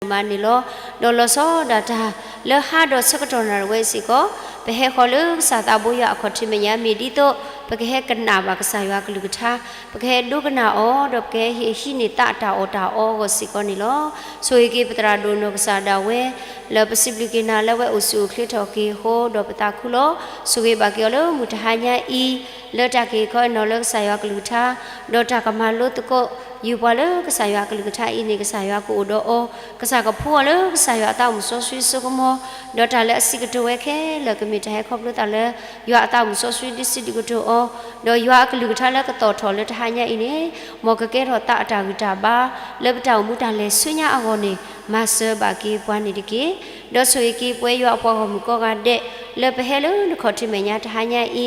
မၤန့ၣ်လီၤ. ဒီးလီၤဆီဒၣ်တၢ်လၢဟါဒီးဆၢကတီၢ်နၣ်ရံၣ်ဝဲအံၤစ့ၢ်ကီး, ပဟဲဃီၤလၢကစၢ်သးဘိယွၤအခီၣ်ထံးမဲာ်ညါ မ့ၢ်ဒ်သိး ပကဟဲကနၣ်ဘၣ်ကစၢ်ယွၤအကလုၢ်ကထါ, ပကဟဲဒိကနၣ်အီၤ ဒီးပကဟဲဟံးန့ၢ်သးအတၢ်အီၣ်တၢ်အီအဂီၢ်စ့ၢ်ကီးန့ၣ်လီၤ. ဆိၣ်ဂ့ၤက့ၤပသရၣ်ဒိၣ်နီၢ်ကစၢ်ဒၣ်ဝဲ လၢပစံးဘျုးက့ၤနၤလၢဝဲအိၣ်ဆူၣ်အိၣ်ချ့ထီၣ်က့ၤအဃိ ဒီးပသးခုလီၤ. ဆိၣ်ဂ့ၤဘၣ်က့ၤအီၤလၢမုၢ်တဟါညါအံၤ လၢတၢ်က့ၤခီအနီၢ်လၢကစၢ်ယွၤကလုၢ်ကထါ, ဒီးတၢ်ကမၤလိသကိး ယူၤပှၤလၢကစၢ်ယွၤအကလုၢ်ကထါအံၤန့ၣ် ကစၢ်ယွၤကအိၣ်ဒီးအီၤ, ကစၢ်ကဖှူအီၤလၢကစၢ်ယွၤအသးမုၢ်စီဆှံစိကမီၤ, ဒီးတၢ်လၢအစံးကတိၤဝဲခဲလၢာ် ကမ့ၢ်တၢ်ဟဲခီဖျိသးလၢ ယွၤအသးမုၢ်စီဆှံဒုးစံးဒုးကတိၤအီၤ, ဒီးယွၤအကလုၢ်ကထါလၢကသီၣ်ထီၣ်လၢတဟါညါအံၤန့ၣ် မ်ကကဲထီၣ်သးအတၢ်ဂံၢ်တၢ်ဘါ လၢပတၢ်အိၣ်မူတၢ်လဲၤဆူညါအဂီၢ်န့ၣ် မၤစၢၤဘၣ်က့ၤပှၤန့ၣ်တက့ၢ်. ဒီးဆိၣ်ဂ့ၤက့ၤပဝဲယွၤအပှၤဂီၢ်မုၢ်ကိးဂၤဒဲး လၢပဟဲလၢနခီၣ်ထံးမဲာ်ညါတဟါညါအံ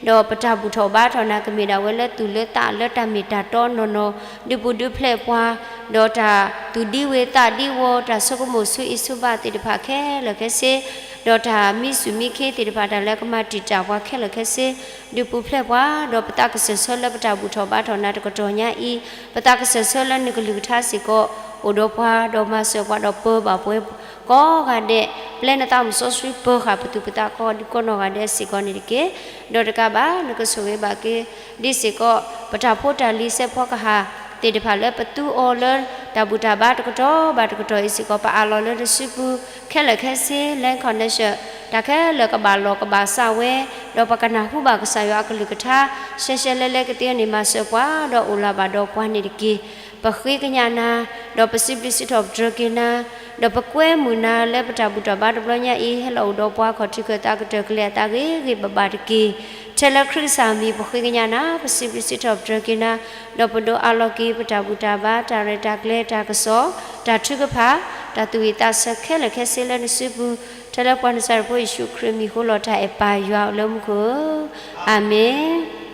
ၤ, ဒီးပတၢ်ဘူၣ်ထီၣ်ဘါထီၣ်နၤ ကမ့ၢ်ဒၣ်ဝဲလၢသူၣ်လၢသးလၢတၢ်မ့ၢ်တၢ်တီနီၢ်နီၢ်, ဒုးပူၤဒုးဖျဲးပှၤ, ဒီးတၢ်သူၣ်ဒံဝ့ၤသးဒံဝီၤ တၢ်ဆိကမိၣ်ဆူအံၤဆူဘၣ်သ့ၣ်တဖၣ်ခဲလၢာ်ခဲဆ့, ဒီးတၢ်မံဆူၣ်မံခ့သ့ၣ်တဖၣ် တၢ်လၢကမၤတံာ်တာ်ပှၤခဲလၢာ်ခဲဆ့, ဒုးပူၤဖျဲးပှၤ, ဒီးပသးကစၢၢ်ဆၢလၢပတၢ်ဘူၣ်ထီၣ်ဘါထီၣ်နၤတကတီၢ်ညါအံၤ, ပသးကစၢၢ်ဆၢလၢနကလုၢ်ကထါစ့ၢ်ကီး အိၣ်ဒီးပှၤ, ဒီးမၤစၢၤပှၤဒီးပၢဘၣ်ပှၤကိးဂၤဒဲး, ပျဲနသးမုၢ်စီဆှံပၢၤဃာ်ပသူၣ်ပသးကိးဒံကိးနီၢ်ဂၤဒဲးစ့ၢ်ကီးန့ၣ်တက့ၢ်. ဒီးတကးဘၣ် နကဆိၣ်ဂ့ၤဘၣ်က့ၤ ဒ်စ့ၢ်ကီး ပတၢ်ဖိတၢ်လံၤစဲးဖီကဟၣ်သ့ၣ်တဖၣ်လၢပသူအီၤလၢ တၢ်ဘူၣ်တၢ်ဘါတကတီၢ်ဘၣ်တကတီၢ်အံၤစ့ၢ်ကီး ပအးလီၤလၢနစုပူၤ ခဲလၢာ်ခဲဆ့ land connection တၢ်ခဲလၢာ်ကဘၣ်လီၢ်ကဘၣ်စးဝဲ, ဒီးပကနၢ်ဟူဘၣ်ကစၢ်ယွၤအကလုၢ်ကထါ ရှဲရှဲလဲလဲကသ့န့ၣ် မၤစၢၤပှၤ ဒီးအိၣ်လၢ်ဘၣ်ဒီးပှၤန့ၣ်တက့ၢ်. ပဃ့ကညးနၤ, ဒီးပစံးဘျုးစံးထီၣ်ပတြၢၤက့ၤနၤ, ဒီးပကွဲမုာ်နၤလၢပတၢ်ဘူၣ်တၢ်ဘါတဘျီညါအံၤ ဟဲလီၤအိၣ်ဒီးပှၤခီၣ်ထံးခၢၣ်သးကတၢၢ်ကလဲၤအသးဂ့ၤဂ့ၤဘၣ်ဘၣ်တက့ၢ်. ထဲလၢခရံာ်ကစၢ်အမံၤ ပဃ့ကညးနၤ, ပစံးဘျုးစံးထီၣ်ပတြၢၤက့ၤနၤ, ဒီးပဒိးအးလီၤက့ၤ ပတၢ်ဘူၣ်တၢ်ဘါ တၢ်ရဲၣ်တၢ်ကျဲၤ တၢ်ကစီၣ် တၢ်ထုကဖၣ် တၢ်သူၣ်ဝံၣ်သးဆၢခဲလၢာ်ခဲဆ့လၢနစုပူၤ, ထဲလၢပှၤနစၢ်တဖိယ့ၣ်ၡူးခရံာ်မံၤဃိလီၤတၢ်အဲၣ်ပၢ်ယွၤအိၣ်လၢမူခိၣ်ဧၢ, အၤမ့ၣ်.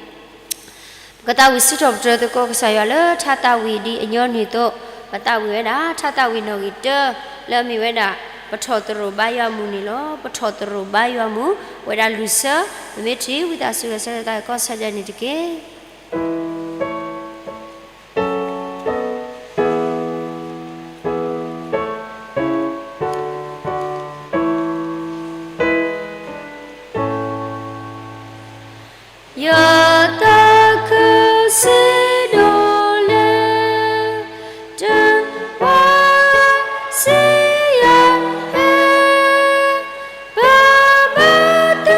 ပကသးဝံၣ်စံးထီၣ်ပတြၢၤသကိးကစၢ်ယွၤလၢထါသးဝံၣ်ဒ်အညီနုၢ်အသိး, ပသးဝံၣ်ဝဲဒၣ် ထါသးဝံၣ်နီၣ်ဂံၢ်တၢ လၢအမ့ၢ်ဝဲဒၣ် ပထီၣ်သရိာ်ဘါယွၤမုၢ်န့ၣ်လီၤ. ပထီၣ်သရိာ်ဘါယွၤမုၢ် ဝဲဒၣ်လွံၢ်ဆၢ, ပမ့ၢ်ထံၣ်ဝံသးစူၤလၢဆၢထၢၣ်သးကီၢ်ဆၢဒၢးန့ၣ်တက့ၢ်. ယသးခုစံဒိၣ်လၢ တၢ်ပှၤစံယၤဟဲ ပမၤသ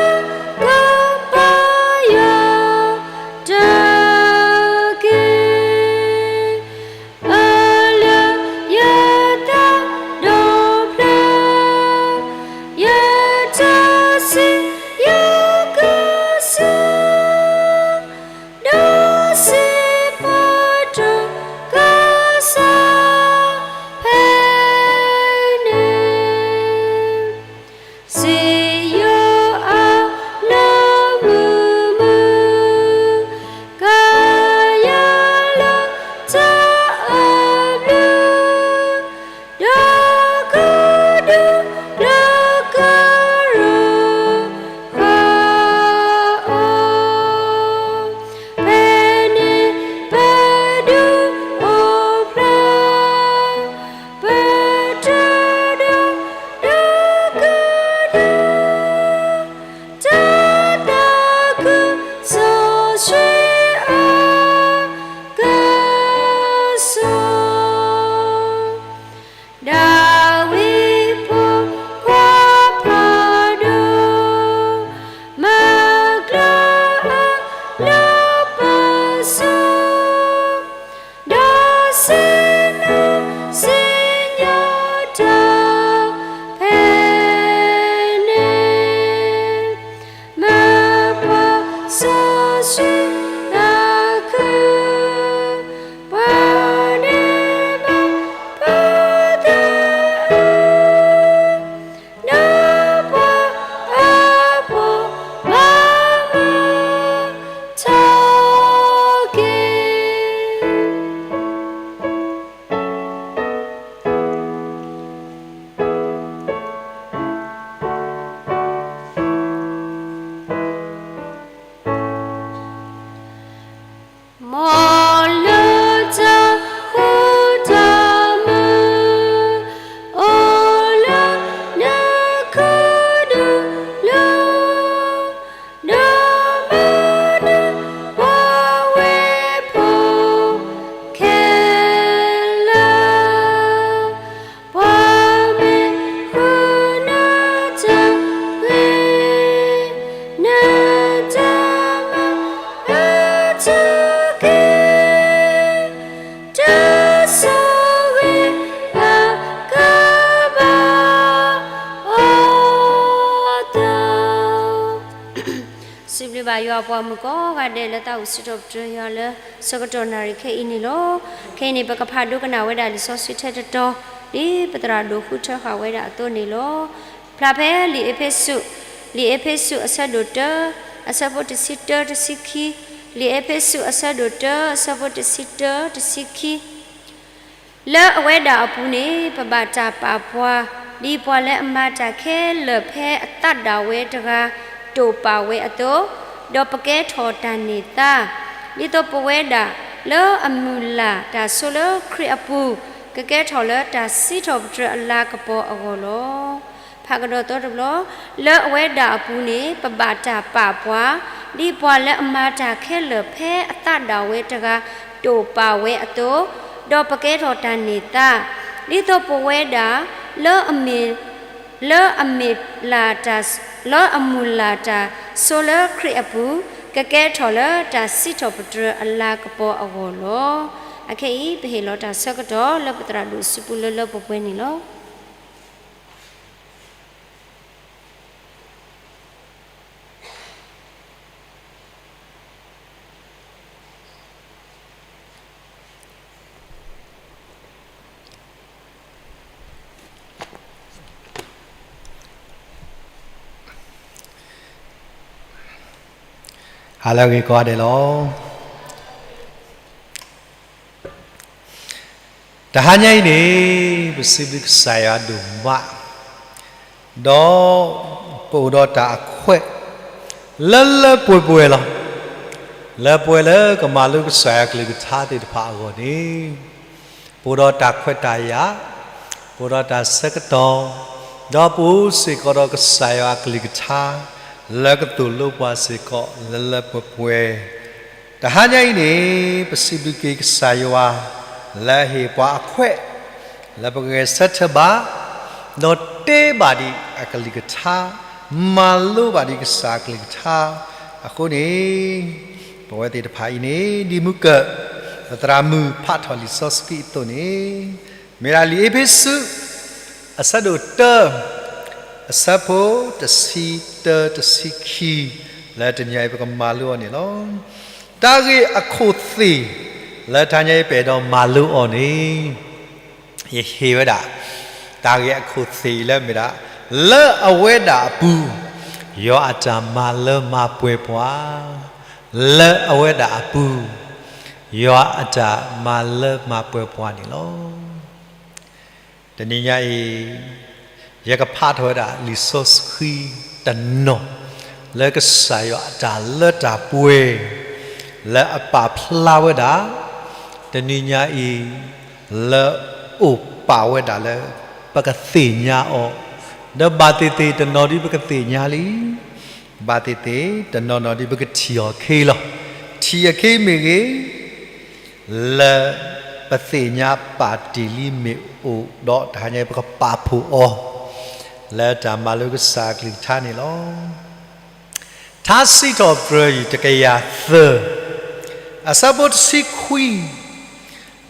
ကိးပယွၤ တၢ် စံးဘျုးဘၣ်ယွၤအပှၤမုၣ်ကိးဂၤဒဲးလၢသးအိၣ်စံးထီၣ်ပတြၢၤယွၤလၢဆၢကတီၢ်နၣ်ရံၣ်ခဲအံၤန့ၣ်လီၤ. ခဲအံၤန့ၣ် ပကဖးဒိကနၣ်ဝဲဒၣ်လံာ်စီဆှံထဲတတီၤ, ဒ်ပသရၣ်ဒိၣ်ဃုထၢဃာ်ဝဲဒၣ်အသိးန့ၣ်လီၤ. ဖျါဖဲလံာ်အ့းဖ့းစူး, လံာ်အ့းဖ့းစူးအဆၢဒိၣ်တၢ, အဆၢဖိတဆံတၢတဆံခံ, လံာ်အ့းဖ့းစူးအဆၢဒိၣ်တၢ အဆၢဖိတဆံတၢ တဆံခံ လၢအဝဲဒၣ်အပူၤန့ၣ် ပဘၣ်တၢ်ပာ်ပှၤ, ဒ်ပှၤလၢအမၤတၢ်ခဲလၢာ်ဖဲအသးဒၣ်ဝဲတဂၤ တိာ်ပာ်ဝဲအသိး, ဒီးပကဲထီၣ်တၢ်န့ၢ်သါ, ဒ်သိးပဝဲဒၣ်လၢအမုၢ်လၢ်တၢ်ဆိလၢခရံာ်အပူၤ ကကဲထီၣ်လၢတၢ်စံးထီၣ်ပတြၢၤအလၤကပီၤအဂီၢ်လီၤ. ဖးကဒီးသီတဘျီ, လၢအဝဲဒၣ်အပူၤန့ၣ် ပဘၣ်တၢ်ပာ်ပှၤ, ဒ်ပှၤလၢအမၤတၢ်ခဲလၢာ်ဖဲအသးဒၣ်ဝဲတဂၤ တိာ်ပာ်ဝဲအသိး, ဒီးပကဲထီၣ်တၢ်န့ၢ်သါ, ဒ်သိးပဝဲဒၣ်လၢအမ့ၢ် လၢအမ့ၢ်လၢ်တၢ် လၢအမုၢ်လၢ်တၢ်ဆိလၢခရံာ်အပူၤ ကကဲထီၣ်လၢတၢ်စံးထီၣ်ပတြၢၤအလၤကပီၤအဂီၢ်လီၤ. အခဲအံၤ ပဟ့ၣ်လီၤတၢ်ဆၢကတီၢ်လၢပသရၣ်ဒိၣ်စုပူၤလၢလၢပှဲၤပှဲၤန့ၣ်လီၤ. ဟါလၢအဂ့ၤကိးဂၤဒဲးလီၤ. တဟါညါအံၤန့ၣ် ပစံးဘျုးကစၢ်ယွၤဒိၣ်မး, ဒီးပအိၣ်ဒီးတၢ်အခွဲး လၢလၢပှဲၤပှဲၤလီၤ. လၢပှဲၤလၢကမၤလိကစၢ်ယွၤအကလုၢ်ကထါသ့ၣ်တဖၣ်အဂီၢ်န့ၣ် ပအိၣ်ဒီးတၢ်ခွဲးတၢ်ယာ်, ပအိၣ်ဒီးတၢ်ဆၢကတီၢ်, ဒီးပအိၣ်စ့ၢ်ကီးဒီးကစၢ်ယွၤအကလုၢ်ကထါ လၢကသိၣ်လိပှၤစ့ၢ်ကီးလၢလၢပှဲၤပှဲၤ. တဟါညါအံၤန့ၣ် ပစံးဘျုးက့ၤကစၢ်ယွၤ လၢအဟ့ၣ်ပှၤအခွဲး လၢပကဂဲၤဆၢထၢၣ်ဘၣ်, ဒီးတဲဘၣ်ဒံးအကလုၢ်ကထါ, မၤလိဘၣ်ဒံးကစၢ်အကလုၢ်ကထါအဃိန့ၣ်, ပဝဲသ့ၣ်တဖၣ်အံၤန့ၣ် ဒ်မုၢ်ကၢၢ် ပသရၣ်မုၣ်ဖးထီၣ်လံာ်စီဆှံအသိးန့ၣ်, မ့ၢ်ဒၣ်လံာ်အ့းဖ့းစူး အဆၢဒိၣ်တၢ အဆၢဖိတဆံတၢတဆံခံ လၢတနံၤအံၤပကမၤလိအီၤန့ၣ်လီၤ. တၢ်ဂ့ၢ်အခိၣ်သ့ၣ် လၢတနံၤအံၤပအဲၣ်ဒိးမၤလိအီၤန့ၣ် ယဟ့ၣ်ဝဲဒၣ် တၢ်ဂ့ၢ်အခိၣ်သ့ၣ်လၢမ့ၢ်ဒၣ် လၢအဝဲဒၣ်အပူၤ ယွၤအတၢ်မၤလၢမၤပှဲၤပှၤ, လၢအဝဲဒၣ်အပူၤ ယွၤအတၢ်မၤလၢမၤပှဲၤပှၤန့ၣ်လီၤ. တနံၤညါအံၤ ယကဖးထီၣ်ဝဲဒၣ်လံာ်စီဆှံတနီၤ လၢကစၢ်ယွၤအတၢ်လၢတၢ်ပှဲၤ လၢအပာ်ဖျါဝဲဒၣ် တနံၤညါအံၤ လၢအိၣ်ပာ်ဝဲဒၣ်လၢ ပကသ့ၣ်ညါအီၤ, ဒီးဘၣ်သ့ၣ်သ့ၣ်တနီၤဒ်ပကသ့ၣ်ညါလံ, ဘၣ်သ့ၣ်သ့ၣ်တနီၤနီၤဒ်ပကထံၣ်အီၤခဲလီၤ. ထံၣ်အီၤခဲမ့ၢ်ဂ့ၤ လၢပသ့ၣ်ညါပာ်တ့ၢ်လံမ့ၢ်အိၣ်ဒီးတဟါညါအံၤ ပကပာ်ဖှိၣ်အီၤ လၢတၢ်မၤလိကစၢ်အကလုၢ်ကထါန့ၣ်လီၤ. ထါစံးထီၣ်ပတြၢၤအံၤတကယၤသၢ အဆၢဖိတဆံခွံ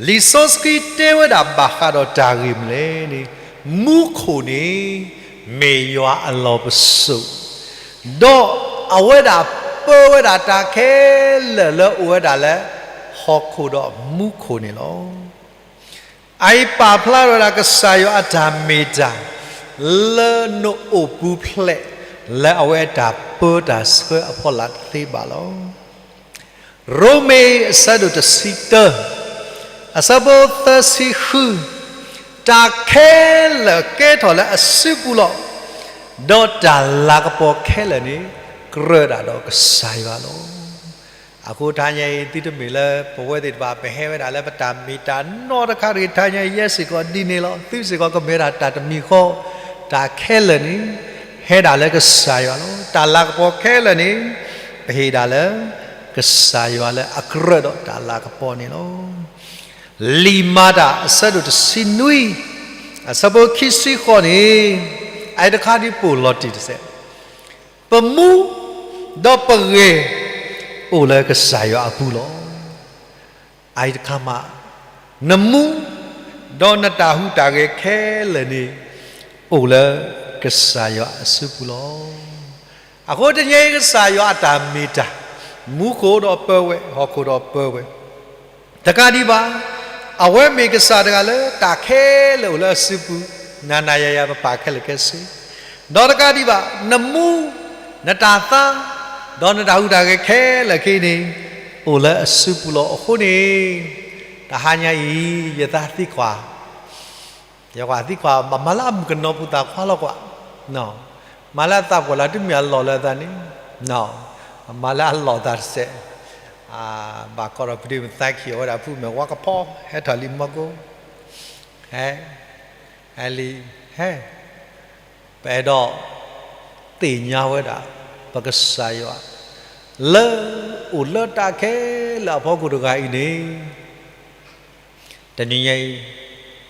လံာ်စီဆှံတဲဝဲဒၣ်ဘၣ်ဃးဒီးတၢ်ဂ့ၢ်မနုၤလဲၣ်န့ၣ်, မူခိၣ်န့ၣ် မ့ၢ်ယွၤအလီၢ်ပစိာ်, ဒီးအဝဲဒၣ်ပၢဝဲဒၣ်တၢ်ခဲလၢာ်လၢအိၣ်ဝဲဒၣ်လၢ ဟီၣ်ခိၣ်ဒီးမူခိၣ်န့ၣ်လီၤ. အအံၤပာ်ဖျါထီၣ်ဝဲဒၣ်ကစၢ်ယွၤအတၢ်မ့ၢ်တၢ် လၢနအိၣ်ပူၤဖျဲး လၢအဝဲအတၢ်ပၢတၢ်ဆှၢအဖီလာ်တသ့ဘၣ်လီၤ. ရိမ့ၤအဆၢဒိၣ်တဆံတၢ အဆၢဖိသၢဆံဃု, တၢ်ခဲလၢာ်ကဲထီၣ်လၢအစုပူၤလီၤ. ဒီးတၢ်လၤကပီၤခဲလၢာ်န့ၣ် ကြၢးဒၣ်ဒီးကစၢ်ယွၤလီၤ. အဃိတဟါညါအံၤ သုတမ့ၢ်လၢပဝဲသ့ၣ်တဖၣ် ပဟဲဝဲဒၣ်လၢပတၢ်မ့ၢ်တၢ်နီတခါတဂ့ၤ, တဟါညါအံၤ ယဲစ့ၢ်ကီးဒ်န့ၣ်လီၤ. သုစ့ၢ်ကီးကမ့ၢ်ဝဲဒၣ်တၢ်တမံၤဃီ, တၢ်ခဲလၢာ်န့ၣ် ဟဲဒၣ်လၢကစၢ်ယွၤလီၤ. တၢ်လၤကပီၤခဲလၢာ်န့ၣ် ပဟ့ၣ်ဒၣ်လၢ ကစၢ်ယွၤလၢအကြၢးဒီးတၢ်လၤကပီၤန့ၣ်လီၤ. လံာ်မၤတၢ်အဆၢဒိၣ်တဆံနွံ အဆၢဖိခံဆံဃိးန့ၣ် အအံၤတခါဒ်ပအိၣ်လီၤတံၢ်တစဲး, ပမူ ဒီးပဂ့ၤ အိၣ်လၢကစၢ်ယွၤအပူၤလီၤ. အအံၤတခါမး နမူ ဒီးနတၢ်ဟူးတၢ်ဂဲၤခဲလၢာ်န့ၣ် အိၣ်လၢကစၢ်ယွၤအစုပူၤလီၤ. အဃိတနံၤအံၤကစၢ်ယွၤအတၢ်မ့ၢ်တၢ်, မူခိၣ်ဒီးပၢဝဲ, ဟီၣ်ခိၣ်ဒီးပၢဝဲ, တကးဒံးဘၣ်, အဝဲမ့ၢ်ကစၢ်တဂၤလၢတၢ်ခဲလၢာ်အိၣ်လၢအစုပူၤ, နၤနၤယၤယၤပပၢ်ခဲလၢာ်ခဲဆ့, ဒီးတကးဒံးဘၣ် နမူ, နတၢ်သါ, ဒီးနတၢ်ဟူးတၢ်ဂဲၤခဲလၢာ်ခဲအံၤန့ၣ်, အိၣ်လၢအစုပူၤလီၤ. အဃိန့ၣ်, တဟါညါအံၤ, ယသးသံကွၢ် ယကွၢ်သံကွၢ် ဘၣ်မၤလၢအမုၣ်ကနီၤပူၤသးခွါလီၤကွၢ်, မၤလၢအသးပှဲၤလီၤတမ့ၢ်အလီၢ်လၢအသးန့ၣ်, မၤလၢအလီၢ်သးတစဲး, ဘၣ်ကီးဒီးပဒ့မသါခံအဝဲဒၣ်ဖုမဲာ်ဝါကဖီ ဟဲထီၣ်လံမီကိ, ဟဲ, ဟဲလံ, ဟဲ, ပအဲၣ်ဒိးသ့ၣ်ညါဝဲဒၣ် ပကစၢ်ယွၤ လၢအိၣ်လၢတၢ်ခဲလၢာ်အဖီခိၣ်တဂၤအံၤန့ၣ်, တနံၤညါအံၤ,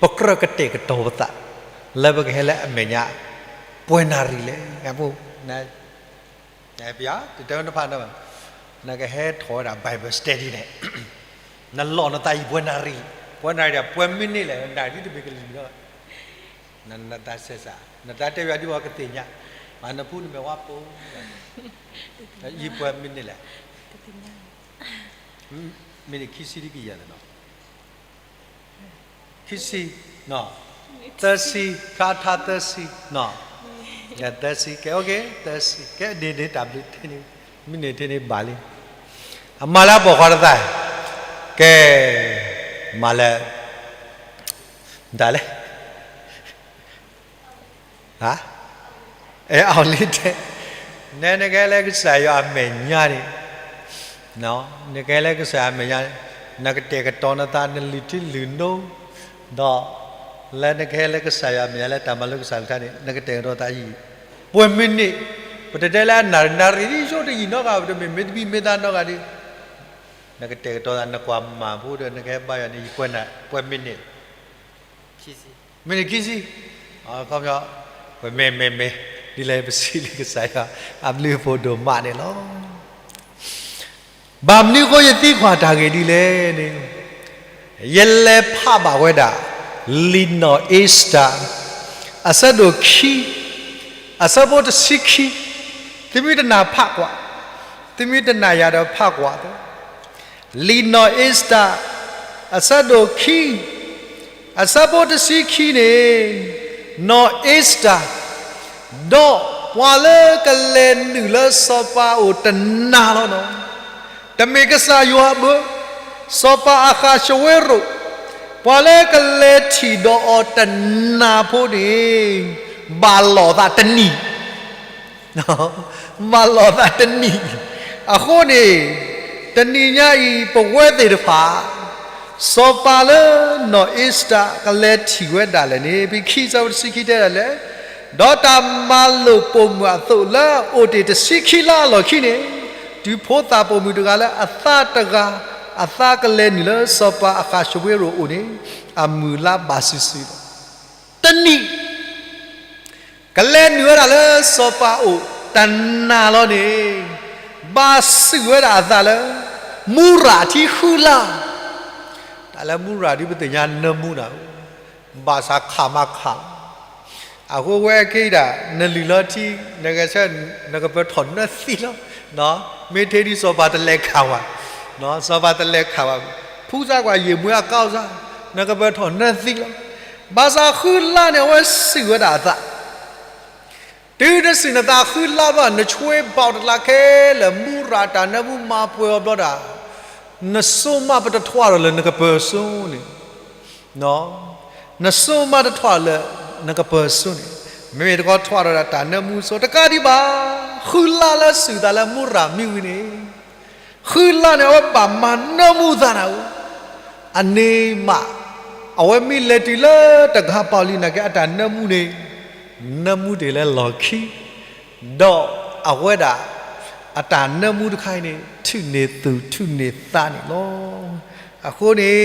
ပကြၢးကတဲာ်ကတီၤပသး လၢပကဟဲလၢအမဲာ်ညါ ပှဲၤနၣ်ရံၣ်လဲၣ်. ပယီၤတတဲဝဲနဖး, နကဟဲထီၣ်ဝဲဒၣ် Bible study န့ၣ်, နလီၢ်နသးယံာ်ပှဲၤနၣ်ရံၣ်, ပှဲၤနၣ်ရံၣ်ဒီး ပှဲၤမံးနံးလဲၣ်, နတၢ်ဒ်တမ့ၢ်ကလံၤဒီး နတၢ်ဆဲးစး, နတၢ်တဲဝဲဒၣ်ဒ်ပှၤကသ့ၣ်ညါ, မ့ၢ်နဖုနမဲာ်ဝါပိ, ယံာ်ပှဲၤမံးနံးလဲၣ်, မံးနံးခံဆံဒ်ကယၤန့ၣ်နီၤ, ခံဆံ, သၢဆံ, ခါထါသၢဆံ, သၢဆံ, ကဲ, သၢဆံ, ကဲ, န့ၣ်န့ၣ်တၢ်ဘျုးထဲန့ၣ်, မံးနံးထဲန့ၣ်ဘၣ်လံ, အမၤလၢအပိာ်ခွါတသး, ကဲ, မၤလၢ ဒ်လဲၣ်, အဲ အီၤလံတဲ, နဲနကဟဲလၢကစၢ်ယွၤအမဲာ်ညါန့ၣ်, နကဟဲလၢကစၢ်ယွၤအမဲာ်ညါန့ၣ်, နကတဲာ်ကတီၤနသး နလုၢ်ထံလုၢ်နိ, ဒီး လၢနကဟဲလၢကစၢ်ယွၤအမဲာ်ညါလၢတၢ်မၤလိကစၢ်တခါန့ၣ် နကတဲာ်ကတီၤသးယံာ်, ပှဲၤမံးနံး, ပတတဲလၢအနၣ်ရံၣ်, နၣ်ရံၣ်ဒ်ယိတယံာ်နီတဂၤ, ပတမ့ၢ်မ့ၢ်တဘံၣ်မ့ၢ်သါနီတဂၤဒီး, နကတဲာ်ကတီၤသး နကွၢ်မၤဖိဒီး နကဟဲဘါယွၤန့ၣ် ယံာ်ပှဲၤနၣ်, ပှဲၤမံးနံး မံးနံးခံဆံ, ခီပညီ, ပမ့ၢ်မ့ၢ်မ့ၢ်, ဒ်လဲၣ်ပစံးလံကစၢ်ယွၤ, အဘျုးအဖှိၣ်ဒိၣ်မးန့ၣ်လီၤ. ဘၣ်မနုၤအဃိယသံကွၢ်တၢ်ဂ့ၢ်ဒ်လဲၣ်န့ၣ်, ယလဲၤဖးဘၣ်ဝဲဒၣ် လံာ်နီၢ်အ့စတၢၢ်, အဆၢဒိၣ်ခံ, အဆၢဖိတဆံခံ, သုမ့ၢ်တနာ်ဖးကွၢ်, သုမ့ၢ်တနာ်ယၤဒီးဖးကွၢ်သ့ လံာ်နီၢ်အ့စတၢၢ်, အဆၢဒိၣ်ခံ, အဆၢဖိတဆံခံန့ၣ်, နီၢ်အ့စတၢၢ်, ဒီးပှၤလၢကလဲၤနုာ်လၢစီၤပၤအအိၣ်တနၤလီၤနီၤ. တမ့ၢ်ကစၢ်ယွၤဘၣ်, စီၤပၤအဃၣ်ၡဝ့ရိၣ်, ပှၤလၢကလဲၤထံၣ်ဒီးအီၤတနၤဖိန့ၣ်, ဘၣ်လီၢ်သးတနံၣ် ဘၣ်လီၢ်သးတနံၣ်, အဃိန့ၣ်, တနံၤညါအံၤပဝဲသ့ၣ်တဖၣ်, စီၤပၤလၢနီၢ်အ့စတၢၢ်ကလဲၤထံၣ်ဝဲဒၣ်လဲာ်န့ၣ် ဖဲခံဆၢဖိတဆံခံတဲဒၣ်လဲာ်, ဒီးတၢ်မၤလိာ်ပိာ်မုၣ်အသိးလၢအအိၣ်တ့ၢ်တဆံခံလါအလီၢ်ခံန့ၣ်, တုၤဖိသၣ်ပိာ်မုၣ်တဂၤလၢအသါတဂၤ, အသါကလဲၤနုာ်လၢစီၤပၤအဃၣ်ၡဝ့ရိၣ်အအိၣ်န့ၣ်, အမုၢ်လါဘၣ်စုာ်စုာ်ဒီး, တနံၣ် ကလဲၤနုာ်ဝဲဒၣ်လၢစီၤပၤအအိၣ်တနၤလီၤန့ၣ်, ဘၣ်စုာ်ဝဲဒၣ်အသးလၢ မူရၤထံဃုလါ, တၢ်လၢမူရၤဒ်ပသ့ၣ်ညါနၢမူနၤ, ဘၣ်ဆၣ်ခးမးခးလီၤ. အဃိဝဲက့ၤဒၣ် နလုၢ်လီၤထံ, နဂဲၤဆၢ, နကပၢၤထီၣ်နၢသံလီၤ. မ့ၢ်ထဲဒ်စီၤပၤတလဲၤခးဝဲ, စီၤပၤတလဲၤခးဝဲ, ဖုသးကွၢ်ယံာ်မွဲအကီၢ်စၢ်, နကပၢၤထီၣ်နၢသံလီၤ. ဘၣ်ဆၣ်ဃုလါန့ၣ် အဝဲစုာ်ဝဲဒၣ်အသး တုၤနစုာ်နသးဃုလါဘၣ် နဆွ့ဘၣ်တလါခဲလၢာ် မူရၤတၢ်နၢမူမၤပှဲၤအီၤဘျီဒၣ်, နစိမးပတထွးဒီးလၢနကပၢၤစိန့ၣ်, နစိမးတထွးလၢနကပၢၤစိန့ၣ်, မ့မ့ၢ်တခီထွးဒီးတၢ်နၢမူစိတကးဒံးဘၣ်, ဃုလါလၢစုာ်သးလၢမူရၤမံဝံၤန့ၣ် ဃုလါန့ၣ် အဝဲဘၣ်မၤနၢမူသးနၤဧိၤ, အန့ၣ်မး, အဝဲမ့ၢ်လဲၤတုၤလၢတဂၤပီၣ်လံနာ်က့ အတၢ်နၢမူန့ၣ်, နၢမူတ့ၢ်လၢလီၢ်ခံ, ဒီးအဝဲဒၣ်, အတၢ်နၢမူတခါအံၤန့ၣ် ထုးန့ၢ်သူၣ်ထုးန့ၢ်သးန့ၣ်လီၤ. အဃိန့ၣ်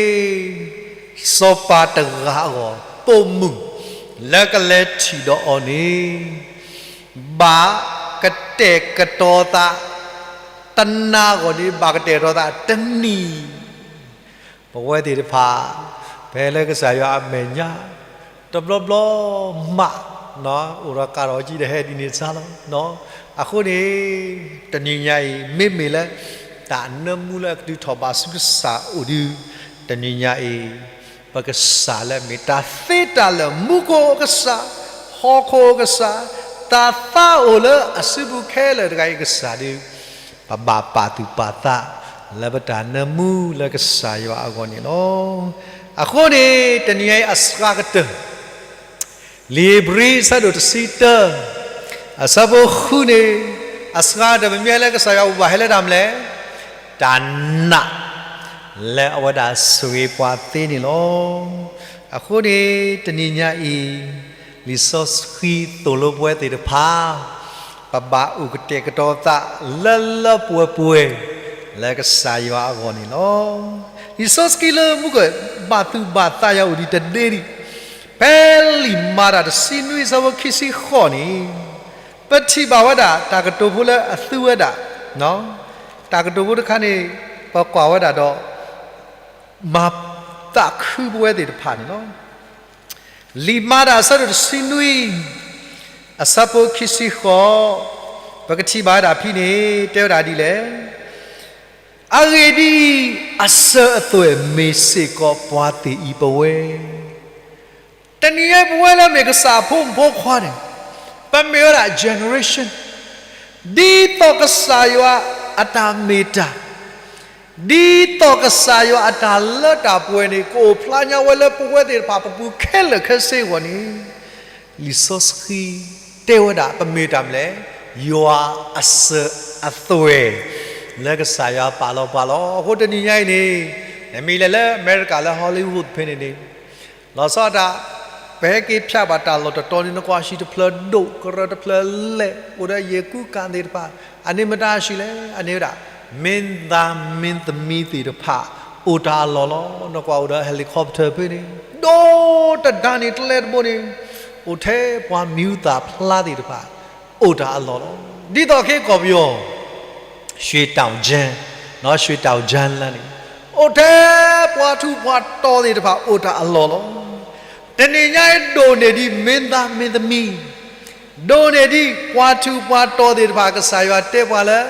စီၤပၤတဂၤအဂီၢ် ပိာ်မုၣ်လၢကလဲၤထံၣ်ဒီးအီၤန့ၣ် ဘၣ်ကတဲာ်ကတီၤသး, တနၤအဂီၢ်န့ၣ် ဘၣ်ကတဲာ်ကတီၤသးတနံၣ်, ပဝဲသ့ၣ်တဖၣ် ပဟဲလၢကစၢ်ယွၤအမဲာ်ညါ တဘျီဘျီမး အိၣ်ဒီးကးထီၣ်ကံဒီးဟဲဒ်န့ၣ်စါလီၤ. အဃိန့ၣ် တနံၤညါအံၤ မ့မ့ၢ်လၢ တၢ်နၢမူလၢအကတုၤထီၣ်ဘၣ်ဆူကစၢ်အိၣ်ဒီး တနံၤညါအံၤ ပကစၢ်လၢအမ့ၢ်တၢ်သ့တၢ်လၢာ် မူခိၣ်အကစၢ်, ဟီၣ်ခိၣ်အကစၢ်, တၢ်သးအိၣ်လၢအစုပူၤခဲလၢာ်တဂၤအံၤအကစၢ်ဒီး ပဘၣ်ပာ်သူၣ်ပာ်သး လၢပတၢ်နၢမူလၢကစၢ်ယွၤအဂီၢ်န့ၣ်လီၤ. အဃိန့ၣ် တနံၤညါအံၤအစှၤကတၢၢ် လံာ်ဧ့ၤဘြံၤအဆၢဒိၣ်တဆံတၢ အဆၢဖိဃုန့ၣ် အစှၤကတၢၢ် ပမ့ၢ်ဟဲလၢကစၢ်ယွၤအိၣ်ဘၣ်ဟဲလၢတၢ်မနုၤလဲၣ်, တၢ်နာ် လၢအဝဲဒၣ်ဆိၣ်ဂ့ၤပှၤသ့န့ၣ်လီၤ. အဃိန့ၣ် တနံၤညါအံၤ လံာ်စီဆှံသိၣ်လိပဝဲသ့ၣ်တဖၣ် ပဘၣ်အိၣ်ကတဲာ်ကတီၤသးလၢလၢပှဲၤပှဲၤ လၢကစၢ်ယွၤအဂီၢ်န့ၣ်လီၤ. လံာ်စီဆှံလၢမူကဘၣ်သူၣ်ဘၣ်သးယၤအိၣ်ဒံးတဒ့ဒံး, ဖဲလံာ်မၤတၢ်တဆံနွံအဆၢဖိခံဆံဃိးန့ၣ် ပထံၣ်ဘၣ်ဝဲဒၣ် တၢ်ကတိၤဖိလၢအသူဝဲဒၣ်, တၢ်ကတိၤဖိတခါန့ၣ် ပကွၢ်ဝဲဒၣ်ဒီး မၤသးခုပဝဲသ့ၣ်တဖၣ်န့ၣ်လီၤ. လံာ်မၤတၢ်အဆၢဒိၣ်တဆံနွံ အဆၢဖိခံဆံဃိး, ပကထံၣ်ဘၣ်ဝဲဒၣ်ဖဲန့ၣ် တဲဝဲဒၣ်ဒ်လဲၣ်, အဂ့ၢ်ဒ်အံၤ, အစၢၤအသွဲၣ်မ့ၢ်စ့ၢ်ကီးပှၤသ့ၣ်အံၤပဝဲ တနံၤညါအံၤပဝဲလၢမ့ၢ်ကစၢ်အဖိမုၣ်ဖိခွါန့ၣ် ပမ့ၢ်ဝဲဒၣ် generation ဒ်သိးကစၢ်ယွၤအတၢ်မ့ၢ်တၢ်, ဒ်သိးကစၢ်ယွၤအတၢ်လၢတၢ်ပှဲၤန့ၣ် ကအိၣ်ဖျါညါဝဲလၢပဝဲသ့ၣ်တဖၣ်ပပူၤခဲလၢာ်ခဲဆ့အဂီၢ်န့ၣ် လံာ်စီဆှံတဲဝဲဒၣ် ပမ့ၢ်တၢ်မနုၤလဲၣ်, ယွၤအစၢၤအသွဲၣ် လၢကစၢ်ယွၤပာ်လီၤပှၤလီၤ. အဃိတနံၤညါအံၤန့ၣ် နမ့ၢ်လဲၤလၢအမဲရကၤလၢ Hollywood ဖဲန့ၣ်န့ၣ် လီၤဆီဒၣ်တၢ် ပဟဲက့ၤဖၠးဘၣ်တၢ်လီၢ်တတီၤန့ၣ် နကွၢ်ဆံးတဖျၢၣ်ဒိၣ် ကရၢတဖျၢၣ်လဲၣ် အိၣ်ဒီးယဲၢ်ကူကၤသ့ၣ်တဖၣ် အန့ၣ်မတၤအဆံးလဲၣ်, အန့ၣ်ဝဲဒၣ် မင်းသားမင်းသမီးသ့ၣ်တဖၣ် အိၣ်တၢ်အလီၢ်လီၤ. နကွၢ်အိၣ်ဒီး helicopter ဖဲန့ၣ် ဒိၣ်တဒါန့ၣ် ကျဲတဘိန့ၣ် အိၣ်ထဲပှၤမံၤဟူသၣ်ဖျါသ့ၣ်တဖၣ် အိၣ်တၢ်အလီၢ်လီၤ. ဒ်သိးက့ၤကီၢ်ပယီၤ ရွှေတောင်ကျန်း, ရွှေတောင်ကျန်းလၢန့ၣ် အိၣ်ထဲပှၤထူးပှၤတီၤသ့ၣ်တဖၣ် အိၣ်တၢ်အလီၢ်လီၤ. တနံၤညါအံၤဒိၣ်န့ၢ်ဒံး မင်းသားမင်းသမီး ဒိၣ်န့ၢ်ဒံးပှၤထူးပှၤတီၤသ့ၣ်တဖၣ် ကစၢ်ယွၤတဲပှၤလၢ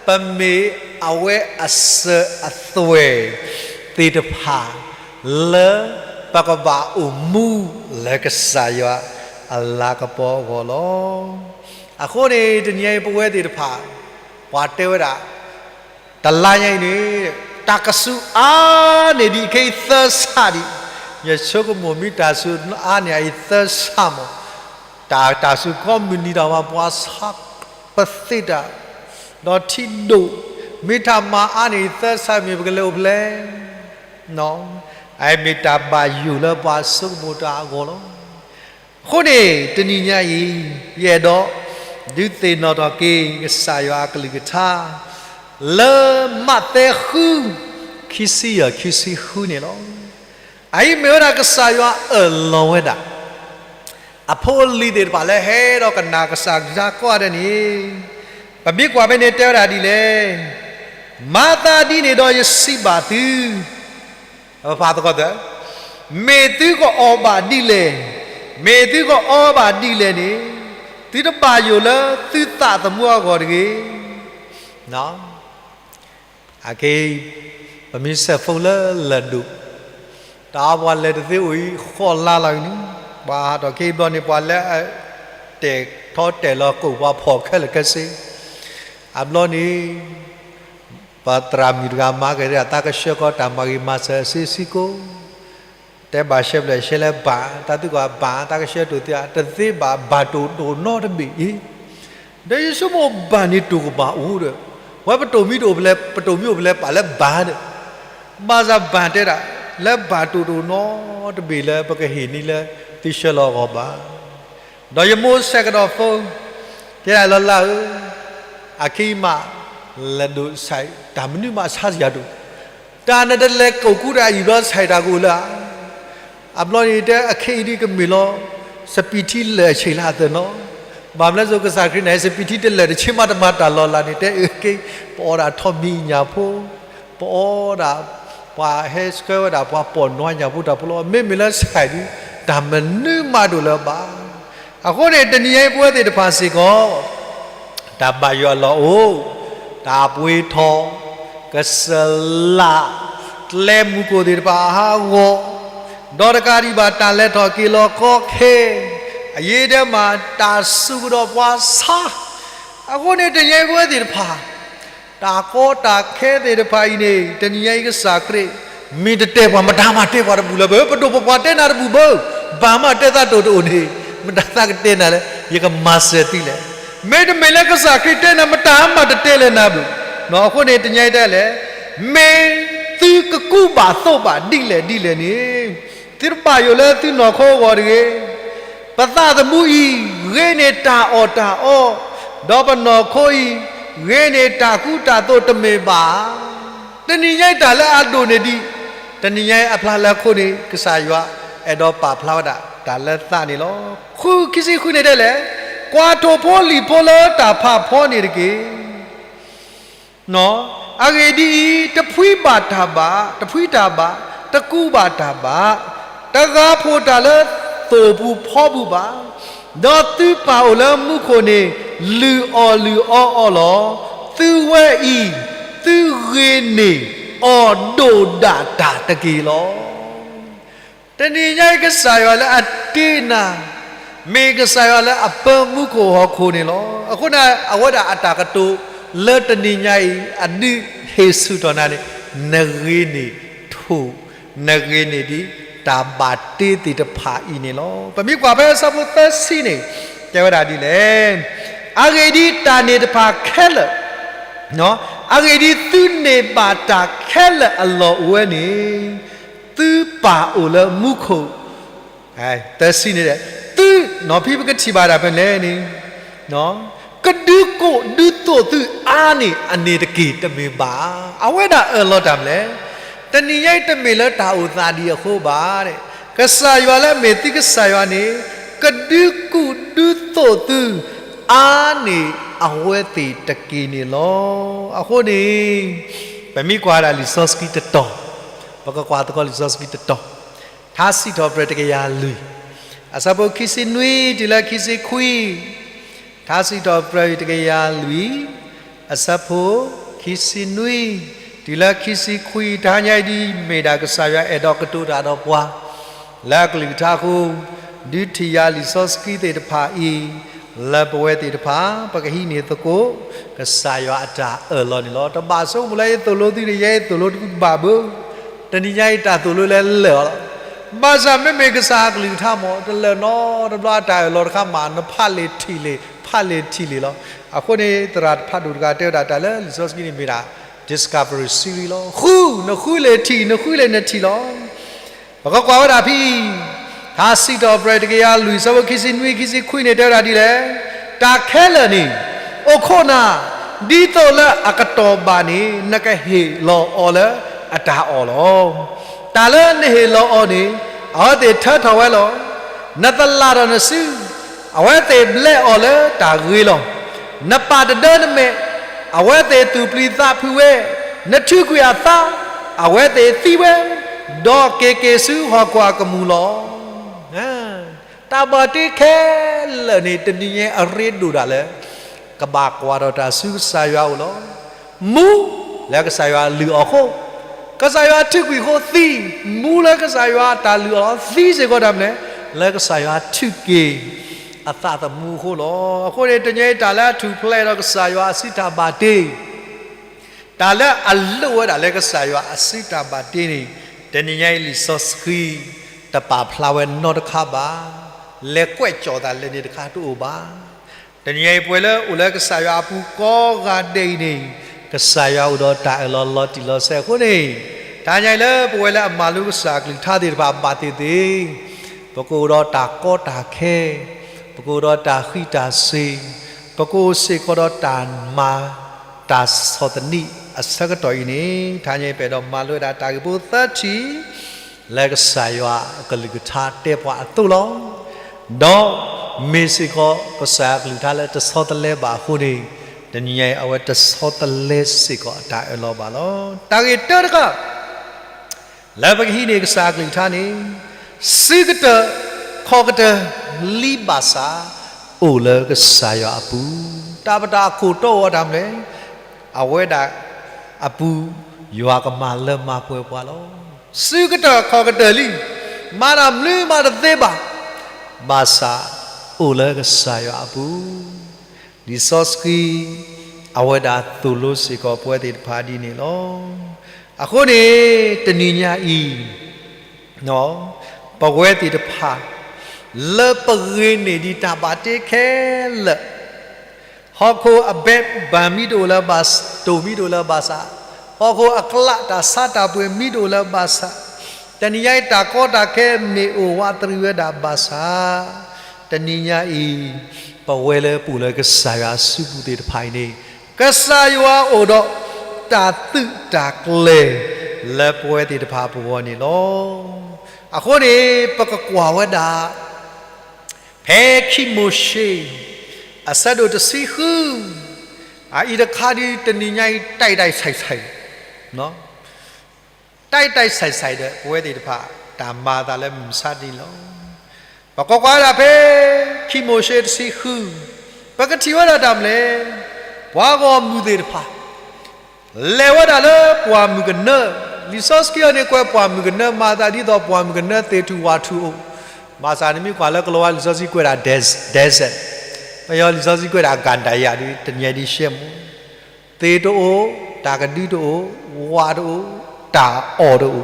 ပမ့ၢ်အဝဲအစၢၤအသွဲၣ်သ့ၣ်တဖၣ် လၢပကဘၣ်အိၣ်မူလၢကစၢ်ယွၤအလၤကပီၤအဂီၢ်လီၤ. အဃိန့ၣ် တနံၤညါအံၤပဝဲသ့ၣ်တဖၣ် ပှၤတဲဝဲဒၣ် တလါညါအံၤန့ၣ် တၢ်ကစူၤအါန့ၢ်ဒံးခဲအံၤသၢဆၣ်ဒံး, ယဆိကမိၣ်မ့ၢ်တၢ်စူၤအါန့ၢ်အံၤသၢဆၣ်မး, တၢ် တၢ်စူၤကိးမုၢ်နံၤဒၣ်ဝဲ ပှၤဆါပသ့တၢ် ဒီးထံဒိၣ်, မ့ၢ်တၢ်မၤအါန့ၢ်အံၤသၢဆၣ်မ့ၢ်ပကလဲၤအိၣ်ဖဲလဲၣ်, အအံၤမ့ၢ်တၢ်ဘၣ်ယိၣ်လၢပှၤဆိကမိၣ်တၢ်အဂီၢ်လီၤ. အဃိန့ၣ် တနံၤညါအံၤ ယအဲၣ်ဒိး ဒုးသ့ၣ်နီၣ်ထီၣ်က့ၤ ကစၢ်ယွၤအကလုၢ်ကထါ လၢမးသဲဃု ခံဆံယဲၢ် ခံဆံဃုန့ၣ်လီၤ. အအံၤမ့ၢ်ဝဲဒၣ်ကစၢ်ယွၤအၢၣ်လီၤဝဲဒၣ် အဖိအလံၤသ့ၣ်တဖၣ်လၢဟဲဒီးကနၣ်ကစၢ်ကလုၢ်ကထါကိးဂၤဒဲးန့ၣ်, ပမ့ၢ်ကွၢ်ဖဲန့ၣ်တဲဝဲဒၣ်ဒ်လဲၣ်, မၤသးဒ်န့ၣ်ဒီးယစံးဘၣ်သု ပဖးသကိးသၢ, မ့ၢ်သုကအီၣ်ဘၣ်ဒ်လဲၣ်, မ့ၢ်သုကအီဘၣ်ဒ်လဲၣ်န့ၣ်, သုတဘၣ်ယိၣ်လၢသုသးသမူအဂီၢ်တဂ့ၤ. အခဲအံၤ ပမ့ၢ်စဲးဖိလၢလၢၢ်ဒိၣ်, တၢ်အီပှၤလဲၤတသ့အိၣ်အံၤ ဃိးလါလီၤအံၤန့ၣ်, ပှၤဟးထီၣ်ခဲအံၤဘျီန့ၣ် ပှၤလၢအတဲာ်ထီၣ်တဲာ်လီၤကိၣ်ပှၤဖီၣ်ခဲလၢာ်ခဲဆ့, အဘျီန့ၣ် ပသရၣ်မုၣ်တဂၤမၤက့ၤဒၣ် တၢ်ကဆှၢကီးတၢ်မၤဂ့ၤမၤစၢၤအဆ့ဆ့ကိး, တဲဘၣ်ရှဲဖျၢၣ်ရှဲလၢဘၣ်, တၢ်သံကွၢ်ဘၣ်, တၢ်ကဆှၢတိၢ်သံကွၢ် တသ့ဘၣ်, ဘၣ်တိၢ်တအိၣ်နီတဘ့ၣ်အံၤ, ဒီးယဆိကမိၣ်ဘၣ်န့ၣ်တိၢ်ကဘၣ်အိၣ်ဒီး, ဝဲပတိၢ်မံၤတအိၣ်ဖဲလဲၣ်, ပတိၢ်မံၤအိၣ်ဖဲလဲၣ် ပာ်လၢဘၣ်ဒီး, ဘၣ်ဆၣ်ဘၣ်တဲဒၣ် လၢဘၣ်တိၢ်တအိၣ်နီတဘ့ၣ်လၢပကဟ့ၣ်န့ၢ်လၢသုဆှၢလီၤအဂီၢ်ဘၣ်. ဒီးယမိၢ်ဆဲးကဒီးဖိ, တဲဒၣ်လီၤလၢဧၢ, အခဲအံၤမး လဲၤဒိးဆဲးတၢ်မနုၤမးဆါစယၤဒိၣ်, တၢ်နတလဲၤကိၣ်ကူတၢ်အံၤဘျီဆဲးတၢ်ကအိၣ်လၢဧါ. အဘျီန့ၣ်တဲအခဲအံၤဒ်ကမ့ၢ်လီၤ, စပံးထံလၢာ်ဆံးလၢအသၢနီၤ, ဘၣ်မနုၤလဲၣ်ကစၢ်ခရံာ်န့ၣ် စပံးထံတလၢာ်တဆံးမးတမၤတၢ်လီၤလးန့ၣ် တဲအၢက့ၤ, ပအီဒၣ်ထီးမံၤညၣ်ဖိ, ပအီဒၣ် ပှၤဟဲဆှၢဝဲဒၣ်ပှၤပိာ်နွါညၣ်ဖိတၢ်ဖိလီၤ, မ့မ့ၢ်လၢဆဲးဒ် တၢ်မနုၤမးတအိၣ်လၢၤဘၣ်. အဃိန့ၣ် တနံၤညါအံၤပဝဲသ့ၣ်တဖၣ်စ့ၢ်ကီး တၢ်ဘၣ်ယွၤလီၢ်အိၣ်, တၢ်ပှ့ၤထီၣ်, ကစၢ်လၢ်, ကျဲမုၢ်ခိၣ်သ့ၣ်တဖၣ်အဟးဂီၤ, ဒီးတကးဒံးဘၣ်တၢ်လဲၤထီၣ်က့ၤလီၤကီခဲ, အယံၤဒဲးမးတၢ်စူၤကဒီးပှၤဆါ, အဃိန့ၣ်တနံၤညါအံၤပဝဲသ့ၣ်တဖၣ် တၢ်ကီတၢ်ခဲသ့ၣ်တဖၣ်အံၤန့ၣ် တနံၤညါအံၤကစၢ်ခရံာ် မ့ၢ်တတဲပှၤ မတၤမးတဲပှၤတဘူၣ်လၢၤဘၣ်, ပဒိၣ်ပပှၢ်တဲနၤတဘူၣ်ဘၣ်, ဘၣ်မးတဲသးတိၣ်တအိၣ်န့ၣ် မတၤသးကတဲနၤလၢ ယကမၤစၢၤသုလဲၣ်. မ့တမ့ၢ်လၢကစၢ်ခရံာ်တဲနၤ မတၤမးတတဲလၢၤနၤဘၣ်. အဃိန့ၣ်တနံၤညါအံၤတဲလဲၣ်, မ့ၢ်သုကကူးဘၣ်သိးဘၣ်ဒ်လဲၣ်ဒ်လဲၣ်န့ၣ် သုတဘၣ်ယိၣ်လၢသုနီၢ်ခိအဂီၢ်တဂ့ၤ. ပသးသမူအံၤ ဂ့ၤန့ၢ်တၢ်အီၣ်တၢ်အီ, ဒီးပနီၢ်ခိအံၤ ဂ့ၤန့ၢ်တၢ်ကူတၢ်သိးတမ့ၢ်ဘၣ်. တနံၤညါအံၤတၢ်လၢအဒိၣ်န့ၢ်ဒံး, တနံၤညါအံၤအဖျါလၢအခိန့ၣ် ကစၢ်ယွၤအဲၣ်ဒိးပာ်ဖျါဝဲဒၣ်တၢ်လၢသးန့ၣ်လီၤ. ဃု ခံဆံဃုန့ၣ်တဲလဲၣ်, ကွၢ်ထိၣ်ဖိလံၣ်ဖိလၢတၢ်ဖးဖီန့ၣ်တက့ၢ်. အဂ့ၢ်ဒ်အံၤ, တဖှံဘၣ်တၢ်ဘၣ်, တဖှံတၢ်ဘၣ်, တကူးဘၣ်တၢ်ဘၣ်, တဂၤဖှီၣ်တၢ်လၢသိၣ်ပူၤဖီပူၤဘၣ်. ဒီးသုပၢ်အိၣ်လၢမူခိၣ်န့ၣ် လုၢ်အီၣ်လုၢ်အီအီၤလီၤ. သုဝဲအံၤ သုဂ့ၤန့ၢ်အီၤဒိၣ်ဒၣ်တၢ်တက့ၢ်လီၤ. တနံၤညါအံၤကစၢ်ယွၤလၢအတ့နၤ မ့ၢ်ကစၢ်ယွၤလၢအပၢမူခိၣ်ဟီၣ်ခိၣ်န့ၣ်လီၤ. အဃိန့ၣ် အဝဲဒၣ်အတၢ်ကတိၤလၢတနံၤညါအံၤ အဒုးဟ့ၣ်ဆူၣ်ထီၣ်နၤန့ၣ် နဂ့ၤန့ၢ်ထိၣ်, နဂ့ၤန့ၢ်ဒ်တၢ်ဘၣ်တ့သ့ၣ်တဖၣ်အံၤန့ၣ်လီၤ. ပမ့ၢ်ကွၢ်ဖဲအဆၢဖိသၢဆံန့ၣ် တဲဝဲဒၣ်ဒ်လဲၣ်, အဂ့ၢ်ဒ်အံၤတၢ်န့ၣ်တဖၣ်ခဲလၢာ် အဂ့ၢ်ဒ်အံၤသုန့ၢ်ဘၣ်တၢ်ခဲလၢာ်အလီၢ်အိၣ်ဝဲန့ၣ် သုပၢ်အိၣ်လၢမူခိၣ်, သၢဆံန့ၣ်, သု, နီၢ်ဖံပကထံၣ်ဘၣ်ဒၣ်ဖဲလဲၣ်န့ၣ်, ကဒုးကူးဒုးသိးသုအါန့ၢ်အန့ၣ်တက့ၢ်တမ့ၢ်ဘၣ်. အဝဲဒၣ်အၢၣ်လီၤတၢ်မနုၤလဲၣ်. တနံၤညါအံၤတမ့ၢ်လၢတၢ်အိၣ်သးဒ်အဃိဘၣ်. ကစၢ်ယွၤလၢအမ့ၢ်သုကစၢ်ယွၤန့ၣ် ကဒုးကူးဒုးသိးသု အါန့ၢ်အဝဲသ့ၣ်တက့ၢ်န့ၣ်လီၤ. အဃိန့ၣ် ပမ့ၢ်ကွၢ်ဒၣ်လံာ်စီဆှံတတီၤ, ပကကွၢ်သကိးလံာ်စီဆှံတတီၤ, ထါစံးထီၣ်ပတြၢၤတကယၤလွံၢ်, အဆၢဖိခံဆံနွံတုၤလၢခံဆံခွံ, ထါစံးထီၣ်ပတြၢၤတကယၤလွံၢ်, အဆၢဖိခံဆံနွံ တုၤလၢခံဆံခွံ, တဟါညါအံၤဒ်မ့ၢ်ဒၣ်ကစၢ်ယွၤအဲၣ်ဒိးကတိၤတၢ်ဒီးပှၤ လၢအကလုၢ်ကထါအဃိ, ဒုးထံၣ်ယၤလံာ်စီဆှံသ့ၣ်တဖၣ်အံၤ, လၢပဝဲသ့ၣ်တဖၣ် ပကဟံးန့ၢ်သကိး ကစၢ်ယွၤအတၢ်အၢၣ်လီၤန့ၣ်လီၤ. တဘၣ်ဆိကမိၣ်လၢယသိၣ်လိသုန့ၣ် ယဲယသိၣ်လိတဘၣ်ဘၣ်. တနံၤညါအံၤတၢ်သိၣ်လိလၢလၢာ်အီၤလီၤ. ဘၣ်ဆၣ်မ့မ့ၢ်ကစၢ်အကလုၢ်ကထါမ့ၢ် တလၢာ်နီတဘျီအတၢ်အၢၣ်လီၤတခါမး နဖးလဲၣ်ထံၣ်လဲၣ် ဖးလဲၣ်ထံၣ်လဲၣ်လီၤ. အဃိန့ၣ် သရၣ်ဖးဒိၣ်တဂၤတဲဝဲဒၣ်တၢ်လၢလံာ်စီဆှံန့ၣ်မ့ၢ်ဒၣ် Discovery Series လီၤ. ဃု, နဃုလဲၣ်ထံၣ် နဃုလဲၣ်နထံၣ်လီၤ. ပကကွၢ်ဝဲဒၣ်ဖဲအံၤ, ထါစံးထီၣ်ပတြၢၤတကယၤလွံၢ် အဆၢဖိခံဆံနွံ ခံဆံခွံန့ၣ်တဲဝဲဒၣ်ဒ်လဲၣ်, တၢ်ခဲလၢာ်န့ၣ် အိၣ်ခိးနၤ ဒ်သိးလၢအကတီၢ်ဘၣ်န့ၣ် နကဟ့ၣ်လီၤအီၤလၢအတၢ်အီၣ်လီၤ. တၢ်လၢနဟ့ၣ်လီၤအီၤန့ၣ် အဝဲသ့ၣ်ထၢထီၣ်ဝဲလီၤ. နသလၣ်ထီၣ်နစု, အဝဲသ့ၣ်ဘျဲးအီၤလၢတၢ်ဂ့ၤလီၤ. နပာ်တဒၢနမဲာ်, အဝဲသ့ၣ်သူၣ်ပျံၤသးဖုးဝဲ, နထုးကွံာ်အသး, အဝဲသ့ၣ်သံဝဲ, ဒီးက့ၤက့ၤဆူဟီၣ်ခိၣ်အကမူၣ်လီၤ. တၢ်ဘၣ်တ့ခဲလၢာ်န့ၣ် တနံၤညါအံၤအရ့ဒိၣ်ဒၣ်လၢ ကဘၣ်ကွၢ်ထီၣ်တၢ်ဆူကစၢ်ယွၤအအိၣ်လီၤ. မူလၢကစၢ်ယွၤလုၢ်အီၤအဃိ, ကစၢ်ယွၤထုးကွံာ်အဃိသံ, မူလၢကစၢ်ယွၤတၢ်လုၢ်အီၤလီၤ. သံစ့ၢ်ကီးတၢ်မနုၤလဲၣ်, လၢကစၢ်ယွၤထုးက့ၤ အသးသမူအဃိလီၤ. အဃိန့ၣ် တနံၤညါအံၤတၢ်လၢအထူၣ်ဖျဲးဒီးကစၢ်ယွၤအစုတၢ်ဘၣ်တ့ တၢ်လၢအလိၣ်ဝဲဒၣ်လၢကစၢ်ယွၤအစုတၢ်ဘၣ်တ့န့ၣ် တနံၤညါအံၤလံာ်စီဆှံ တပာ်ဖျါဝဲနီတခါဘၣ်. လဲၤကွဲးကၠီၣ်သးလဲၣ်န့ၣ်တခါတအိၣ်ဘၣ်. တနံၤညါအံၤပဝဲလၢအိၣ်လၢကစၢ်ယွၤအပူၤကိးဂၤဒဲးအံၤန့ၣ် ကစၢ်ယွၤအိၣ်ဒီးတၢ်အၢၣ်လီၤလီၤတံၢ်လီၤဆဲးအဃိန့ၣ်, တဟါညါအံၤလၢပဝဲလၢအမၤလိကစၢ်အကလုၢ်ကထါသ့ၣ်တဖၣ်ဘၣ်သ့ၣ်သ့ၣ် ပကအိၣ်ဒီးတၢ်ကီတၢ်ခဲ, ပကအိၣ်ဒီးတၢ်ဃံးတၢ်စ့ၤ, ပကအိၣ်စ့ၢ်ကီးဒီးတၢ်မၤ တၢ်ဆီၣ်သနံးအဆၢကတီၢ်အံၤန့ၣ်, တဟါညါအံၤပအဲၣ်ဒိးမၤလိဝဲဒၣ်တၢ်ဂ့ၢ်ဖိသၢထံၣ် လၢကစၢ်ယွၤအကလုၢ်ကထါတဲပှၤအသိးလီၤ. ဒီးမ့ၢ်စ့ၢ်ကီးကစၢ်ယွၤအကလုၢ်ကထါလၢတဆီတလဲဘၣ်အဃိန့ၣ်, တနံၤညါအံၤ အဝဲတဆီတလဲစ့ၢ်ကီးအတၢ်အၢၣ်လီၤဘၣ်လီၤ. တၢ်ဂ့ၢ်တၢတခါ လၢပကဟံးန့ၢ်ကစၢ်အကလုၢ်ကထါန့ၣ်, စုကတၢၢ် ခီကတၢၢ်လံဘၣ်ဆၣ်, အိၣ်လၢကစၢ်ယွၤအပူၤ, တၢ်ပတၢ်အခိၣ်တီဂီၤတၢ်မနုၤလဲၣ်, အဝဲဒၣ်အပူၤ, ယွၤကမၤလၢမၤပှဲၤပှၤလီၤ. စုကတၢၢ်ခီကတၢၢ်လံ, မၤတၢ်မနုၤမးတသ့ဘၣ်, ဘၣ်ဆၣ်အိၣ်လၢကစၢ်ယွၤအပူၤ, လံာ်စီဆှံ အဝဲဒၣ်သိၣ်လိစ့ၢ်ကီးပဝဲသ့ၣ်တဖၣ်ဒ်န့ၣ်လီၤ. အဃိန့ၣ် တနံၤညါအံၤ ပဝဲသ့ၣ်တဖၣ် လၢပဂ့ၤန့ၢ်ဒံးတၢ်ဘၣ်တ့ခဲလၢာ်, ဟီၣ်ခိၣ်အဘဲးဘၣ်မ့ၢ်တအိၣ်လၢၤဘၣ်, တိၢ်မ့ၢ်တအိၣ်လၢၤဘၣ်ဆၣ်, ဟီၣ်ခိၣ်အကျးတၢ်ဆါတၢ်ပှ့ၤမ့ၢ်တအိၣ်လၢၤဘၣ်ဆၣ်, တနံၤညါအံၤတၢ်ကီတၢ်ခဲမ့ၢ်အိၣ်ဝးတရံးဝဲဒၣ်ဘၣ်ဆၣ်, တနံၤညါအံၤ ပဝဲလၢပအိၣ်လၢကစၢ်ယွၤအစုပူၤသ့ၣ်တဖၣ်အံၤန့ၣ်, ကစၢ်ယွၤအိၣ်ဒီးတၢ်သုးတၢ်ကျဲၤ လၢပဝဲသ့ၣ်တဖၣ်အပဂီၢ်န့ၣ်လီၤ. အဃိန့ၣ် ပကကွၢ်ဝဲဒၣ် ဖဲခံမိၤၡ့ အဆၢဒိၣ်တဆံဃု, အအံၤတခါဒ်တနံၤညါအံၤ တၢ်တၢ်ဆဲးဆဲး တၢ်တၢ်ဆဲးဆဲးဒီး ပဝဲသ့ၣ်တဖၣ် တၢ်မၤအသးလၢမုၢ်မဆါတနံၤလီၤ. ပကွၢ်ကွၢ်ဝဲဒၣ်ဖဲ ခံမိၤၡ့တဆံဃု, ပကထံၣ်ဝဲဒၣ်တၢ်မနုၤလဲၣ်, ပှၤဂီၢ်မုၢ်သ့ၣ်တဖၣ် လဲၤဝဲဒၣ်လၢပှၢ်မုၢ်ကနၢ, လံာ်စီဆှံအံၤန့ၣ် ကွဲးပှၢ်မုၢ်ကနၢ မၤအသးဒ်သိးပှၢ်မုၢ်ကနၢသ့ၣ်ထူၣ်ဝၣ်ထူၣ်အိၣ်, ဘၣ်ဆၣ်နမ့ၢ်ကွၢ်လၢကလံးဝါလံာ်စီဆှံကွဲးဒၣ် desert, ပယီၤလံာ်စီဆှံကွဲးဒၣ် ကန္တာရ ဒ်တနံၤညါဒ်ရှဲမူ သ့ၣ်တအိၣ်, တၢ်ကဒုတအိၣ်, ဝၣ်တအိၣ်, တၢ်အီၣ်တအိၣ်,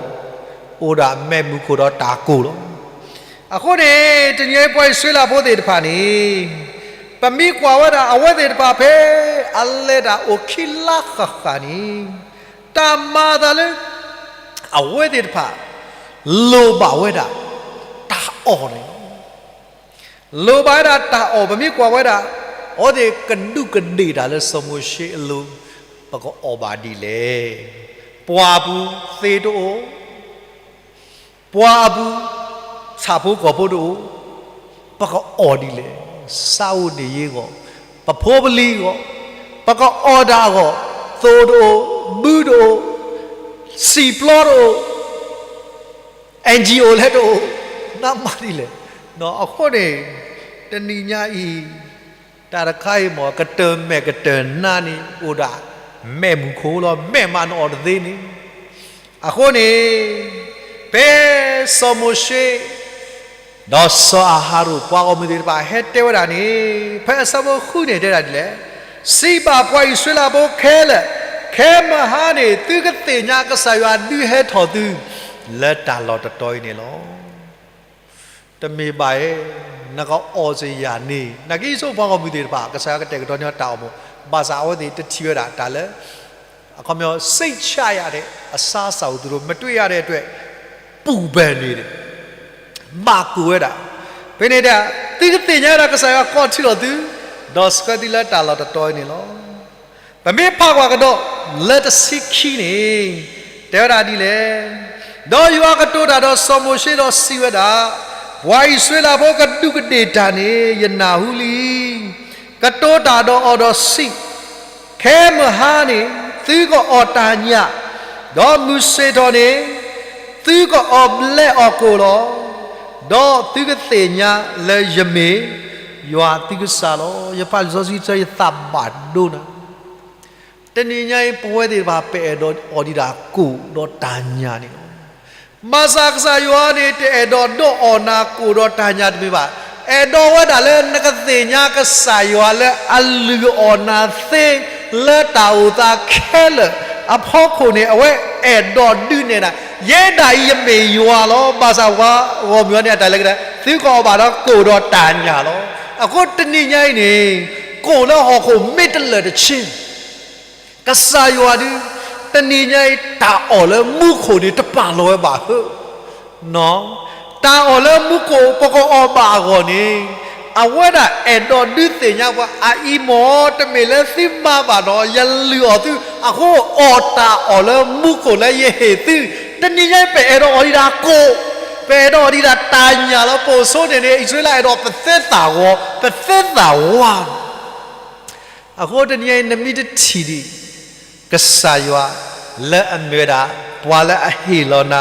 အိၣ်ဒၣ်အမဲးမုၢ်ခိၣ်ဒီးတၢ်ကိၢ်လီၤ. အဃိန့ၣ် တနံၤညါအံၤပှၤအံၣ်စရ့လးဖိသ့ၣ်တဖၣ်န့ၣ်, ပမ့ၢ်ကွၢ်ဝဲဒၣ်အဝဲသ့ၣ်တဖၣ်ဖဲ အလဲၤတၢ်အိၣ်ခံလါဃၣ်ဃၣ်န့ၣ်, တၢ်မၤအသးလၢ အဝဲသ့ၣ်တဖၣ် လိၣ်ဘၣ်ဝဲဒၣ် တၢ်အီၣ်န့ၣ်လီၤ. လိၣ်ဘၣ်ဝဲဒၣ်တၢ်အီၣ် ပမ့ၢ်ကွၢ်ဝဲဒၣ် အဝဲသ့ၣ်ကဒူးကဒ့ၣ်တၢ်လၢစီၤမိၤၡ့အလိၤ, ပကအီၣ်ဘၣ်ဒ်လဲၣ်. ပှၢ်အပူၤသ့ၣ်တအိၣ်, ပှၢ်အပူၤ ဆၣ်ဖိကီၢ်ဖိတအိၣ်, ပကအီၣ်ဒ်လဲၣ်. စးအိၣ်န့ၣ်ယ့ၢ်ဂီၢ်, ပဖိပလံၤအဂီၢ်, ပကအီၣ်တၢ်အဂီၢ်, သိၣ်တအိၣ်, ဘုတအိၣ်, စံာ်ပျီတအိၣ်, NGO လဲၣ်တအိၣ်, နမၤဒ်လဲၣ်. အဃိန့ၣ် တနံၤညါအံၤ တၢ်တခါအံၤမ့ၢ် ကတၢၢ်မဲာ်ကတၢၢ်နါန့ၣ် အိၣ်ဒၣ်မဲးမုၢ်ခိၣ်လီၤ, မဲးမးနအီၣ်တသ့န့ၣ်. အဃိန့ၣ် ဖဲစီၤမိၤၡ့ ဒီးစီၤအၤဟရိၣ် ပှၤဂီၢ်မုၢ်သ့ၣ်တဖၣ် ဟဲတဲဝဲဒၣ်န့ၣ် ဖဲအဆၢဖိဃုန့ၣ်တဲဒၣ်ဒ်လဲၣ်, စံးဘၣ်ပှၤအံၣ်စရ့လးဖိခဲလၢာ်, ခဲမုၢ်ဟါန့ၣ် သုကသ့ၣ်ညါကစၢ်ယွၤဒုးဟဲထီၣ်သု လၢတၢ်လီၢ်တတီၤအံၤန့ၣ်လီၤ. တမ့ၢ်ဘၣ်ဧါ, နကအီၣ်စ့ၢ်ယၤန့ၣ်, နာ်က့ ယဆိကမိၣ်ပှၤဂီၢ်မုၢ်သ့ၣ်တဖၣ် ကစၢ်ယွၤကတဲာ်ကတီၤန့ၢ်တၢ်အိၣ်မူ, ဘၣ်ဆၣ်အဝဲသ့ၣ်တထံၣ်ဝဲဒၣ်တၢ်လၢ အခီပညီ စိတ်ချရတဲ့ အစားအစာကို သူတို့ မတွေ့ရတဲ့အတွက် ပူပန်နေတယ်, ဘၣ်ကိၢ်ဝဲဒၣ်. ဖဲန့ၣ်ဒီး သုကသ့ၣ်ညါဝဲဒၣ်ကစၢ်ယွၤကိးထီၣ်သု, ဒီးဆှၢသုလၢတၢ်လီၢ်တတီၤအံၤန့ၣ်လီၤ. ပမ့ၢ်ဖးကွၢ်ကဒီး လၢတဆံခံန့ၣ် တဲဝဲဒၣ်ဒ်လဲၣ်, ဒီးယွၤကတိၤတၢ်ဒီးစီၤမိၤၡ့ဒီးစံးဝဲဒၣ်, ပှၤအံၣ်စရ့လးဖိကဒူးကဒ့ၣ်တၢ်န့ၣ် ယနၢ်ဟူလံ. ကတိၤတၢ်ဒီးအီၤဒီးစံး, ခဲမုၢ်ဟါန့ၣ် သုကအီၣ်တၢ်ညၣ်, ဒီးမုၢ်ဆ့ၣ်ထီၣ်န့ၣ် သုကအီၣ်ဘျဲၣ်အီၣ်ကိၣ်လီၤ. ဒီးသုကသ့ၣ်ညါလၢယမ့ၢ်ယွၤသုကစၢ်လီၤ. ယဖးလံာ်စီဆှံတဆၢ ယသးဘၣ်ဒိနၤ. တနံၤညါအံၤ ပဝဲသ့ၣ်တဖၣ် ပအဲၣ်ဒိးအီၣ်ဒံးတၢ်ကိၣ်ဒီးတၢ်ညၣ်န့ၣ်လီၤ. ဘၣ်ဆၣ်ကစၢ်ယွၤန့ၣ် တအဲၣ်ဒိးဒုးအီၣ်နၤကိၣ်ဒီးတၢ်ညၣ်တမ့ၢ်ဘၣ်. အဲၣ်ဒိးဝဲဒၣ်လၢနကသ့ၣ်ညါကစၢ်ယွၤလၢအလုၢ်အီၣ်နၤသ့ လၢတၢ်အိၣ်သးခဲလၢာ်အဖီခိၣ်န့ၣ် အဝဲအဲၣ်ဒိးဒုးနဲၣ်နၤ, ယဲဒၣ်အံၤယမ့ၢ်ယွၤလီၤ. ဘၣ်ဆၣ်ပှၤဂီၢ်မုၢ်အံၤန့ၣ် အတၢ်လဲၤကဒါ သုကအီၣ်ဘၣ်ဒီးကိၣ်ဒီးတၢ်ညၣ်လီၤ. အဃိတနံၤညါအံၤန့ၣ် ကိၣ်လၢဟီၣ်ခိၣ်မ့ၢ်တလၢာ်တဆ့ ကစၢ်ယွၤဒုး တနံၤညါအံၤ တၢ်အီၣ်လၢမူခိၣ်န့ၣ် တပာ်လီၤဝဲဘၣ်ဧါ. တၢ်အီၣ်လၢမူခိၣ် ပကအီၣ်ဘၣ်အဂီၢ်န့ၣ် အဝဲဒၣ်အဲၣ်ဒိးဒုးသ့ၣ်ညါပှၤ အအံၤမ့ၢ်တမ့ၢ်လၢသုမၤဘၣ်ဒီး ယလုၢ်အီၣ်သု, အဃိအီၣ်တၢ်အီၣ်လၢမူခိၣ်လၢယဟ့ၣ်သု. တနံၤညါအံၤ ပအဲၣ်ဒိးအီၣ်ဒံးတၢ်ကိၣ်, ပအဲၣ်ဒိးအီၣ်ဒံးတၢ်တၢ်ညၣ်လီၤ. ပိာ်ဆိန့ၣ်န့ၣ် အံၣ်စရ့လးအဲၣ်ဒိးပသဲသးဝီ, ပသဲသးဝါ အဃိတနံၤအံၤ နမ့ၢ်တထံၣ်ဒံး ကစၢ်ယွၤလၢအမ့ၢ်ဝဲဒၣ် ပှၤလၢအဟ့ၣ်လီၤနၤ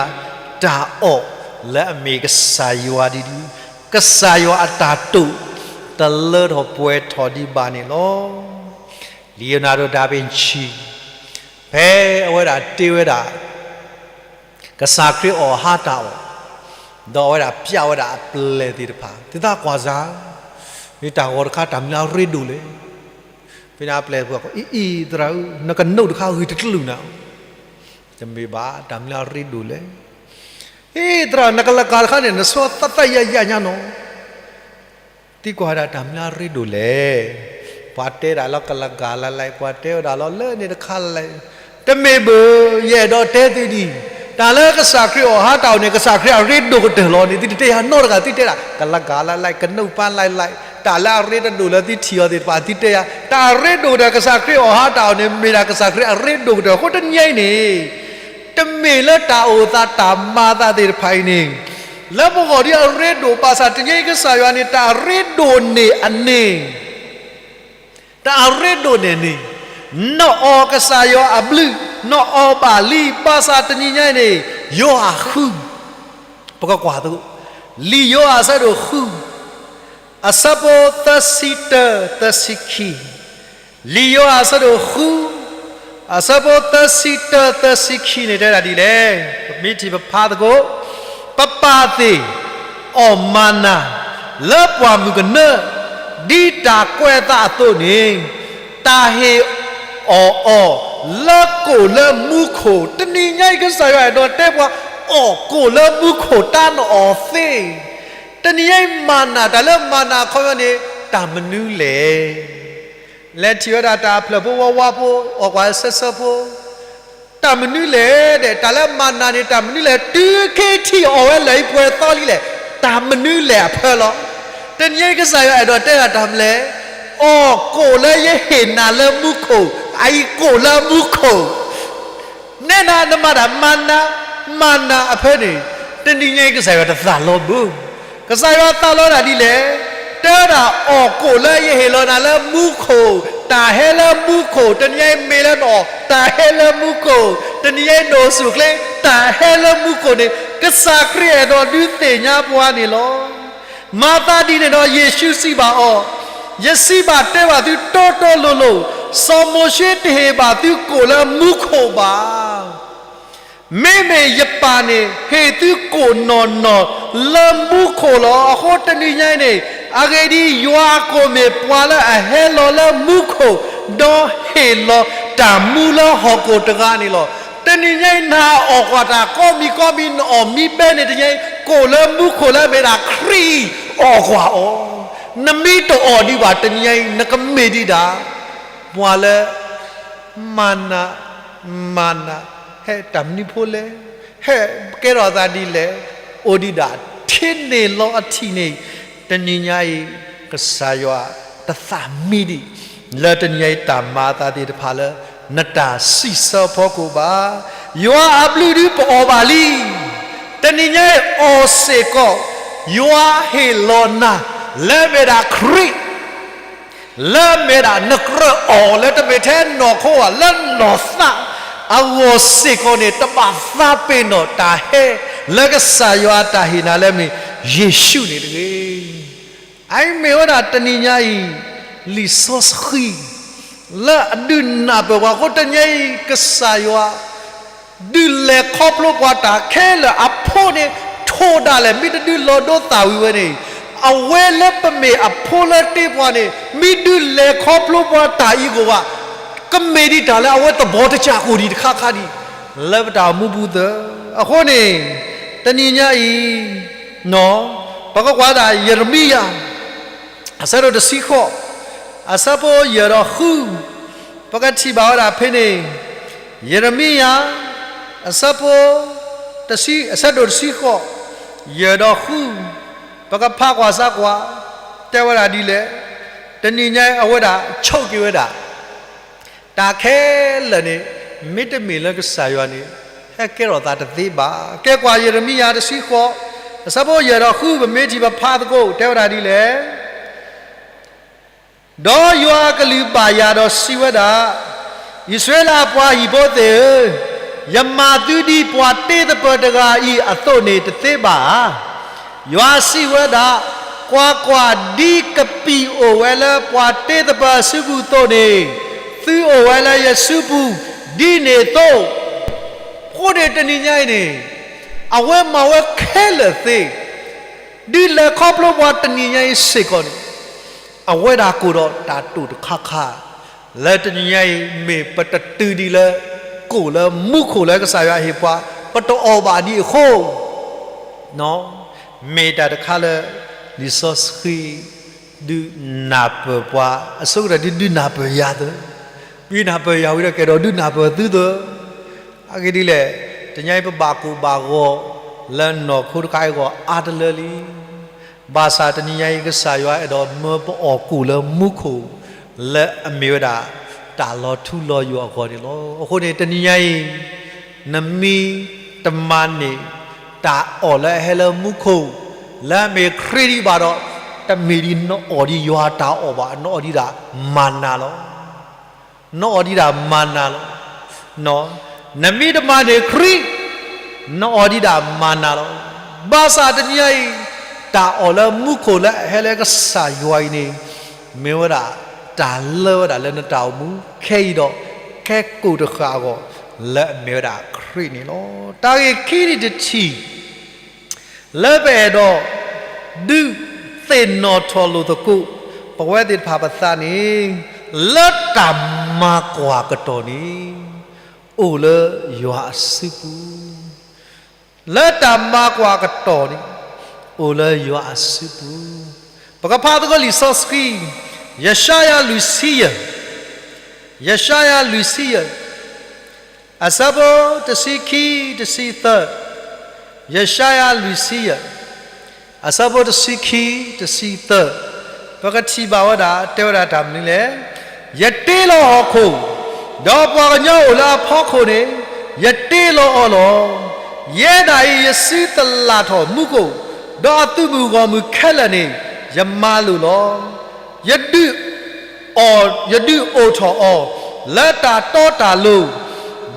တၢ်အီၣ်လၢအမ့ၢ်ကစၢ်ယွၤဒ်ဒုး ကစၢ်ယွၤအတၢ်တိာ် တလၢထီၣ်ပှဲၤထီၣ်ဒံးဘၣ်န့ၣ်လီၤ. Leonardo da Vinci ဖဲအဝဲဒၣ်တ့ဝဲဒၣ် ကစၢ်ခရံာ်အီၣ်ဟါတၢ်အီၣ်, ဒီးအဝဲဒၣ်ပျးဝဲဒၣ်အပျဲၢ်သ့ၣ်တဖၣ်, သုသးကွၢ်စၢ်, မ့ၢ်တၢ်ဂီၤတခါတၢ်မနုၤအရ့ဒိၣ်လဲၣ်. ဖဲန့ၣ်အပျဲၢ်ဖိ အံၤ အံၤ သရၣ်ဧၢ, နကနိၣ်တခါဂ့ၤတကလုာ်နၤ, တမ့ၢ်ဘၣ်, တၢ်မနုၤအရ့ဒိၣ်လဲၣ်. အံၤ သရၣ် နကလၤကၤတခါန့ၣ် နဆီသးသးယၤယၤညါနီၤ. သံကွၢ်ဝဲဒၣ်တၢ်မနုၤအရ့ဒိၣ်လဲၣ်. ပှၤတဲဒၣ်လၢကလၤကၤလၢ်လၢ်, ပှၤတဲဝဲဒၣ်လၢလၢန့ၣ်တခါလၢ်လၢ်, တမ့ၢ်ဘၣ်, ယအဲၣ်ဒိးတဲသုဒ်အံၤ, တၢ်လၢကစၢ်ခရံာ်အီၣ်ဟါတၢ်အီၣ်န့ၣ် ကစၢ်ခရံာ်အရ့ဒိၣ်ကတၢၢ်လီၤန့ၣ် သုတတဲယၤနီတဂၤ, သုတဲဒၣ် ကလၤကၤလၢ်လၢ်, ကနိၣ်ပၢ်လၢ်လၢ်, တၢ်လၢအရ့တဒိၣ်လၢသုထံၣ်အီၤသ့ၣ်တဖၣ် သုတဲယၤ, တၢ်အရ့ဒိၣ်ကတၢၢ် ကစၢ်ခရံာ်အီၣ်ဟါတၢ်အီၣ်န့ၣ် မ့ၢ်ဒၣ်ကစၢ်ခရံာ်အရ့ဒိၣ်ကတၢၢ်အဃိတနံၤအံၤန့ၣ် တမ့ၢ်လၢတၢ်အိၣ်သးတၢ်မၤသးသ့ၣ်တဖၣ်အံၤန့ၣ် လၢပဂီၢ်ဒ်အရ့ဒိၣ်ဘၣ်ဆၣ် တနံၤအံၤကစၢ်ယွၤန့ၣ် တၢ်အရ့ဒိၣ်န့ၢ်အန့ၣ်, တၢ်အရ့ဒိၣ်န့ၢ်န့ၣ်, နအီၣ်ကစၢ်ယွၤအဘျုး, နအီၣ်ဘၣ်လံ, ဘၣ်ဆၣ်တနံၤညါအံၤန့ၣ် ယိၤဟၣ်ဃု, ပကကွၢ်သကိး, လံာ်ယိၤဟၣ်အဆၢဒိၣ်ဃု အဆၢဖိသၢဆံတၢ သၢဆံခံ, လံာ်ယိၤဟၣ်အဆၢဒိၣ်ဃု, အဆၢဖိသၢဆံတၢ သၢဆံခံန့ၣ် တဲဒၣ်ဒ်လဲၣ်, ပမ့ၢ်ထံၣ်ပဖးသကိး, ပပၢ်သ့ၣ်အီၣ်မၤနၤ လၢပှၢ်မုၢ်ကနၢ, ဒ်တၢ်ကွဲးအသးအသိးန့ၣ်, တၢ်ဟ့ၣ်အီၣ်အီၤလၢကိၣ်လၢမူခိၣ်, တနံၤညါအံၤကစၢ်ယွၤအဲၣ်ဒိးတဲပှၤ အီၣ်ကိၣ်လၢမူခိၣ်တၢ်နအီၣ်သ့, တနံၤညါအံၤမၤနၤ, တၢ်လၢမၤနၤအခီပညီန့ၣ် တၢ်မနုၤလဲၣ်. လဲၤထံၣ်ဝဲဒၣ်တၢ်ဖျၢၣ်ဖိဝါဝါဖိ, အီၣ်ကွၢ်ဆၢဆၢဖိ, တၢ်မနုၤလဲၣ်ဒီး တၢ်လၢမၤနၤန့ၣ် တၢ်မနုၤလဲၣ်, တုၤခဲထံၣ်အီၣ်ဝဲလၢာ်အံၤပှဲၤသီလံလဲၣ်, တၢ်မနုၤလဲၣ်အဖၢလီၤ. တနံၤညါအံၤကစၢ်ယွၤအဲၣ်ဒိးတဲဒၣ်တၢ်မနုၤလဲၣ်, အီၣ်ကိၣ်လၢယဟ့ၣ်နၤလၢမူခိၣ်, အအံၤကိၣ်လၢမူခိၣ် နဲဒၣ်နမၤတၢ်မၤနၤ, မၤနၤအဖၢန့ၣ်, တနံၤညါအံၤကစၢ်ယွၤတသးလီဘၣ်. ကစၢ်ယွၤသးလီဒၣ်ဒ်လဲၣ်, တဲဒၣ်အီၣ်ကိၣ်လၢယဟ့ၣ်လီၤနၤလၢမူခိၣ်, တၢ်ဟဲလၢမူခိၣ်, တနံၤညါအံၤမ့ၢ်လၢနအီၣ်, တၢ်ဟဲလၢမူခိၣ်, တနံၤညါအံၤနအိၣ်ဆူၣ်ချ့, တၢ်ဟဲလၢမူခိၣ်န့ၣ်, ကစၢ်ခရံာ်အဲၣ်ဒိးဒုးသ့ၣ်ညါပှၤန့ၣ်လီၤ. မၤသးဒ်န့ၣ်ဒီး ယ့ၣ်ၡူးစံးဘၣ်အီၤ, ယစံးဘၣ်တဲဘၣ်သုတီတီလိၤလိၤ, စီၤမိၤၡ့တဟ့ၣ်ဘၣ်သုကိၣ်လၢမူခိၣ်ဘၣ်. မ့မ့ၢ်ယပၢ်န့ၣ် ဟ့ၣ်သုကိၣ်နီၢ်နီၢ်လၢမူခိၣ်လီၤ. အဃိတနံၤညါအံၤန့ၣ်, အဂ့ၢ်ဒ်အံၤ, ယွၤအကိၣ်မ့ၢ်ပှၤလၢအဟဲလီၤလၢမူခိၣ်, ဒီးဟ့ၣ်လီၤတၢ်မူလၢဟီၣ်ခိၣ်တဂၤန့ၣ်လီၤ. တနံၤညါအံၤ နဟးအီၣ်ကွၢ်တၢ်ကိးမံၤကိးမံၤ နအီၣ်မံဘဲန့ၣ် တနံၤညါအံၤ ကိၣ်လၢမူခိၣ်လၢအမ့ၢ်ဒၣ်ခရံာ်အံၤ အီၣ်ကွၢ်အီၤ, နမ့ၢ်တအီၣ်ဒံးဘၣ် တနံၤညါအံၤ နကမ့ၢ်ဒံးဒၣ် ပှၤလၢ မၤနၤ, မၤနၤ, ဟဲတၢ်မနုၤဖိလဲၣ်, ဟဲကဲထီၣ်သးဒ်လဲၣ်, အိၣ်ဒံးဒၣ်ထဲန့ၣ်လီၤအထံးန့ၣ်, တနံၤညါအံၤ ကစၢ်ယွၤတသးမံဒံး, လၢတနံၤညါအံၤတၢ်မၤအသးသ့ၣ်တဖၣ်လၢ နတၢ်စံးဆၢဖီခိၣ်ဘၣ်. ယွၤအဘျုးဒုးပအီၣ်ဘၣ်လံ, တနံၤညါအံၤအီၣ်စ့ၢ်ကီး, ယွၤဟ့ၣ်လီၤနၤ လၢအမ့ၢ်ဒၣ်ခရံာ် လၢအမ့ၢ်ဒၣ်နကြၢးအီၣ်လၢတမ့ၢ်ထဲနီၢ်ခိဧါ, လၢနီၢ်သးအဂီၢ်စ့ၢ်ကီးန့ၣ် တဘၣ်သးပ့ၤနီၣ်တၢ်ဟဲလၢကစၢ်ယွၤအတၢ်ဟ့ၣ်နၤလၢအမ့ၢ်ယ့ၣ်ၡူးန့ၣ်တဂ့ၤ. အအံၤမ့ၢ်ဝဲဒၣ်တနံၤညါအံၤ လံာ်စီဆှံ လၢအဒုးနၢ်ပၢၢ်ပှၤအဃိ တနံၤညါအံၤ ကစၢ်ယွၤ ဒုးလဲၤခီဖျိပှၤတၢ်ခဲလၢာ်အဖိန့ၣ် ထိးဒၣ်လဲာ် မ့ၢ်တဒုးလီၤဒိသၣ်ဝံၤဝဲန့ၣ်, အဝဲလၢပမ့ၢ်အဖိလၢတ့ပှၤန့ၣ် မ့ၢ်ဒုးလဲၤခီဖျိပှၤတၢ်အံၤအဂီၢ်ဘၣ်, ကမ့ၢ်ဒံးတၢ်လၢအဝဲသဘီတစၢ်ကအိၣ်ဒံးတခါခါဒံး လၢပတၢ်အိၣ်မူပူၤသၢၣ်. အဃိန့ၣ် တနံၤညါအံၤ ပကကွၢ်ဒၣ်ယံးရမံယၤ အဆၢဒိၣ်တဆံဃိး, အဆၢဖိယဲၢ်ဒီးဃု, ပကထံၣ်ဘၣ်ဝဲဒၣ်ဖဲန့ၣ်, ယံးရမံယၤ အဆၢဖိ အဆၢဒိၣ်တဆံဃိး, ယဲၢ်ဒီးဃု, ပကဖးကွၢ်ဆးကွၢ်, တဲဝဲဒၣ်ဒ်လဲၣ်, တနံၤညါအံၤအဝဲဒၣ်ဆိးက့ၤဝဲဒၣ် တၢ်ခဲလၢာ်န့ၣ် မ့တမ့ၢ်လၢကစၢ်ယွၤန့ၣ် ဟဲကဲထီၣ်သးတသ့ဘၣ်. ကဲကွၢ်ယံးရမံယၤတဆံဃိး, အဆၢဖိယဲၢ်ဒီးဃု ပမ့ၢ်ထံၣ်ပဖးသကိး တဲဝဲဒၣ်ဒ်လဲၣ်, ဒီးယွၤအကလုၢ်ဘၣ်ယၤဒီးစံးဝဲဒၣ်, အံၣ်စရ့လးအပှၤဟံၣ်ဖိသ့ၣ်ဧၢ, ယမၤသုဒ်ပှၤတ့သပၢၤတဂၤအံၤအသိးန့ၣ်တသ့ဘၣ်ဧါ. ယွၤစံးဝဲဒၣ် ကွၢ်ကွၢ်, ဒ်ကပံာ်အိၣ်ဝဲလၢပှၤတ့သပၢၤအစုပူၤအသိးန့ၣ်, သုအိၣ်ဝဲလၢယစုပူၤဒ်န့ၣ်အသိး. အဃိန့ၣ်တနံၤညါအံၤန့ၣ်, အဝဲမၤဝဲခဲလၢာ်သ့, ဒ်လဲၤခီဖျိပှၤတနံၤညါအံၤစ့ၢ်ကီးန့ၣ်, အဝဲဒၣ်ကိၣ်ဒီးတၢ်တိာ်တခါခါ, လၢတနံၤညါအံၤ မ့ၢ်ပတတုၤဒံးလၢ ကိၣ်လၢမူခိၣ်လၢကစၢ်ယွၤဟ့ၣ်ပှၤ ပတအီၣ်ဘၣ်ဒံးအဃိ မ့ၢ်တၢ်တခါလၢ လံာ်စီဆှံ ဒုးနၢ်ပၢၢ်ပှၤ, အဆိကတၢၢ်ဒုးဒုးနၢ်ပၢၢ်ယၤသၢ, ဒုးနၢ်ပၢၢ်ယၤဝံၤဒီးကဲဒီးဒုးနၢ်ပၢၢ်သုသၢ. အဂ့ၢ်ဒ်လဲၣ်, တနံၤညါအံၤပဘၣ်ကိၣ်ဘၣ်ဂီၤ လၢနီၢ်ခိတခါအံၤအဂီၢ်အါတလၢလံ. ဘၣ်ဆၣ်တနံၤညါအံၤ ကစၢ်ယွၤအဲၣ်ဒိးမၢပအီၣ်ကိၣ်လၢမူခိၣ် လၢအမ့ၢ်ဝဲဒၣ် တၢ်လီၤထူလီၤယိာ်အဂီၢ်န့ၣ်လီၤ. အဃိန့ၣ် တနံၤညါအံၤ နမ့ၢ်တမၤန့ၢ် တၢ်အီၣ်လၢအဟဲလၢမူခိၣ် လၢအမ့ၢ်ခရံာ်ဒံးဘၣ်ဒီး, တမ့ၢ်ဒ်နအီၣ်ဒံးယွၤတၢ်အီၣ်ဘၣ်, နအီၣ်ဒံးဒၣ်မၤနၤလီၤ. နအီၣ်ဒံးဒၣ်မၤနၤလီၤ. နမ့ၢ်တမၤန့ၢ်ခရံာ် နအီၣ်ဒံးဒၣ်မၤနၤလီၤ. ဘၣ်ဆၣ်တနံၤညါအံၤ တၢ်အီၣ်လၢမူခိၣ်လၢအဟဲလၢကစၢ်ယွၤအံၤန့ၣ် မ့ၢ်ဝဲဒၣ် တၢ်လၢဝဲဒၣ်လၢနတၢ်အိၣ်မူခဲအံၤဒီး ခဲကိၣ်တဃၣ်အဂီၢ် လၢအမ့ၢ်ဝဲဒၣ်ခရံာ်န့ၣ်လီၤ. တၢ်ဂ့ၢ်ခံန့ၣ်တထံၣ် လၢပအဲၣ်ဒိး ဒုးသ့ၣ်နီၣ်ထီၣ်လိာ်သကိး ပဝဲသ့ၣ်တဖၣ်ပသးန့ၣ်, လၢတၢ်မၤကွၢ်ကတီၢ်န့ၣ် အိၣ်လၢယွၤအစုပူၤ, လၢတၢ်မၤကွၢ်ကတီၢ်န့ၣ် အိၣ်လၢယွၤအစုပူၤ. ပကဖးသကိးလံာ်စီဆှံ, ယၡါယၤလွံၢ်ဆံယဲၢ်, ယၡါယၤလွံၢ်ဆံယဲၢ် အဆၢဖိတဆံခံ တဆံသၢ, ယၡါယၤလွံၢ်ဆံယဲၢ် အဆၢဖိတဆံခံ တဆံသၢ, ပကထံၣ်ဘၣ်ဝဲဒၣ် တဲဝဲဒၣ်တၢ်မနုၤလဲၣ်. ယတ့လီၤဟီၣ်ခိၣ်, ဒီးပှၤကညီအိၣ်လၢအဖီခိၣ်န့ၣ် ယတ့လီၤအီၤလီၤ. ယဲဒၣ်အံၤ ယစုသလၣ်ထီၣ်မူခိၣ်, ဒီးအသုးမုၢ်ဂီၢ်မုၢ်ခဲလၢာ်န့ၣ် ယမၤလိာ်လီၤ. ယဒုး ယဒုးအိၣ်ထီၣ်အီၤ လၢတၢ်တီတၢ်လိၤ,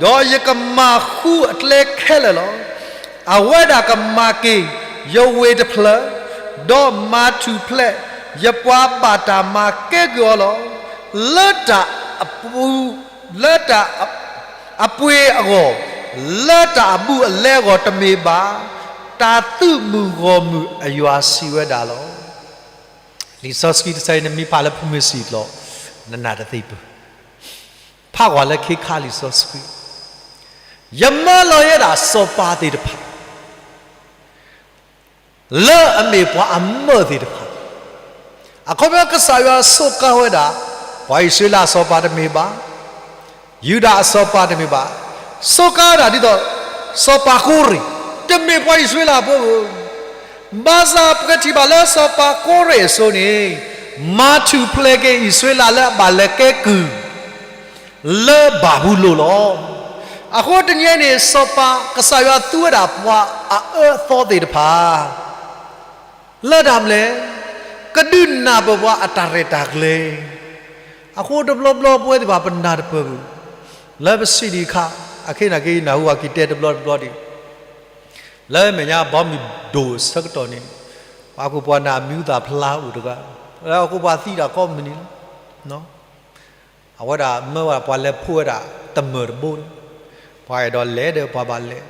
ဒီးယကမၤဃူအကျဲခဲလၢာ်လီၤ. အဝဲဒၣ်ကမၤက့ၤယဝ့ၢ်တဖျၢၣ်, ဒီးမၤထူၣ်ဖျဲးယပှၤဘၣ်တၢ်မၤကဲကုၢ်အီၤလီၤ. လၢတၢ်အပူၤ, လၢတၢ်အပှ့ၤအဂီၢ်, လၢတၢ်အဘူးအလဲအဂီၢ်တမ့ၢ်ဘၣ်, တၢ်သုးမုၢ်ဂီၢ်မုၢ်အယွၤစံးဝဲဒၣ်လီၤ. လံာ်စီဆှံတဆၢအံၤ နမ့ၢ်ဖးလၢဖုမုၢ်စံၣ်ကျီၢ် နနာ်တသ့ၣ်ပၢၢ်, ဖးကွၢ်လၢခ့ခါလံာ်စီဆှံ, ယမၢလီၤယဲဒၣ်စီၤပၤသ့ၣ်တဖၣ် လၢအမ့ၢ်ပှၤအမၢသ့ၣ်တဖၣ်, အခီပညီကစၢ်ယွၤစူးကါဝဲဒၣ် ပှၤအံၣ်စရ့လးအစီၤပၤတမ့ၢ်ဘၣ်, ယူဒၤအစီၤပၤတမ့ၢ်ဘၣ်, စူးကါဝဲဒၣ်ဒ်သိး စီၤပၤကိရ့ၣ် တမ့ၢ်ပှၤအံၣ်စရ့လးဖိဧၢ, ဘၣ်ဆၣ်ပကထံၣ်ဘၣ်လၢစီၤပၤကိရ့ၣ်အစိၤန့ၣ် မၤထူၣ်ဖျဲးက့ၤအံၣ်စရ့လးလၢအဘၣ်လဲၤကဲကုၢ် လၢဘၤဘူလိၣ်လီၤ. အဃိတနံၤအံၤန့ၣ် စီၤပၤကစၢ်ယွၤသူဝဲဒၣ်ပှၤအအၢအသီသ့ၣ်တဖၣ် လၢတၢ်မနုၤလဲၣ်, ကဒုးနၢ်ပၢၢ်ပှၤအတၢ်ရဲၣ်တၢ်ကျဲၤ, အဃိတဘျီဘျီပဝဲသ့ၣ်တဖၣ်ပနၢ်တပၢၢ်ဘၣ်, လၢပစံးဒံးအခါ, အခဲအံၤန့ၣ်က့ ယနၢ်ဟူအက့ၤတဲတဘျီတဘျီဒံး, လၢမဲာ်ညါဘီမုၢ်ဒိၣ်အဆၢကတီၢ်န့ၣ်, ပှၤဟီၣ်ခိၣ်ပှၤနာ်မံၤအုၣ်သးဖျါအိၣ်တဂၤ, လၢဟီၣ်ခိၣ်ပှၤသံတၢ်ကိးမုၢ်နံၤလီၤ. အဝဲဒၣ်မၢဝဲဒၣ်ပှၤလဲၤဖှိၣ်ဝဲဒၣ်တမၢၢ်တဘိန့ၣ်, ပှၤအဲၣ်ဒိးလဲၤဒီးပှၤဘၣ်လဲၤ,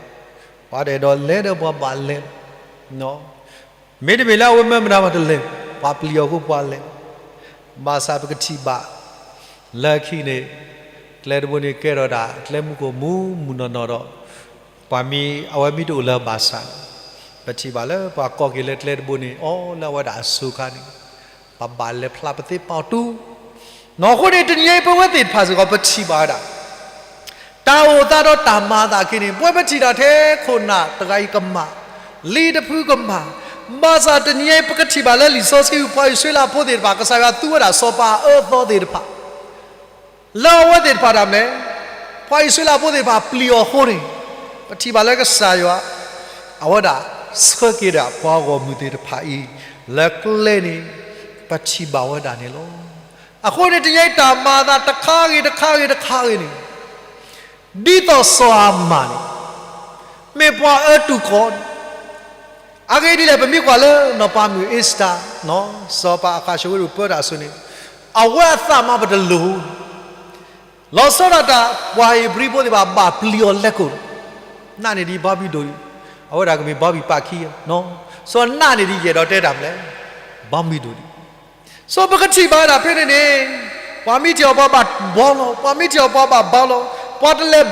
ပှၤတအဲၣ်ဒိးလဲၤဒီးပှၤဘၣ်လဲၤ, မ့တမ့ၢ်လၢအဝဲမၢမတၤမၤတလဲၤ, ပှၤပျံၤအီၤဃိပှၤလဲၤ, ဘၣ်ဆၣ်ပကထံၣ်ဘၣ် လၢခံန့ၣ် ကျဲတဘိန့ၣ်ကဲထီၣ်ဒၣ် ကျဲမုၢ်ကိၣ်မူးမုၢ်နီၢ်နီၢ်ဒီး ပှၤမ့ၢ် အဝဲမ့ၢ်တအိၣ်လၢၤဘၣ်ဆၣ်, ပထံၣ်ဘၣ်လၢပှၤကိးက့ၤလၢကျဲတဘိန့ၣ် အီၤလၢအဝဲဒၣ်အစိၤခါန့ၣ်, ပဘၣ်လဲၤဖျါပသ့ပာ်တူ, နီၢ်အဃိန့ၣ် တနံၤအံၤပဝဲသ့ၣ်တဖၣ်စ့ၢ်ကီး ပထံၣ်ဘၣ်ဝဲဒၣ် တၢ်အိၣ်သးဒီးတၢ်မၤအသးအခံန့ၣ် ပဝဲပထံၣ်တၢ်ထဲခိၣ်နၢ်တဂၤအံၤကမၣ်, လံာ်တဖုကမၣ်, ဘၣ်ဆၣ်တနံၤအံၤ ပကထံၣ်ဘၣ်လၢလံာ်စီဆှံ ပှၤအံၣ်စရ့လးဖိသ့ၣ်တဖၣ် ကစၢ်ယွၤသူဝဲဒၣ်စီၤပၤအအၢအသီသ့ၣ်တဖၣ် လၢအဝဲသ့ၣ်တဖၣ်ဒၣ်မလဲၣ်, ပှၤအံၣ်စရ့လးဖိသ့ၣ်တဖၣ်ပျံၤအီၤအဃိန့ၣ်, ပထံၣ်ဘၣ်လၢကစၢ်ယွၤ အဝဲဒၣ်ဆှၢက့ၤဒၣ်ပှၤဂီၢ်မုၢ်သ့ၣ်တဖၣ်အံၤ လၢကျဲန့ၣ် ပထံၣ်ဘၣ်ဝဲဒၣ်န့ၣ်လီၤ. အဃိန့ၣ် တနံၤအံၤတၢ်မၤအသးတခါဂ့ၤတခါဂ့ၤတခါဂ့ၤန့ၣ်, ဒ်သိးစီၤအၤမၣ်န့ၣ် မ့ၢ်ပှၤအၢတူၢ်ဃီၤန့ၣ် အဂ့ၢ်ဒ်လဲၣ် ပမ့ၢ်ကွၢ်လၢနီၢ်ပၤမုၣ်အ့စတၢ်, စီၤပၤအဃးၡဝ့ရူၢ်ပၢတၢ်အစိၤန့ၣ်, အဝဲအသးမၤပတလိၤ, လီၤဆီဒၣ်တၢ် ပှၤဧ့ၤဘြံၤဖိသ့ၣ်တဖၣ် ဘၣ်ပျံၤအီၤလဲကိာ်, နာ်န့ၢ်ဒံးဘီဘံၣ်ဒိၣ်ဒံး, အဝဲဒၣ်ကမ့ၢ်ဘီဘံၣ်ပာ်ခံ, စီၤနာ်န့ၢ်ဒံးယဲၢ်ဒီးတဲတၢ်မနုၤလဲၣ်, ဘီဘံၣ်ဒိၣ်ဒံး, စီၤပကထံၣ်ဘၣ်ဝဲဒၣ်ဖဲန့ၣ်န့ၣ်, ပှၤမ့ၢ်ထံၣ်အီၤပှၤဘၣ်ဘီလီၤ, ပှၤမ့ၢ်ထံၣ်အီၤပှၤဘၣ်ဘီလီၤ, ပှၤတလဲၤဘီလီၤဘၣ်အီၤလီၤ,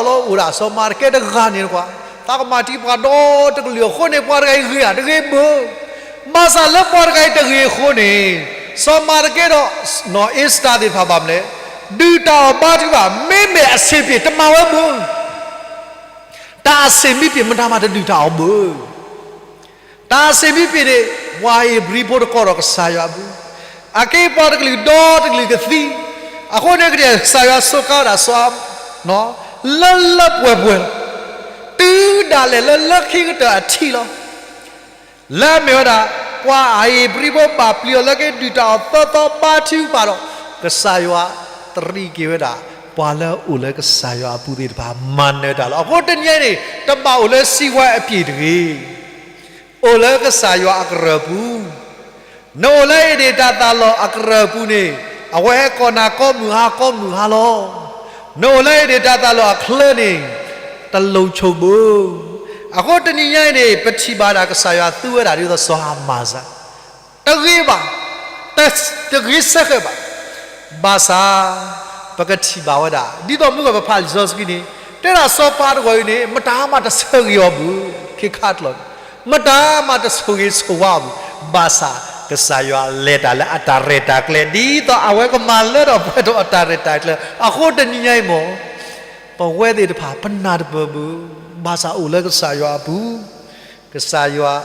အိၣ်ဒၣ်စီၤမၤရကဲတဂၤန့ၣ်တကွၢ်, သးကမၤတံၢ်ပှၤဒီတကလုာ်အဃိန့ၣ် ပှၤတဂၤအံၤဂ့ၤဧါ, တဂ့ၤဘၣ်. ဘၣ်ဆၣ်လၢပှၤတဂၤအံၤတဂ့ၤအဃိန့ၣ်, စီၤမၤရကဲဒီးနီၢ်အ့စတၢ်သ့ၣ်တဖၣ်ဘၣ်မနုၤလဲၣ်, ဒုၣ်တၢ်အီၣ်ဘါထုကဖၣ်, မ့မ့ၢ်အဆ့ၣ်ပ့ၣ်တမၤဝဲဘၣ်. တၢ်အဆ့ၣ်မ့ၢ်ပ့ၣ်မတၤမၤတဒုၣ်တၢ်အီၣ်ဘၣ်. တၢ်အဆ့ၣ်မ့ၢ်ပ့ၣ်န့ၣ်, ပှၤဧ့ၤဘြံၤဖိတကိးဒီးကစၢ်ယွၤအပူၤ, အက့ပှၤတကလုာ်ဒီတကလုာ်ကသံ, အဃိန့ၣ်ကတဲာ်ကစၢ်ယွၤစူးကါဝဲဒၣ်စီၤ, လၢလၢပှဲၤပှဲၤလီၤ, တုၤဒၣ်လဲာ်လၢလၢခံကတၢၢ်အထံးလီၤ. လၢအမ့ၢ်ဝဲဒၣ်, ပှၤဧ့ၤဘြံၤဖိဘၣ်ပျံၤအီၤလၢက့ၤဒုၣ်တၢ်အီၣ်သၢသီဘါထုကဖၣ်ဒီး, ကစၢ်ယွၤတရံးက့ၤဝဲဒၣ်, ပှၤလၢအအိၣ်လၢကစၢ်ယွၤအပူၤသ့ၣ်တဖၣ်မၤနၢၤတၢ်လီၤ. အဃိတနံၤအံၤန့ၣ် တဘၣ်အိၣ်လၢစံးဝဲအပျ့ၤတဂ့ၤ, အိၣ်လၢကစၢ်ယွၤအကရၢၢ်ပူၤ နအိၣ်လၢဧ့ၤဒ့ၣ်တၢ်သၣ်လီၢ်အကရၢၢ်ပူၤန့ၣ်, အဝဲဟဲကိးနၤကိးမုၢ်ဟါကိးမုၢ်ဟါလီၤ. နအိၣ်လၢဧ့ၤဒ့ၣ်တၢ်သၣ်လီၢ်အချၢန့ၣ်, တလိၤဆိးဘၣ်. အဃိတနံၤညါအံၤန့ၣ် ပထံၣ်ဘၣ်ဒၣ်ကစၢ်ယွၤသူဝဲဒၣ်ဒ်သိးစီၤဟၤမၤစၢ်, တဂ့ၤဘၣ်, တဂ့ၤစ့ၢ်ကီးဘၣ်. ဘၣ်ဆၣ်, ပကထံၣ်ဘၣ်ဝဲဒၣ် ဒ်သိးမုၢ်ဂီၤပဖးလံာ်စီဆှံန့ၣ်, တဲဒၣ်စီၤပၤတဂၤအံၤန့ၣ် မတၤမၤတဆိၣ်ဂ့ၤအီၤဘၣ်, ခဲခါတလီၢ်န့ၣ်, မတၤမၤတဆိၣ်ဂ့ၤဆိၣ်ဝါအီၤဘၣ်. ဘၣ်ဆၣ်, ကစၢ်ယွၤလဲၤတၢ်လၢအတၢ်ရဲၣ်တၢ်ကျဲၤ ဒ်သိးအဝဲကမၤလၢထီၣ်ပှဲၤထီၣ်အတၢ်ရဲၣ်တၢ်ကျဲၤ. အဃိတနံၤညါအံၤမ့ၢ်, ပဝဲသ့ၣ်တဖၣ် ပနၢ်တပၢၢ်ဘၣ်, ဘၣ်ဆၣ်အိၣ်လၢကစၢ်ယွၤအပူၤ, ကစၢ်ယွၤ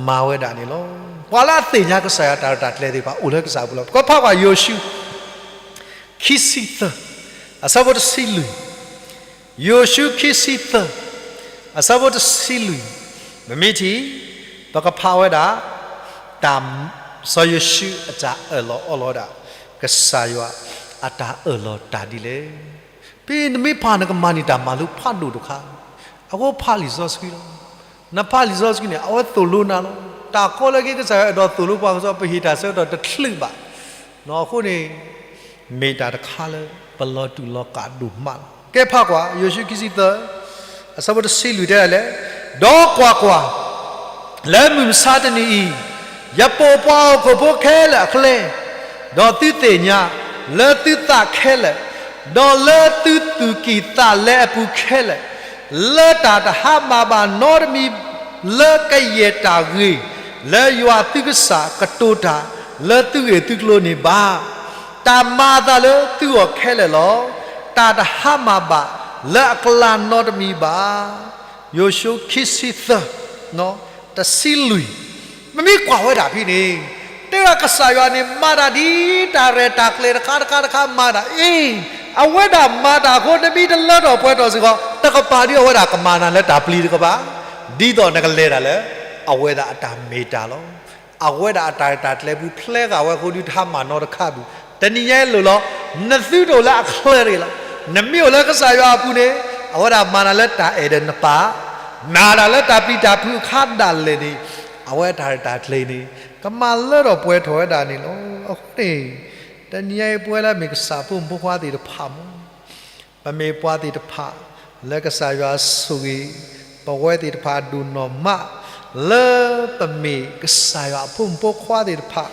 မၤဝဲဒၣ်န့ၣ်လီၤ. ပှၤလၢအသ့ၣ်ညါကစၢ်ယွၤတၢ်ရဲၣ်တၢ်ကျဲၤသ့ၣ်တဖၣ် အိၣ်လၢကစၢ်အပူၤလီၤ. ပကဖးကွၢ်ယိၤၡူ ခံဆံသၢ, အဆၢဖိတဆံလွံၢ်, ယိၤၡူခံဆံသၢ, အဆၢဖိတဆံလွံၢ်, ပမ့ၢ်ထံၣ်, ပကဖးဝဲဒၣ်, တၢ်, စီၤယိၤၡူအတၢ်အၢၣ်လီၤအီလီၤဝဲဒၣ်, ကစၢ်ယွၤအတၢ်အၢၣ်လီၤတၢ်ဒ်လဲၣ်. ဖဲနမ့ၢ်ဖးနကမၤန့ၢ်တၢ်မၤလိဖးဒိၣ်တခါ, အဃိဖးလံာ်စီဆှံလီၤ. နဖးလံာ်စီဆှံန့ၣ် အဝဲသိၣ်လိနၤလီၤ. တၢ်ကီလၢက့ၤကစၢ်ယွၤအဲၣ်ဒိးသိၣ်လိပှၤကစီဒီ ပဟ့ၣ်တၢ်ဆၢကတီၢ်တချုးဘၣ် အဃိန့ၣ်, မ့ၢ်တၢ်တခါလၢပလီၤတူာ်လီၤကာ်ဒိၣ်မးလီၤ. ကဲဖးကွၢ် ယိၤၡူခံဆံသၢ, အဆၢဖိတဆံလွံၢ်တဲဒ်လဲၣ်, ဒီးကွၢ်ကွၢ်, လၢမုၢ်မဆါတနံၤအံၤ, ယပိာ်ပှၤဟီၣ်ခိၣ်ဖိခဲလၢာ်အကျဲ, ဒီးသုသ့ၣ်ညါ, လၢသုသးခဲလၢာ်, ဒီးလၢသုသူၣ်ကံၢ်သးလဲအပူၤခဲလၢာ်, လၢတၢ်တဟါမၢ်ဘၣ်နီတမံၤ လၢကယဲၢ်တၢ်ဂ့ၤ, လၢယွၤသုကစၢ်ကတိၤတၢ်လၢသုဂ့ၢ်သုကျိၤန့ၣ်ဘၣ်. တၢ်မၤအသးလၢသုဂီၢ်ခဲလၢာ်လီၤ. တၢ်တဟါမၢ်ဘၣ်လၢအကျါနီတမံၤဘၣ်. ယိၤၡူခံဆံသၢ, တဆံလွံၢ်, ပမ့ၢ်ကွၢ်ဝဲဒၣ်ဖဲန့ၣ်, တဲဒၣ်ကစၢ်ယွၤန့ၣ် မၤတၢ်ဒ်တၢ်ရဲၣ်တၢ်ကျဲၤတခါတခါတခါမၤတၢ်အံၤ, အဝဲဒၣ်မၤတၢ်အဃိ နမ့ၢ်တလၢထီၣ်ပှဲၤထီၣ်စ့ၢ်ကီး တကပၤဒ်အဝဲဒၣ်ကမၤနၤလၢတၢ်ပျံၤတကပၤ, ဒ်သိးနကလဲၤတၢ်လၢ အဝဲဒၣ်အတၢ်မ့ၢ်တၢ်လီၤ. အဝဲဒၣ်အတၢ်ရဲၣ်တၢ်ကျဲၤပူၤဖျဲးဃာ်ဝဲအဃိ ဒုးတဟါမၢ်နီတခါဘၣ်. တနံၤညါအံၤလိၣ်လီၤ, နသုတအိၣ်လၢအချၢတဂ့ၤလီၤ. နမ့ၢ်အိၣ်လၢကစၢ်ယွၤအပူၤန့ၣ်, အဝဲဒၣ်မၤနၤလၢတၢ်အဲၣ်ဒီးနပၢ်, မၤနၤလၢတၢ်ပျံၤတၢ်ဖုးအခါဒၣ်လဲာ်န့ၣ်, အဝဲတၢ်ရဲၣ်တၢ်ကျဲၤန့ၣ် ကမၤလၢထီၣ်ပှဲၤထီၣ်ဝဲဒၣ်န့ၣ်လီၤ. အဃိန့ၣ်, တနံၤညါအံၤပဝဲလၢအမ့ၢ်ကစၢ်ဖိမုၣ်ဖိခွါသ့ၣ်တဖၣ်မ့ၢ် ပမ့ၢ်ပှၤသ့ၣ်တဖၣ်လၢကစၢ်ယွၤဆိၣ်ဂ့ၤ ပဝဲသ့ၣ်တဖၣ်ဒိၣ်နီၢ်မး လၢပမ့ၢ်ကစၢ်ယွၤအဖိမုၣ်ဖိခွါသ့ၣ်တဖၣ်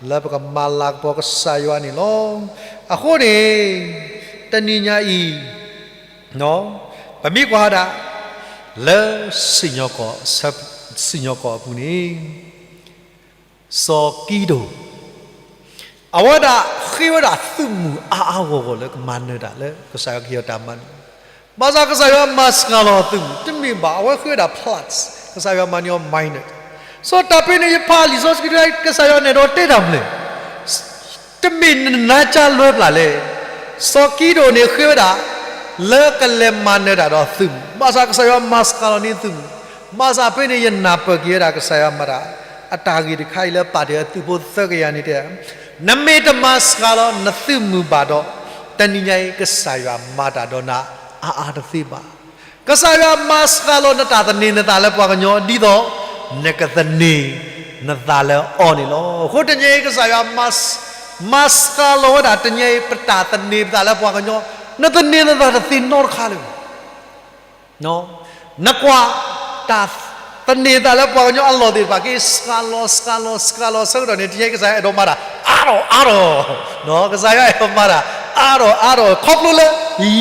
လၢပကမၤလၤကပီၤကစၢ်ယွၤန့ၣ်လီၤ. အဃိန့ၣ်, တနံၤညါအံၤ, ပမ့ၢ်ကွၢ်ဝဲဒၣ် လၢစံၣ်ညီၣ်ကွီၢ်, စံၣ်ညီၣ်ကွီၢ်အပူၤန့ၣ် စီၤကံဒိၣ်, အဝဲဒၣ်ဃ့ဝဲဒၣ်သုးမုၢ်အါအါဂီၢ်ဂီၢ်လၢကမၤနၢၤတၢ်လၢကစၢ်ယွၤကဟ့ၣ်အီၤတၢ်မၤန့ၣ်, ဘၣ်ဆၣ်ကစၢ်ယွၤမၤစှၤလီၤသုးမုၢ်, တမ့ၢ်ဘၣ်, အဝဲဃ့ဝဲဒၣ် plus, ကစၢ်ယွၤမၤန့ၢ်အီၤ minus. စီၤတၢ်ပ့န့ၣ် ယဖးလံာ်စီဆှံ ကစၢ်ယွၤနဲၣ်ဒီးတဲတၢ်မနုၤလဲၣ် တမ့ၢ်နနါကၢလွဲပျၢ်လဲၣ်. စီၤကံဒိၣ်န့ၣ်ဃ့ဝဲဒၣ် လၢကလဲၤမၤနၢၤတၢ်ဒီးသုးမုၢ်, ဘၣ်ဆၣ်ကစၢ်ယွၤမၤစှၤလီၤန့ၢ်သုးမုၢ်, ဘၣ်ဆၣ်ဖဲန့ၣ်ယနၢ်ပၢၢ်က့ၤဝဲဒၣ်ကစၢ်ယွၤမၤတၢ် အတၢ်ဂ့ၢ်တခါအံၤလၢပာ်တ့ၢ်အသုးဖိသၢကယၤန့ၣ်တဲ, နမ့ၢ်တမၤစှၤလီၤနသုးမုၢ်ဘၣ်ဒီး, တနံၤညါအံၤကစၢ်ယွၤမၤတၢ်ဒီးနၤအါအါတသ့ဘၣ်. ကစၢ်ယွၤမၤစှၤလီၤနတၢ်သန့ၤနသးလၢပှၤကညီဒ်သိး နကသန့ၤနသးလၢအီၤန့ၣ်လီၤ. အဃိတနံၤအံၤကစၢ်ယွၤ မၤစှၤလီၤဝဲဒၣ်တနံၤအံၤ ပတၢ်သန့ၤပသးလၢပှၤကညီ, နသန့ၤနသးတသ့ၣ်နီတခါလၢၤဘၣ်. နကွၢ်တၢ်သန့ၤသးလၢပှၤကညီအလီၢ်သ့ၣ်တဖၣ် က့ၤစှၤလီၤ စှၤလီၤ စှၤလီၤဆၢကတီၢ်န့ၣ် တနံၤအံၤကစၢ်ယွၤအဲၣ်ဒိးမၤတၢ် အါထီၣ်အါထီၣ်, ကစၢ်ယွၤအဲၣ်ဒိးမၤတၢ်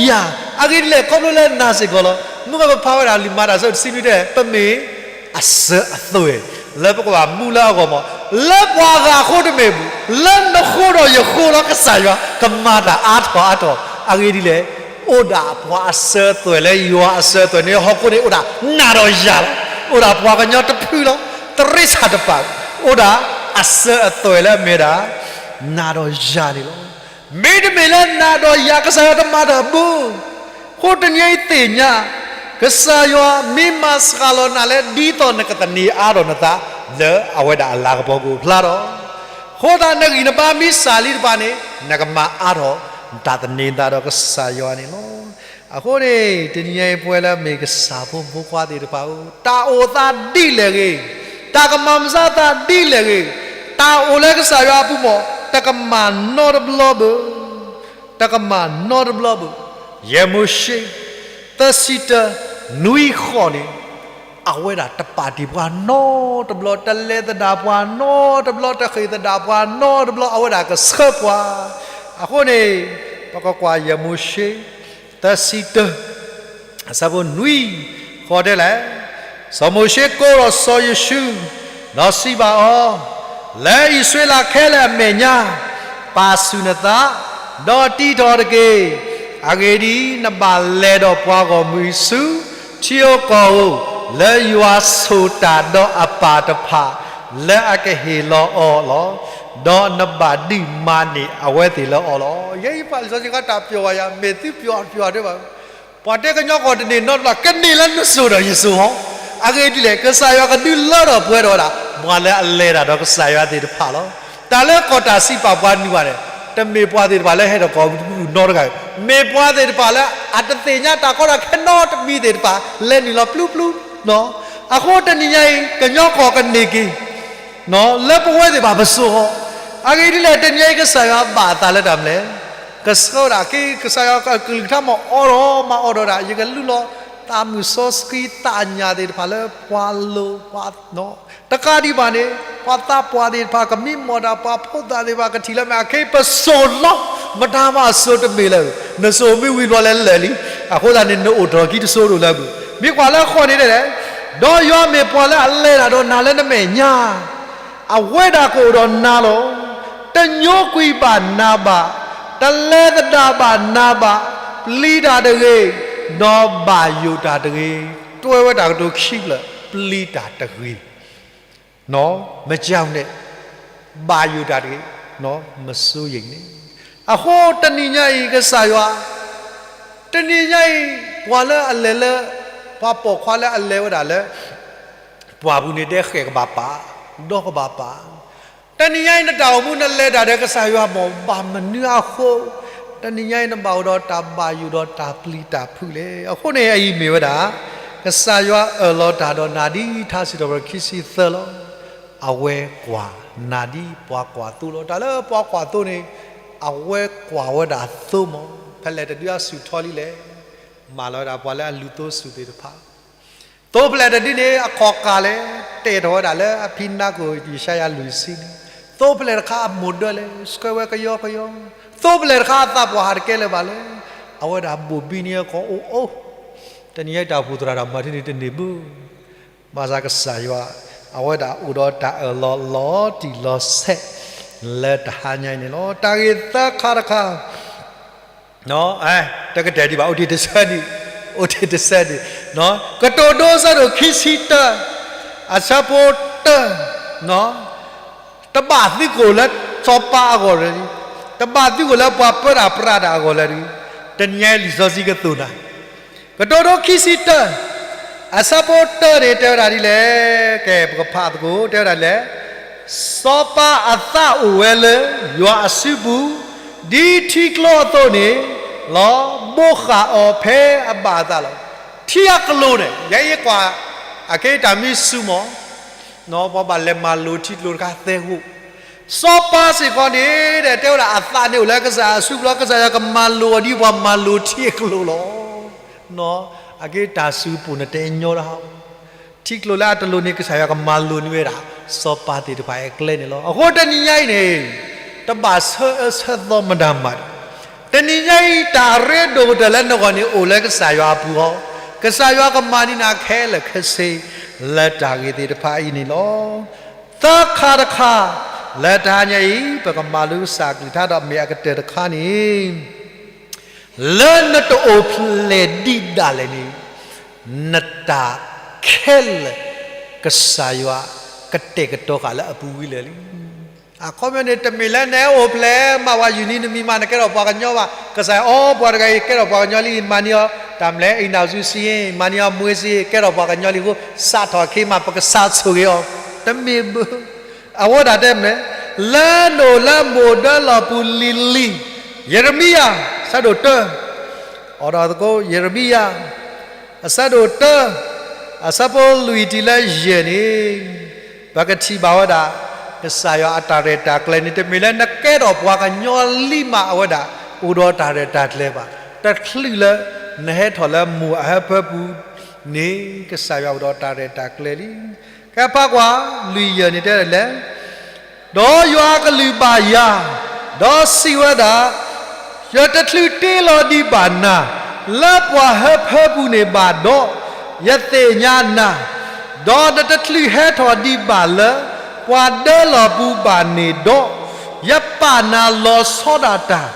အါထီၣ်အါထီၣ် ခီဖျိလၢယၤ, အဂ့ၢ်ဒ်လဲၣ် ခီဖျိလၢနၤစ့ၢ်ကီးလီၤ. မ့ၢ်ပဖးဝဲဒၣ်လံာ်မၤတၢ်ဆၢတဆံနွံတဲ ပမ့ၢ် အစၢၤအသွဲၣ် လၢပကဘၣ်မူလၢအဂီၢ်မး, လၢပှၤဂၤအဃိတမ့ၢ်ဘူး, လၢနဃိဒီးယဃိလီၤ. ကစၢ်ယွၤကမၤတၢ်အါထီၣ်အါထီၣ် အဂ့ၢ်ဒ်လဲၣ်, အိၣ်ဒၣ်ပှၤအစၢၤအသွဲၣ်လၢယွၤအစၢၤအသွဲၣ်န့ၣ် ဟီၣ်ခိၣ်န့ၣ်အိၣ်ဒၣ်နၤဒီးယၤလီၤ. အိၣ်ဒၣ်ပှၤကညီတဖုလီၤ, တရ့ဆၣ်တပာ်, အိၣ်ဒၣ်အစၢၤအသွဲၣ်လၢအမ့ၢ်ဒၣ် နၤဒီးယၤန့ၣ်လီၤ. မ့တမ့ၢ်လၢနၤဒီးယၤ ကစၢ်ယွၤတမၤတၢ်ဘၣ်. အဃိတနံၤအံၤသ့ၣ်ညါ, ကစၢ်ယွၤမ့ၢ်မၤစှၤလီၤနၤလၢ ဒ်သိးနကသန့ၤအါထီၣ်နသး လၢအဝဲဒၣ်အလၤကပီၤကအိၣ်ဖျါထီၣ်, အဃိသတးနဂံၢ်နဘါမ့ၢ်စၢ်လံတဖၣ်န့ၣ် နကမၤအါထီၣ်တၢ်သန့ၤနသးဒီးကစၢ်ယွၤန့ၣ်လီၤ. အဃိန့ၣ် တနံၤအံၤပဝဲလၢမ့ၢ်ကစၢ်ဖိမုၣ်ဖိခွါသ့ၣ်တဖၣ်ဧၢ, တၢ်အိၣ်သးဒ်လဲၣ်ဂ့ၤ, တၢ်ကမၤမုၢ်ဆါသးဒ်လဲၣ်ဂ့ၤ, တၢ်အိၣ်လၢကစၢ်ယွၤအပူၤမး တကမၣ်နီတဘျီဘၣ်, တကမၣ်နီတဘျီဘၣ်. ယဲၢ်မိၤၡ့ သၢဆံတၢ နွံဃိးန့ၣ် အဝဲဒၣ်တပာ်တ့ၢ်ပှၤနီတဘျီ, တလဲၤသဒၣ်ပှၤနီတဘျီ, တဃ့ၢ်သဒၣ်ပှၤနီတဘျီ, အဝဲဒၣ်ကဆှၢပှၤ. အဃိန့ၣ် ပကကွၢ်ယဲၢ်မိၤၡ့ သၢဆံတၢ အဆၢဖိနွံဃိးတဲလဲၣ်, စီၤမိၤၡ့ကိးဒီးစီၤယိၤၡူး, ဒီးစံးဘၣ်အီၤ, လၢအံၣ်စရ့လးခဲလၢာ်အမဲာ်ညါ ပာ်ဆူၣ်နသး, ဒီးတံးထီၣ်တက့ၢ်. အဂ့ၢ်ဒ်အံၤ, နဘၣ်လဲၤဒီးပှၤဂီၢ်မုၢ်အံၤဆူ ထံဧိၤကီၢ်ဧိၤ, လၢယွၤဆိၣ်တၢ်ဒီးအပၢ်တဖၣ် လၢအကဟ့ၣ်လီၤအီၤလီၤ. ဒီးနဘၣ်ဒုးမၤန့ၢ်အဝဲသ့ၣ်လၢအီၤလီၤ. ယဲအံၤပှၤလံာ်စီဆှံခါတၢ်ပျီၤဝဲယၤ, မ့ၢ်သုပျီၤတပျီၤတဘၣ် ပှၤတဲကညီကီၢ်တန့ၢ်နီတဘျီ, ကန့ၢ်လၢနစိၤဒီးယစိၤဟီ, အဂ့ၢ်ဒ်လဲၣ်, ကစၢ်ယွၤကဒုးလၢထီၣ်ပှဲၤထီၣ်ဝဲဒၣ် ပှၤလၢအလဲၤတၢ်ဒီးကစၢ်ယွၤသ့ၣ်တဖၣ်လီၤ. တၢ်လၢကီၢ်တၢ်စံးပာ်ပှၤနုာ်ဘၣ်န့ၣ်, တမ့ၢ်ပှၤသ့ၣ်တဖၣ်လၢဟဲထီၣ်ကီၢ်ပူၤတကရူၢ်နီတဂၤ, မ့ၢ်ပှၤသ့ၣ်တဖၣ်လၢအတသ့ၣ်ညါတၢ်ကီတၢ်ခဲနီတမံၤသ့ၣ်တဖၣ် လဲၤနုာ်လီၤပျူပျူ အဃိတနံၤညါအံၤ ကညီကီၢ်ကန့ၢ်က့ၤ လၢပဝဲသ့ၣ်တဖၣ်ပစိၤဃီ, အဂ့ၢ်ဒ်လဲၣ်, တနံၤညါအံၤကစၢ်ယွၤဘၣ်အသးလၢတၢ်မနုၤလဲၣ်, ကဆှၢဒၣ်က့ၤ ကစၢ်ယွၤကကလုၢ်ကထါမ့ၢ်အိးထီၣ်မၤအိးထီၣ်ဝဲဒၣ် ယကလူလီၤ သးမုၢ်စီဆှံသးညၣ်သ့ၣ်တဖၣ်လၢပှၤလိၤပှၤ တကးဒံးဘၣ်န့ၣ် ပှၤသးပှၢ်သ့ၣ်တဖၣ် ကမံမီၢ်တၢ် ပှၤဖိသၣ်သ့ၣ်တဖၣ်ကထံၣ်လၢမဲာ် အခဲအံၤပစိၤလီၤ, မတၤမးအစိၤတမ့ၢ်လၢၤ, နစိၤမ့ၢ်ဝံၤဘျီလၢလၢာ်လံ, အဃိသတးန့ၣ် နအိၣ်ထီၣ်ခံတစိၤဒိၣ်လၢအပူၤ, မ့ၢ်ကွၢ်လၢအဃိန့ၣ်တဲလဲၣ်, ဒီးယွၤမ့ၢ်ပှၤလၢအလဲၤတၢ်ဒီးနၤလၢနမဲာ်ညါ အဝဲဒၣ်ကအိၣ်ဒီးနၤလီၤ. တညိကွံာ်ဘၣ်နၤဘၣ်, တလဲၤသဒၣ်ဘၣ်နၤဘၣ်, ပျံၤတၢ်တဂ့ၤ, ဒီးဘၣ်ယိၣ်တၢ်တဂ့ၤ, တွဲဝဲတၢ်ကတိၤခံဖျၢၣ်, ပျံၤတၢ်တဂ့ၤ, မကၢ်န့ၣ်, ဘၣ်ယိၣ်တၢ်တဂ့ၤ, မစိုးရိမ်န့ၣ်, အဃိတနံၤညါအံၤကစၢ်ယွၤ, တနံၤညါအံၤ ပှၤလၢအလဲၤလၢ, ပှၤပိာ်ခွါလၢအလဲၤဝဲဒၣ်လၢ ပှၢ်ပူၤန့ၣ်တဲဃဲၣ်ကဘၣ်ပာ်, ဒီကဘၣ်ပာ်, တနံၤညါအံၤနတၢ်အိၣ်မူနလဲၤတၢ်ဒီးကစၢ်ယွၤမ့ၢ်ဘၣ်မနုၤအဃိ, တနံၤညါအံၤ နဘၣ်အိၣ်ဒီးတၢ်ဘၣ်ယိၣ်ဒီးတၢ်ပျံၤတၢ်ဖုးလဲၣ်. အဃိန့ၣ်အအံၤမ့ၢ်ဝဲဒၣ်, ကစၢ်ယွၤအၢၣ်လီၤတၢ်ဒီးနၤဒ်ထါစံးထီၣ်ပတြၢၤခံဆံသၢလီၤ. အဝဲကွၢ်နၤဒ်ပှၤကွၢ်သိလီၤ. တၢ်လၢပှၤကွၢ်သိန့ၣ်, အဝဲကွၢ်ဝဲဒၣ်သိမး, ဖဲလဲၣ်တဒုအဆူၣ်ထီလံလဲၣ်, မၢလီၤဝဲဒၣ်ပှၤလၢအလုၢ်သိဆူၣ်သ့ၣ်တဖၣ် သိဖဲလဲၣ်တဒုန့ၣ် အခီၣ်ကၢ်လဲၣ်, တဲထီၣ်ဝဲဒၣ်လၢအဖံနါခိၣ်ယၡါယၤလွံၢ်ဆံန့ၣ်, သိဖဲလဲၣ်တခါအမိၢ်ဒၢလဲၣ်, ဆှၢဝဲကယီကယီ, သိဖဲလဲၣ်တခါအသးပှၢ်ဟးတကဲလၢၤဘၣ်လဲၣ်, အဝဲဒၣ်ဘိၣ်ဘံန့ၣ်အကီၢ်အိၣ်အိၣ်, တနံၤညါအံၤတၢ်အိၣ်ဖှိၣ်သရၣ်တၢ်မၤထံန့ၣ်တန့ၢ်ဘၣ်. ဘၣ်ဆၣ်ကစၢ်ယွၤ, အဝဲဒၣ်အိၣ်ဒီးတၢ်အၢၣ်လီၤလီၤတံၢ်လီၤဆဲး, လၢတဟါညါအံၤန့ၣ်လီၤ. တၢ်ဂ့ၢ်သၢခါတခါ တကတၢၢ်ဒံးဘၣ်, အိၣ်တ့ၢ်တဆၢဒံး, အိၣ်တ့ၢ်တဆၢဒံး, ကတိၤဒိအဆၢဒိၣ်ခံဆံတၢ, အဆၢဖိတၢ, တဘၣ်သုကအိၣ်လၢစီၤပၤအဂီၢ်လၢၤ, တဘၣ်သုကအိၣ်လၢပှၤပၢတၢ်ပြးတၢ်အဂီၢ်လၢၤတဂ့ၤ, တနံၤညါအံၤလံာ်စီဆှံကသိၣ်နၤ ကတိၤဒိခံဆံတၢ, အဆၢဖိတၢန့ၣ် တဲဝဲဒၣ်ဒ်လဲၣ်, ကဲ ပကဖးသကိး တဲဝဲဒၣ်လဲၣ်, စီၤပၤအသးအိၣ်ဝဲလၢ ယွၤအစုပူၤ, ဒ်ထံကျိအသိးန့ၣ်လီၤ. ဘိးဃာ်အီၤဖဲအဘၣ်အသးလီၤ. ထံအကျိၤန့ၣ် ယဲယကွၢ် အက့တၢ်မံဆူၣ်မး ပှၤဘၣ်လဲၤမၤလိာ်ထံကျိတခါသၢဂိၢ်, စီၤပၤစ့ၢ်ကီးန့ၣ်ဒီး တဲဝဲဒၣ်အသးန့ၣ်အိၣ်လၢကစၢ်ယွၤအစုပူၤလီၤ, ကစၢ်ယွၤကမၤလိာ်အီၤဒ်ပှၤမၤလိာ်ထံအကျိၤလီၤ. အက့တၢ်စုပူၤန့ၣ်တညီတၢ်, ထံကျိလၢအတလိၤန့ၣ် ကစၢ်ယွၤကမၤလိာ်န့ၢ်ဝဲဒၣ် စီၤပၤသ့ၣ်တဖၣ်အကျဲန့ၣ်လီၤ. အဃိတနံၤညါအံၤန့ၣ် တဘၣ်ဆၢအၢဆၢသီမတၤမၤ, တနံၤညါအံၤ တၢ်အရ့ဒိၣ်ကတၢၢ်လၢနဂီၢ်န့ၣ်အိၣ်လၢကစၢ်ယွၤအပူၤလီၤ. ကစၢ်ယွၤကမၤန့ၢ်နၤခဲလၢာ်ခဲဆ့ လၢတၢ်ဂ့ၤသ့ၣ်တဖၣ်အံၤန့ၣ်လီၤ. သၢခါတခါ လၢတဟါညါအံၤ ပကမၤလိကစၢ်အကလုၢ်ကထါဒီးမ့ၢ်အကတၢၢ်တခါန့ၣ် လၢနတအိၣ်ဖျဲၣ်ဒံးဒၣ်လဲာ်န့ၣ် နတၢ်ခဲလၢာ် ကစၢ်ယွၤကတဲာ်ကတီၤဃာ်လၢအပူၤဝံၤလၢာ်လံ. အခီပညီန့ၣ် တမ့ၢ်လၢနအိၣ်ဖျဲၣ်မးဝဲ ယူၤနံၤနမံၤမး နကဲထီၣ်ပှၤကညီဘၣ်. ကစၢ်အီၤ ပှၤတဂၤအံၤ ကဲထီၣ်ပှၤကညီလံ မၤန့ၢ်အီၤ တၢ်မနုၤလဲၣ် အိမ်ထောင်စုစာရင်း မၤန့ၢ်အီၤ မွေးစာရင်း ကဲထီၣ်ပှၤကညီလံအဃိ စးထီၣ်ခ့မး ပကစးဆိၣ်ဂ့ၤအီၤ, တမ့ၢ်ဘၣ်. အဝဲဒၣ်တဲမ့ၢ် လၢနအိၣ်လၢမိၢ်ဒၢလီၢ်ပူၤလံၤလံၤ, ယံးရမံယၤ အဆၢဒိၣ်တၢ, အိၣ်ဒီးသကိး ယံးရမံယၤ အဆၢဒိၣ်တၢ, အဆၢဖိလွံၢ်တုၤလၢယဲၢ်န့ၣ် ပကထံၣ်ဘၣ်ဝဲဒၣ် ကစၢ်ယွၤအတၢ်ရဲၣ်တၢ်ကျဲၤန့ၣ် တမ့ၢ်လၢနကဲထီၣ်ပှၤကညီလံမး အဝဲဒၣ်အိၣ်ဒီးတၢ်ရဲၣ်တၢ်ကျဲၤဘၣ်. တချုးလၢ နဟဲထီၣ်လၢမိၢ်အဟၢဖၢပူၤန့ၣ် ကစၢ်ယွၤအိၣ်ဒီးတၢ်ရဲၣ်တၢ်ကျဲၤလံ. ကဲဖးကွၢ် လွံၢ်ယဲၢ်န့ၣ်တဲဒ်လဲၣ် ဒီးယွၤအကလုၢ်ဘၣ်ယၤ, ဒီးစံးဝဲဒၣ်, ယတချုးတ့လီၤဒံးဘၣ်နၤ လၢပှၤဟၢဖၢပူၤန့ၣ်ဘၣ်ဒီး, ယသ့ၣ်ညါနၤ, ဒီးနတချုးဟဲထီၣ်ဒံးဘၣ်လၢ ပှၤဒၢလီၢ်ပူၤဘၣ်န့ၣ်ဒီး, ယပာ်နၤလီၤဆီဒၣ်တၢ်,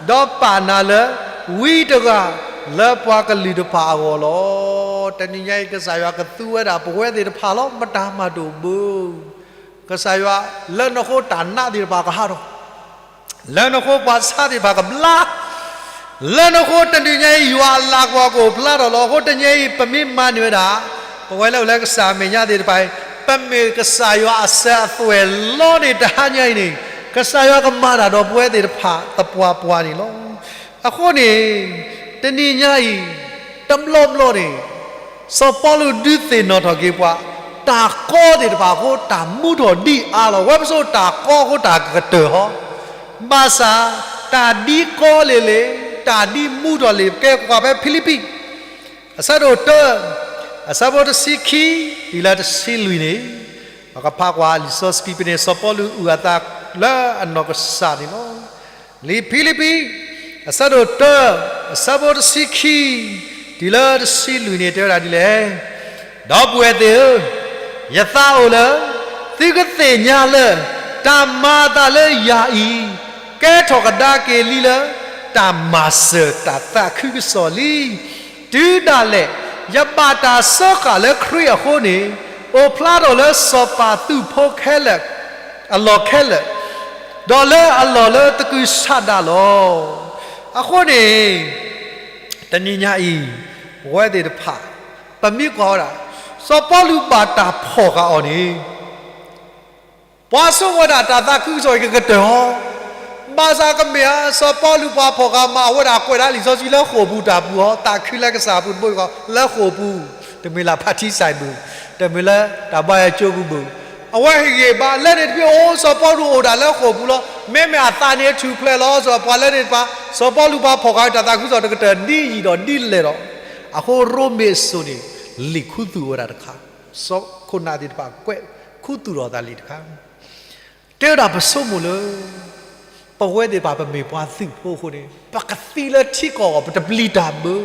ဒီးပာ်နၤလၢ ဝံတဂၤလၢပှၤကလုာ်တဖၣ်အဂီၢ်လီၤ. တနံၤညါအံၤ ကစၢ်ယွၤကသူဝဲဒၣ်ပဝဲသ့ၣ်တဖၣ်လီၤ. မတၤမၤတအိၣ်ဘၣ် ကစၢ်ယွၤ လၢနဃိတၢ်နးသ့ၣ်တဖၣ်ကဟးထီၣ်, လၢနဃိပှၤဆါသ့ၣ်တဖၣ်ကဘျါ, လၢနဃိတနံၤညါအံၤ ယွၤအလၤကပီၤကအိၣ်ဖျါထီၣ်လီၤ. အဃိတနံၤညါအံၤ ပမ့ၢ်မၤန့ၢ်ဝဲဒၣ် ပဝဲလၢအိၣ်လၢကစၢ်အမဲာ်ညါသ့ၣ်တဖၣ်အံၤ ပမ့ၢ်ကစၢ်ယွၤအစၢၤအသွဲၣ်လီၤန့ၣ် တဟါညါအံၤန့ၣ် ကစၢ်ယွၤကမၤတၢ်ဒီးပဝဲသ့ၣ်တဖၣ်သပှၢ်ပှၢ်န့ၣ်လီၤ. အဃိန့ၣ် တနံၤညါအံၤ တဘျီဘျီန့ၣ် စီၤပီလူးဒုးသ့ၣ်နီၣ်ထီၣ်က့ၤပှၤ တၢ်ကီသ့ၣ်တဖၣ်အဃိ တၢ်မူထီၣ်ဒံးအါလီၤ. ဝဲပစိာ်တၢ်ကီအဃိ တၢ်ကကတၢၢ်ဟီ, ဘၣ်ဆၣ် တၢ်ဒ်ကီလံၤလံၤ တၢ်ဒ်မူထီၣ်လံၤ ကဲကွၢ်ဖဲဖံလံးပံး အဆၢဒိၣ်တၢ, အဆၢဖိတဆံခံ တုၤလၢတဆံလွံၢ်န့ၣ်, ပကဖးကွၢ်လံာ်စီဆှံပူၤန့ၣ် စီၤပီလူးအုၣ်အသးလၢအနီၢ်ကစၢ်န့ၣ်လီၤ. လံာ်ဖံလံးပံး အဆၢဒိၣ်တၢ, အဆၢဖိတဆံခံ တုၤလၢတဆံလွံၢ်န့ၣ် တဲဝဲဒၣ်ဒ်လဲၣ်, ဒီပုၢ်ဝဲၢ်သ့ၣ်ဧၢ, ယသးအိၣ်လၢ သုကသ့ၣ်ညါလၢ တၢ်မၤအသးလၢယၤအံၤ ကဲထီၣ်ကဒါက့ၤလံလၢ တၢ်မၤစၢၤတၢ်သးခုကစီၣ်လံ. တုၤဒၣ်လဲာ် ယဘၣ်တၢ်စၢဃာ်လၢခရံာ်အဃိန့ၣ်, အိၣ်ဖျါထီၣ်လၢစီၤပၤသုးဖိခဲလၢာ် အလီၢ်ခဲလၢာ်, ဒီးလၢအလီၢ်လၢသကုၤဆးဒးလီၤ. အဃိန့ၣ် တနံၤညါအံၤ ပဝဲသ့ၣ်တဖၣ် ပမ့ၢ်ကွၢ်ဝဲဒၣ် စီၤပီလူးဘၣ်တၢ်ဖီၣ်ဃာ်အီၤန့ၣ် ပှၤဆိကမိၣ်ဝဲဒၣ်တၢ်သးခုကစီၣ်အံၤကကတၢၢ်ဟီ, ဘၣ်ဆၣ်ကမ့ၢ်ဧါ စီၤပီလူးပှၤဖီၣ်ဃာ်မၤအဝဲဒၣ်ကွဲးဒၣ်လံာ်စီဆှံလၢဃိာ်ပူၤတၢ်ပူၤဟီ, သးခုလၢကစၢ်အပူၤတဘိယူၢ်ဃီ လၢဃိာ်ပူၤ, တမ့ၢ်လၢဖးထံစၢ်ဘၣ်, တမ့ၢ်လၢတၢ်ဘါယွၤကၠိပူၤဘၣ်, အဝဲဟ့ၣ်ဂံၢ်ဘါလၢန့ၣ်တဖၣ်အိၣ် စီၤပီလူးအိၣ်ဒၣ်လၢဃိာ်ပူၤလီၤ. မ့မ့ၢ်အသးန့ၣ်ထူၣ်ဖျဲးလီၤ စီၤပၤလၢန့ၣ်တဖၣ်, စီၤပီလူးပှၤဖီၣ်ဃာ်တၢ်သးခုကစီၣ်တကတၢၢ်ဒ်ယံာ်ဒီးဒ်လဲၣ်ဒီး, အဃိရိမ့ၤအစိၤန့ၣ် လံာ်ခူသူၣ်ဝဲဒၣ်တခါ စီၤခိၣ်နၢ်သ့ၣ်တဖၣ်ကွဲးခူသူၣ်ထီၣ်သးလံာ်တခါ, တဲဝဲဒၣ်ပဆိကမိၣ်လၢ ပဝဲသ့ၣ်တဖၣ်ပမ့ၢ်ပှၤသုးဖိအဃိန့ၣ် ပကသံလၢထံကီၢ်အဂီၢ် ပတပျံၤတၢ်ဘၣ်,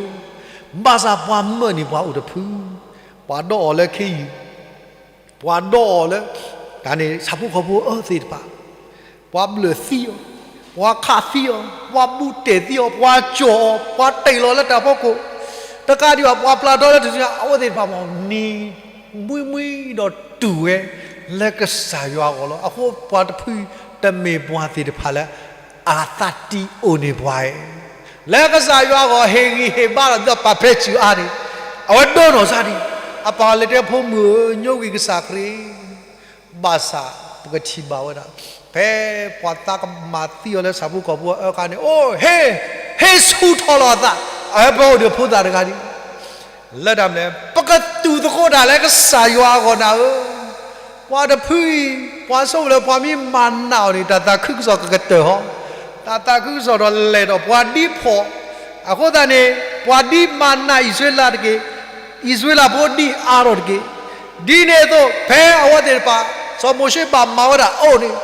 ဘၣ်ဆၣ်ပှၤမၢန့ၢ်ပှၤအိၣ်တဖု, ပှၤဒီးအီၤလၢခ့ယုၢ်, ပှၤဒီးအီၤလၢ တၢ်န့ၣ်ဆၣ်ဖိကီၢ်ဖိအၢသ့ၣ်တဖၣ် ပှၤဘျၢၣ်သံအီၤ, ပှၤခးသံအီၤ, ပှၤဘူးတဲာ်သံအီၤ, ပှၤကၠီၣ်အီၤ, ပှၤတ့ၢ်လီၤလၢတၢ်ဖီခိၣ်, တကးဒံးဘၣ် ပှၤပျၢ်ဒီလၢတစု အဝဲသ့ၣ်တဖၣ်မ့ၢ်နံၤ မှံမှံဒီးတူၢ်ဝဲလၢကစၢ်ယွၤအဂီၢ်လီၤ. အဃိပှၤတဖုတမ့ၢ်ပှၤသ့ၣ်တဖၣ်လၢ အသးတံၢ်အိၣ်န့ၢ်ပှၤ, လၢကစၢ်ယွၤအဂီၢ် ဟ့ၣ်ဂံၢ်ဟ့ၣ်ဘါဒီးပာ်ဖဲစူၤအါန့ၣ်, အဝဲဒိးနီၢ်စၢ်ဒံး, အပာ်လၢတဲဖိမုၣ်ဧၢ ညိကွံာ်ကစၢ်ခရံာ် ဘၣ်ဆၣ်ပကထံၣ်ဘၣ်ဝဲဒၣ် ဖဲပှၤသးကမၤသံအီၤလၢဆၣ်ဖိကီၢ်ဖိအအၢခါန့ၣ်, အိၣ် ဟ့ၣ် ဟ့ၣ်ဆူၣ်ထီၣ်လီၤအသး, အဝဲပအိၣ်ဒီးဖိသၣ်တဂၤဒံး, လၢတၢ်မနုၤလဲၣ် ပကတူၢ်သကိးတၢ်လၢကစၢ်ယွၤအဂီၢ်နၤဧၢ, ပှၤတဖုအံၤ ပှၤဆိကမိၣ်လၢပှၤမ့ၢ်မၤနးအီၤန့ၣ် တၢ်သးခုကစီၣ်ကကတၢၢ်ဟီ, တၢ်သးခုကစီၣ်ဒီးလဲၤဒီးပှၤဒ်ဖှီၣ်, အဃိသတးန့ၣ် ပှၤဒ်မၤနးအံၣ်စရ့လးတက့ၢ်, အံၣ်စရ့လးဖိဒ်အါထီၣ်တက့ၢ်. ဒ်န့ၣ်အသိး ဖဲအဝဲသ့ၣ်တဖၣ် စီၤမိၤၡ့ဘၣ်မၤဝဲဒၣ်အိၣ်န့ၣ်,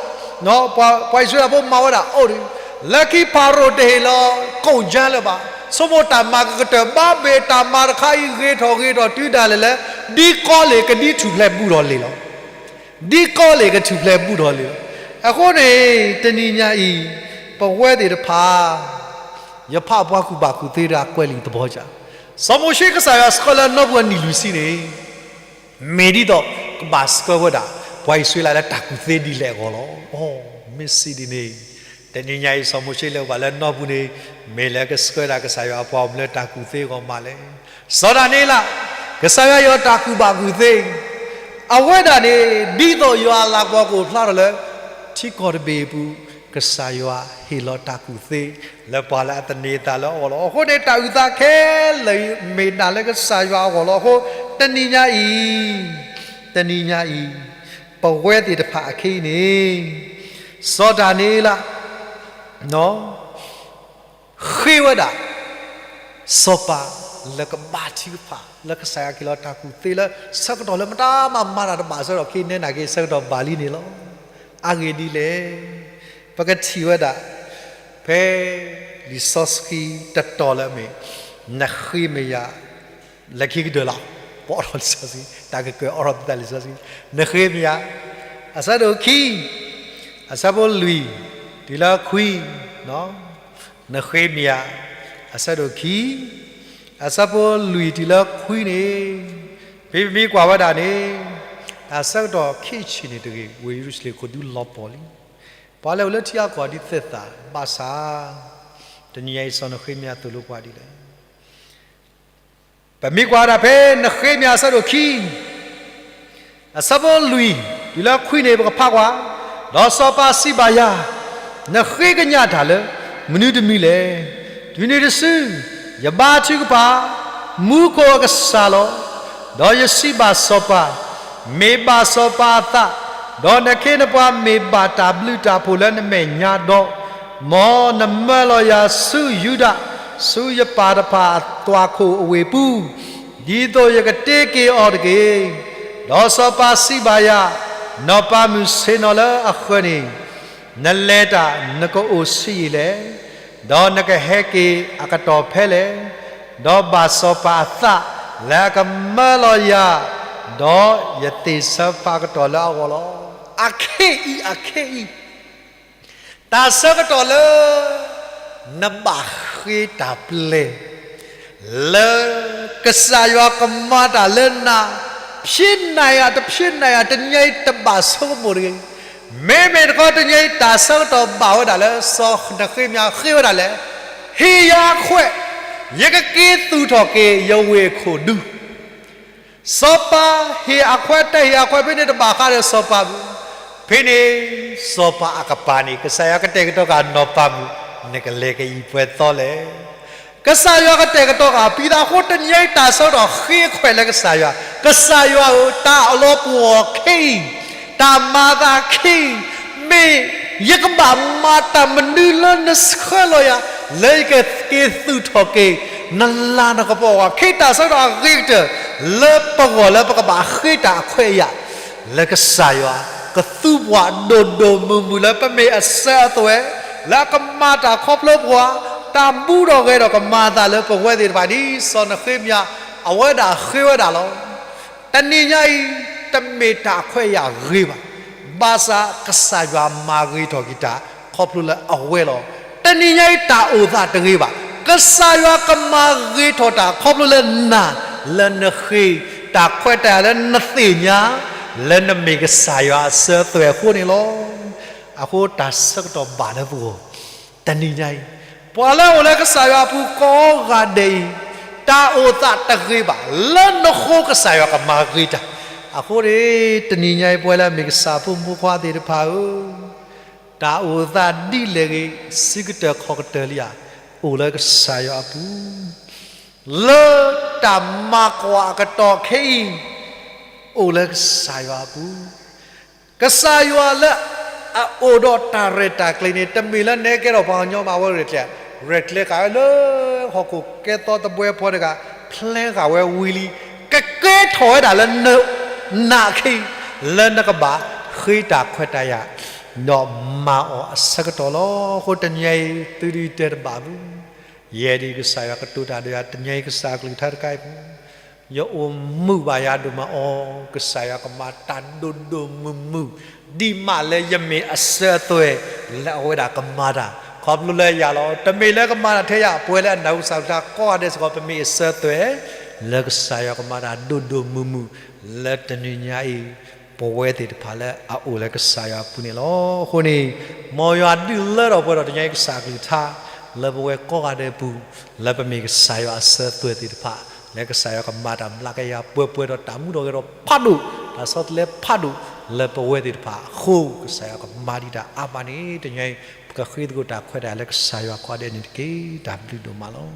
ပှၤအံၣ်စရ့လးဖိမၤဝဲဒၣ်အိၣ်န့ၣ်, လၢခံဖၤရိၤတဟ့ၣ်လီၤ ကိၣ်ကၠၢလၢၤဘၣ်. ဆိကမိၣ်တၢ်မၤကကတၢၢ် ဘၣ်မ့ၢ်တၢ်မၤတခါအံၤဂ့ၤထီၣ်ဂ့ၤထီၣ်တုၤဒၣ်လဲာ်လၢ ဒ်ကီလ့ၣ်ကဒံထူၣ်ဖျဲးဘူးထီၣ်လံာ်လီၤ. ဒ်ကီလ့ၣ်ကထူၣ်ဖျဲးဘူးထီၣ်လံာ်လီၤ. အဃိန့ၣ် တနံၤညါအံၤ ပဝဲသ့ၣ်တဖၣ် ယဖးပှၤကူၣ်ဘၣ်ကူၣ်သ့တဂၤကွဲးလံာ်သဘီကၢ်, စီၤမိၤၡ့ကစၢ်ယွၤဆှၢလၢနီၢ်ပူၤအနံၣ်လွံၢ်ဆံန့ၣ် မ့ၢ်ဒ်သိးကဘၣ်ဆှၢဝဲဒၣ် ပှၤအံၣ်စရ့လးလၢတၢ်ကူၣ်သ့ဒ်လဲၣ်အဂီၢ်လီၤ. အိ မ့ၢ်စံးဒ်န့ၣ် တနံၤညါအံၤ စီၤမိၤၡ့လဲၤအိၣ်ဘၣ်လၢနီၢ်ပူၤန့ၣ် မ့ၢ်လၢကဆှၢဒၣ်ကစၢ်ယွၤအပှၤအိၣ်မူလၢတၢ်ကူၣ်သ့အဂီၢ်မးလဲၣ်. စီၤဒၤနံးယ့လး ကစၢ်ယွၤဟ့ၣ်အီၤတၢ်ကူၣ်ဘၣ်ကူၣ်သ့ အဝဲဒၣ်န့ၣ် ဒ်သိးယွၤအလၤကပီၤကအိၣ်ဖျါထီၣ်လၢ ထံကီၢ်တဘ့ၣ်အပူၤ ကစၢ်ယွၤဟ့ၣ်လီၤတၢ်ကူၣ်သ့ လၢပှၤလၢအသန့ၤအသးလၢအဂီၢ်လီၤ. အဃိန့ၣ် တၢ်အုၣ်သးခဲလၢာ်အံၤ မ့ၢ်တၢ်လၢကစၢ်ယွၤအဂီၢ်လီၤ. အဃိ တနံၤညါအံၤ တနံၤညါအံၤ ပဝဲသ့ၣ်တဖၣ်အခဲအံၤန့ၣ် စီၤဒၤနံးယ့လး ဃ့ဝဲဒၣ် စီၤပၤလၢကဘါထုကဖၣ် လၢကစၢ်ယွၤကဟ့ၣ်လီၤတၢ်ကူၣ်သ့လၢ ဆၢကတီၢ်လၢမတၤမၤမၤတၢ်တဘၣ်အဆၢကတီၢ် ခဲအံၤနဲနာ်က့ ဆၢကတီၢ်ဘၣ်လံန့ၣ်လီၤ. အဂ့ၢ်ဒ်လဲၣ်, ပကထံၣ်ဝဲဒၣ် ဖဲလံာ်စီဆှံတတီၤလၢအမ့ၢ် နဃ့မယၤ လၢခံကတၢၢ်လီၤ. ပအိးထီၣ်လံာ်စီဆှံ တၢ်ကကၢၤအိးထီၣ်ပသးလံာ်စီဆှံ နဃ့မယၤ အဆၢဒိၣ်ခံ အဆၢဖိလွံၢ် တုၤလၢခွံ နဃ့မယၤ အဆၢဒိၣ်ခံ အဆၢဖိလွံၢ်တုၤလၢခွံန့ၣ် ဖဲပမ့ၢ်ကွၢ်ဝဲဒၣ်န့ၣ် တၢ်ဆၢကတီၢ်ခံဆံးန့ၣ်တဂ့ၤ ဝ့ၢ်ယရူၤၡလ့ၣ်ခိၣ်ဒူလီၤပှီၢ်လံ. ပှၤလၢအိၣ်လၢထံအါကီၢ်ဒ်သဲၣ်သၣ်ဘၣ်ဆၣ် တနံၤညါအံၤ စီၤနဃ့မယၤသိၣ်လိပှၤဒ်လဲၣ်. ပမ့ၢ်ကွၢ်ဝဲဒၣ်ဖဲနဃ့မယၤအဆၢဒိၣ်ခံ အဆၢဖိလွံၢ် တုၤလၢခွံန့ၣ် ပကဖးကွၢ်, ဒီးစီၤပၤစံးဘၣ်ယၤ, နဃ့ကညးတၢ်လၢမနုၤတမံၤလဲၣ်. တုၤနုၤတစု ယဘါထုကဖၣ် မူခိၣ်အကစၢ်လီၤ. ဒီးယစံးဘၣ်စီၤပၤ, မ့ၢ်ဘၣ်စီၤပၤအသး, ဒီးနခ့နပှၤမ့ၢ်ဘၣ်တၢ်ဘျုးတၢ်ဖှိၣ်လၢနမဲာ်ညါဒီး, မ်နမၢလီၤယၤဆူယူဒၤ, ဆူယပၢ်တဖၣ်အသွၣ်ခိၣ်အဝ့ၢ်ပူၤ, ဒ်သိးယကတ့က့ၤအီၤတက့ၢ်. ဒီးစီၤပၤစံးဘၣ်ယၤ, နီၢ်ပၤမုၣ်ဆ့ၣ်နီၤလၢအဃၢၤန့ၣ် နလဲၤတၢ် နကအိၣ်ဆံးယံာ်လဲၣ်, ဒီးနကဟဲက့ၤအကတီၢ်ဖဲလဲၣ်. ဒီးဘၣ်စီၤပၤအသးလၢအကမၢလီၤယၤ, ဒီးယသ့ၣ်ဆၢဖးကတီၢ်လၢအဂီၢ်လီၤ. အခဲအံၤ အခဲအံၤ တၢ်ဆၢကတီၢ်လၢ နဘၣ်ဃ့တၢ်ပျဲ လၢကစၢ်ယွၤကမၤတၢ်လၢနၤ, ဖျ့နၤယၤ တဖျ့နၤယၤ တနံၤညါအံၤတဘၣ်ဆိကမိၣ်တဂ့ၤ. မ့မ့ၢ်တခီတနံၤညါအံၤ တၢ်ဆၢကတီၢ်ဘၣ်ဝဲဒၣ်လၢ စီၤနဃ့မယၤဃ့ဝဲဒၣ်လဲၣ်, ဟ့ၣ်ယၤအခွဲး, ယကက့ၤသူၣ်ထီၣ်က့ၤယဝ့ၢ်အခိၣ်ဒူ စီၤပၤဟ့ၣ်အခွဲး တၢ်ဟ့ၣ်အခွဲးဖဲန့ၣ်တဘၣ်ဃးဒီးစီၤပၤဘၣ်. ဖဲန့ၣ် စီၤပၤအကပၤန့ၣ် ကစၢ်ယွၤကတဲာ်ကတီၤဃာ်နီၢ်ပၤမုၣ်, နကလဲၤကအံၤပှဲၤသီလဲၣ်. ကစၢ်ယွၤကတဲာ်ကတီၤဃာ် ပံသးအဃိတနံၤညါအံၤ တၢ်ဆၢကတီၢ်ဃ့အခွဲးလၢကစၢ်ယွၤ, ကစၢ်ယွၤဧၢ, တၢ်အလီၤပှီၢ်ခဲအံၤ, တၢ်မၤအသးခဲအံၤ, မ့ၢ်ယကဘၣ်မၤတၢ်မနုၤလၢနဆှၢလီၤယၤ, လၢယကက့ၤသူၣ်ထီၣ်က့ၤ နလၤနကပီၤအဂီၢ်, ခဲအံၤတၢ်ဆၢကတီၢ်အဂ့ၤကတၢၢ် လၢပဂီၢ်လၢပကဘၣ်ဃ့တၢ်အခွဲးအယာ် လၢကစၢ်ယွၤ ကသူပှၤဒိၣ်ဒိၣ်မုၢ်မုၢ်လၢပမ့ၢ်အစၢၤအသွဲၣ်, လၢအကမၤတၢ်ခီဖျိပှၤ, တၢ်ဘူးထီၣ်ဂဲၤထီၣ်ကမၤအသးလၢပဝဲသ့ၣ်တဖၣ် ဒ်စီၤနဃ့မယၤ အဝဲဒၣ်ဃ့ဝဲဒၣ်လီၤ. တနံၤညါအံၤ တမ့ၢ်တၢ်အခွဲးအယာ်ဂ့ၤဘၣ်. ဘၣ်ဆၣ်ကစၢ်ယွၤမၤဂ့ၤထီၣ်က့ၤတၢ် ခီဖျိလၢအဝဲလီၤ. တနံၤညါအံၤ တၢ်အိၣ်သးတဂ့ၤဘၣ်. ကစၢ်ယွၤကမၤဂ့ၤထီၣ်တၢ် ခီဖျိလၢနၤ လၢနဃ့တၢ်ခွဲးတၢ်ယာ်လၢနသ့ၣ်ညါ လၢနမ့ၢ်ကစၢ်ယွၤအစၢၤအသွဲၣ်အဃိန့ၣ်လီၤ. အဃိတၢ်ဆၢကတီၢ်ဘၣ်လၢပဂီၢ် တနံၤညါအံၤ, ပှၤလၢအအိၣ်လၢကစၢ်ယွၤအပူၤကိးဂၤဒဲးအံၤ, တၢ်အိၣ်သးတဂ့ၤဘၣ်. လၢနဃိကစၢ်ယွၤကမၤဂ့ၤတၢ်. အဃိန့ၣ် တနံၤညါအံၤ ပဝဲလၢအမ့ၢ်ကစၢ်ဖိမုၣ်ဖိခွါသ့ၣ်တဖၣ်ဧၢ, တၢ်အိၣ်သးဒ်လဲၣ်ဂ့ၤ, ဆံးကတၢၢ်ခီၣ်ကတၢၢ်လံဧါ, အိၣ်လၢကစၢ်ယွၤအပူၤ လၢတၢ်မၤကွၢ်အကတီၢ်ခဲအံၤ, အိၣ်လၢကစၢ်ယွၤအပူၤ, ကစၢ်ယွၤလၢအအိၣ်ဒီးတၢ်ရဲၣ်တၢ်ကျဲၤန့ၣ် တမ့ၢ်လၢနဲကဲထီၣ်ပှၤကညီမး အဝဲရဲၣ်ကျဲၤ, ရဲၣ်ကျဲၤဃာ်ဝဲလၢဟီၣ်ခိၣ်ကဲသီတဘှဲပှၤတဂၤ, ဖျဲဃာ်ဝဲဝံၤလံ, ကကဲထီၣ်ဝဲဒၣ်လၢနနးခ့, လၢနကဘၣ်ဃ့တၢ်ခွဲးတၢ်ယာ် ဒီးမၤအီၤအဆၢကတီၢ်လီၤ. အဃိတနံၤအံၤ သုဒုးတဲတဘၣ်ဘၣ်, ယဲဒၣ်ကစၢ်ယွၤကတိၤတၢ်ဒီးယၤ တနံၤအံၤ ကစၢ်အကလုၢ်ကထါတခါအံၤပူၤ ယအိၣ်မုာ်ဘၣ်ယၤဒိၣ်မးအီၤ, ကစၢ်ယွၤကမၤတၢ်ဒိၣ်ဒိၣ်မုၢ်မုၢ်, ဒ်မးလၢယမ့ၢ်အစၢၤအသွဲၣ် လၢအဝဲဒၣ်ကမၤတၢ်, ခီဖျိလၢယၤလီၤ. တမ့ၢ်လၢကမၤတၢ်ထဲယၤ, ပဝဲလၢအနၢ်ဟူကစၢ်ကလုၢ်ကထါကိးဂၤဒဲးစ့ၢ်ကီး ပမ့ၢ်အစၢၤအသွဲၣ် လၢကစၢ်ယွၤကမၤတၢ်ဒိၣ်ဒိၣ်မုၢ်မုၢ် လၢတနံၤညါအံၤ ပဝဲသ့ၣ်တဖၣ်လၢအအိၣ်လၢကစၢ်ယွၤအပူၤန့ၣ်လီၤ. အဃိန့ၣ် မ်ယွၤဒုးလၢထီၣ်ပှဲၤထီၣ်တနံၤအံၤ ကစၢ်အကလုၢ်ကထါ လၢပဝဲကိးဂၤဒဲးအပူၤ, လၢပမ့ၢ်ကစၢ်ယွၤအစၢၤအသွဲၣ်သ့ၣ်တဖၣ်, လၢကစၢ်ယွၤကမၤတၢ်မျးကယၤပှဲၤပှဲၤဒီးတၢ်မူထီၣ်ဂဲၤထီၣ်ဖးဒိၣ်, တၢ်ဆီတလဲဖးဒိၣ် လၢပဝဲသ့ၣ်တဖၣ်အဃိ, ကစၢ်ယွၤကမၤဒံးတၢ်အါမးန့ၣ် တနံၤအံၤ ပကဃ့သကိးတၢ်ခွဲးတၢ်ယာ်လၢကစၢ်ယွၤကိးဂၤဒဲးန့ၣ်တက့ၢ်. တၢ်ဘျုးဒိၣ်မးလီၤ.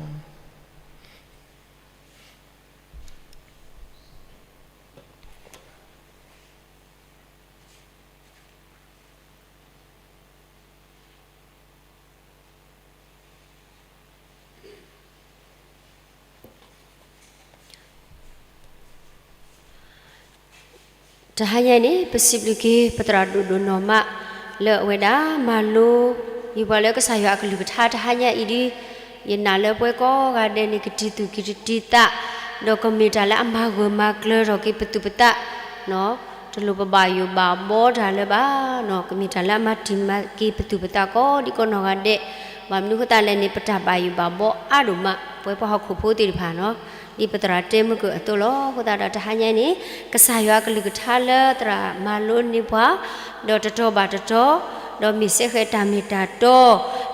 တဟါညါအံၤန့ၣ် ပစံးဘျုးက့ၤပသရၣ်ဒိၣ်ဒိၣ်နီၢ်မး လၢအဝဲဒၣ်မၤလိ ယပှၤလၢကစၢ်ယွၤအကလုၢ်ကထါတဟါညါအံၤဒီး, ယနာ်လၢပဝဲကိးဂၤဒဲးန့ၣ် ကတံၤသူၣ်ကတံၤသး, ဒီးကမ့ၢ်တၢ်လၢအမၤဂၢၢ်မၤကျၢၤထီၣ်က့ၤပသူၣ်ပသး တလိၣ်ပဘၣ်ယိၣ်ဘၣ်ဘီတၢ်လၢၤဘၣ်, ကမ့ၢ်တၢ်လၢအမၤတံၤမၤက့ၤပသူၣ်ပသးကိးဒံကိးနီၢ်ဂၤဒဲး, ဘၣ်မနုၤအဃိသတးလဲၣ်န့ၣ် ပတၢ်ဘၣ်ယိၣ်ဘၣ်ဘီအါဒိၣ်မး ပဝဲပှၤဟီၣ်ခိၣ်ဖိသ့ၣ်တဖၣ်နီၤ, ဒ်ပသရၣ်တဲမုၢ်ကၢၢ်အသိးလီၤ. အဃိသတးဒီးတဟါညါအံၤန့ၣ် ကစၢ်ယွၤအကလုၢ်ကထါလၢသရၣ်မၤလိန့ၢ်ပှၤ ဒီးတတီၤဘၣ်တတီၤ, ဒီးမ့ၢ်စဲဃဲၤတၢ်မ့ၢ်တၢ်တီ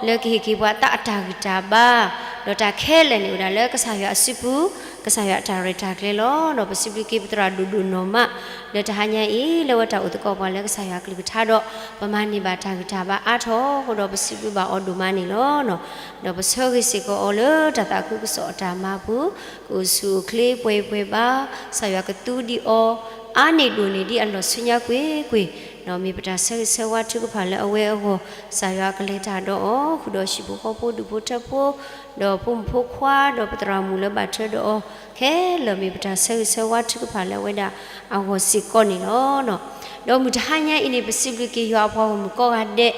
လၢကဟ့ၣ်က့ၤပှၤသးအတၢ်ဂံၢ်တၢ်ဘါ, ဒီးတၢ်ခဲလၢာ်န့ၣ်အိၣ်ဒၣ်လၢကစၢ်ယွၤအစုပူၤ, ကစၢ်ယွၤအတၢ်ရဲၣ်တၢ်ကျဲၤလီၤ. ဒီးပစံးဘျုးက့ၤပသရၣ်ဒိၣ်ဒိၣ်နီၢ်မး လၢတဟါညါအံၤ လၢဝဲတၢ်အိၣ်သကိးပှၤလၢကစၢ်ယွၤအကလုၢ်ကထါဒီး ပမၤန့ၢ်ဘၣ်တၢ်ဂံၢ်တၢ်ဘါအါထီၣ်အဃိဒီး ပစံးဘျုးဘၣ်အီၤဒိၣ်မးန့ၣ်လီၤ. ဒီးပဆၢဂ့ၤစ့ၢ်ကီးအီၤလၢတၢ်သးခုကစီၣ်အတၢ်မၤပူၤ, ကအိၣ်ဆူၣ်အိၣ်ချ့ပှဲၤပှဲၤဘၣ်, ကစၢ်ယွၤကသူဒံးအီၤ အါန့ၢ်ဒိၣ်န့ၢ်ဒံးအလီၢ်ဆူညါကွ့ၢ်ကွ့ၢ်, ဒီးမ့ၢ်ပတၢ်ဆၢဂ့ၤဆၢဝါထုကဖၣ်လၢအဝဲအဂီၢ်, ကစၢ်ယွၤကလဲၤတၢ်ဒီးအီၤ, ဃုာ်ဒီးဟံၣ်ဖိဃီဖိဒူၣ်ဖိထၢဖိ, ဒီးဖိမုၣ်ဖိခွါ, ဒီးပသရၣ်မုၣ်လၢဘၣ်ထွဲဒီးအီၤ, ခဲလၢာ်မ့ၢ်ပတၢ်ဆၢဂ့ၤဆၢဝါထုကဖၣ်လၢအဝဲဒၣ်အဂီၢ်စ့ၢ်ကီးန့ၣ်လီၤ. ဒီးမုၢ်တဟါညါအံၤန့ၣ် ပစံးဘျုးက့ၤယွၤအပှၤဂီၢ်မုၢ်ကိးဂၤဒဲး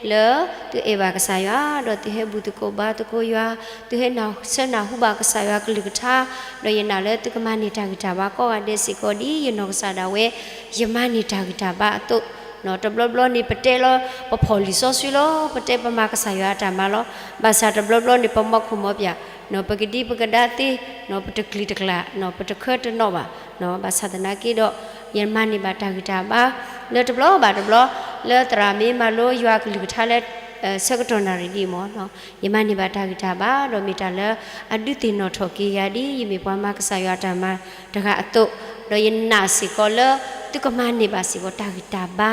လၢသုအဲၣ်ဘၣ်ကစၢ်ယွၤ, ဒီးသုဟဲဘူၣ်သကိးဘါသကိးယွၤ, သုဟဲနၢ်ဆၢနၢ်ဟူဘၣ်ကစၢ်ယွၤကလုၢ်ကထါ, ဒီးယနာ်လၢသုကမၤန့ၢ်တၢ်ဂံၢ်တၢ်ဘါကိးဂၤဒဲးစ့ၢ်ကီး ဒ်ယနီၢ်ကစၢ်ဒၣ်ဝဲ ယမၤန့ၢ်တၢ်ဂံၢ်တၢ်ဘါအသိး, တဘျီဘျီန့ၣ် ပတဲလီၤ ပဖီၣ်လံာ်စီဆှံလီၤ, ပတဲပမၤကစၢ်ယွၤအတၢ်မၤလီၤ, ဘၣ်ဆၣ်တဘျီဘျီန့ၣ် ပမီခိၣ်မီပၠး, ပကဒံပကဒါသ့, ပတကျံၤတကျါ, ပတခၢတနီၣ်ဘၣ်, ဘၣ်ဆၣ်သနာ်က့ဒီး ယမၤန့ၢ်ဘၣ်တၢ်ဂံၢ်တၢ်ဘါ လၢတဘျီဘၣ်တဘျီ လၢသရၣ်မ့ၢ်မၤလိယွၤကလုၢ်ကထါလၢ ဆၢကတီၢ်နၣ်ရံၣ်ဒ်အံၤမး, ယမၤန့ၢ်ဘၣ်တၢ်ဂံၢ်တၢ်ဘါ ဒီးမ့ၢ်တၢ်လၢအဒုးသ့ၣ်နီၣ်ထီၣ်က့ၤယၤဒ် ယမ့ၢ်ပှၤမၤကစၢ်ယွၤအတၢ်မၤတဂၤအသိး, ဒီးယနာ်စ့ၢ်ကီးလၢ သုကမၤန့ၢ်ဘၣ်စ့ၢ်ကီးတၢ်ဂံၢ်တၢ်ဘါ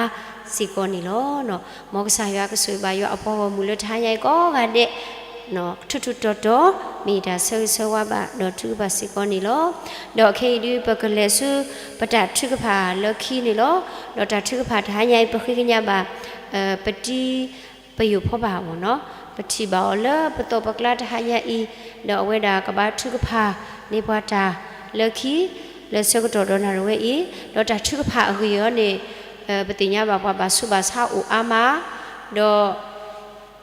စ့ၢ်ကီးန့ၣ်လီၤ. မ်ကစၢ်ယွၤကဆိၣ်ဂ့ၤဘၣ်ယွၤအပှၤဂီၢ်မုၢ်လၢတဟါညါအံၤကိးဂၤဒဲး ထူးထူးတီၤတီၤ မ့ၢ်ယတၢ်ဆၢဂ့ၤဆၢဝါဘၣ်ဒီးထုကဖၣ်စ့ၢ်ကီးန့ၣ်လီၤ. ဒီးခဲအံၤဒုး ပကလဲၤဆူပတၢ်ထုကဖၣ်လၢခံန့ၣ်လီၤ. ဒီးတၢ်ထုကဖၣ်တဟါညါအံၤ ပဃ့ကညးဘၣ် ပတံၤပယိာ်ဖီဘၣ်မ့ၢ်နီၤ, ပထံၣ်ဘၣ်အီၤလၢပသီၣ်ပကျါတဟါညါအံၤ, ဒီးအဝဲဒၣ်ကဘါထုကဖၣ်န့ၢ်ပှၤတၢ်လၢခံ လၢဆၢကတီၢ်ဒီးနၣ်ရံၣ်ဝဲအံၤ, ဒီးတၢ်ထုကဖၣ်အဂ့ၢ်အီၤန့ၣ် ပသ့ၣ်ညါဘၣ်ပှၤဘၣ်ဆူးဘၣ်ဆါအိၣ်အါမး, ဒီး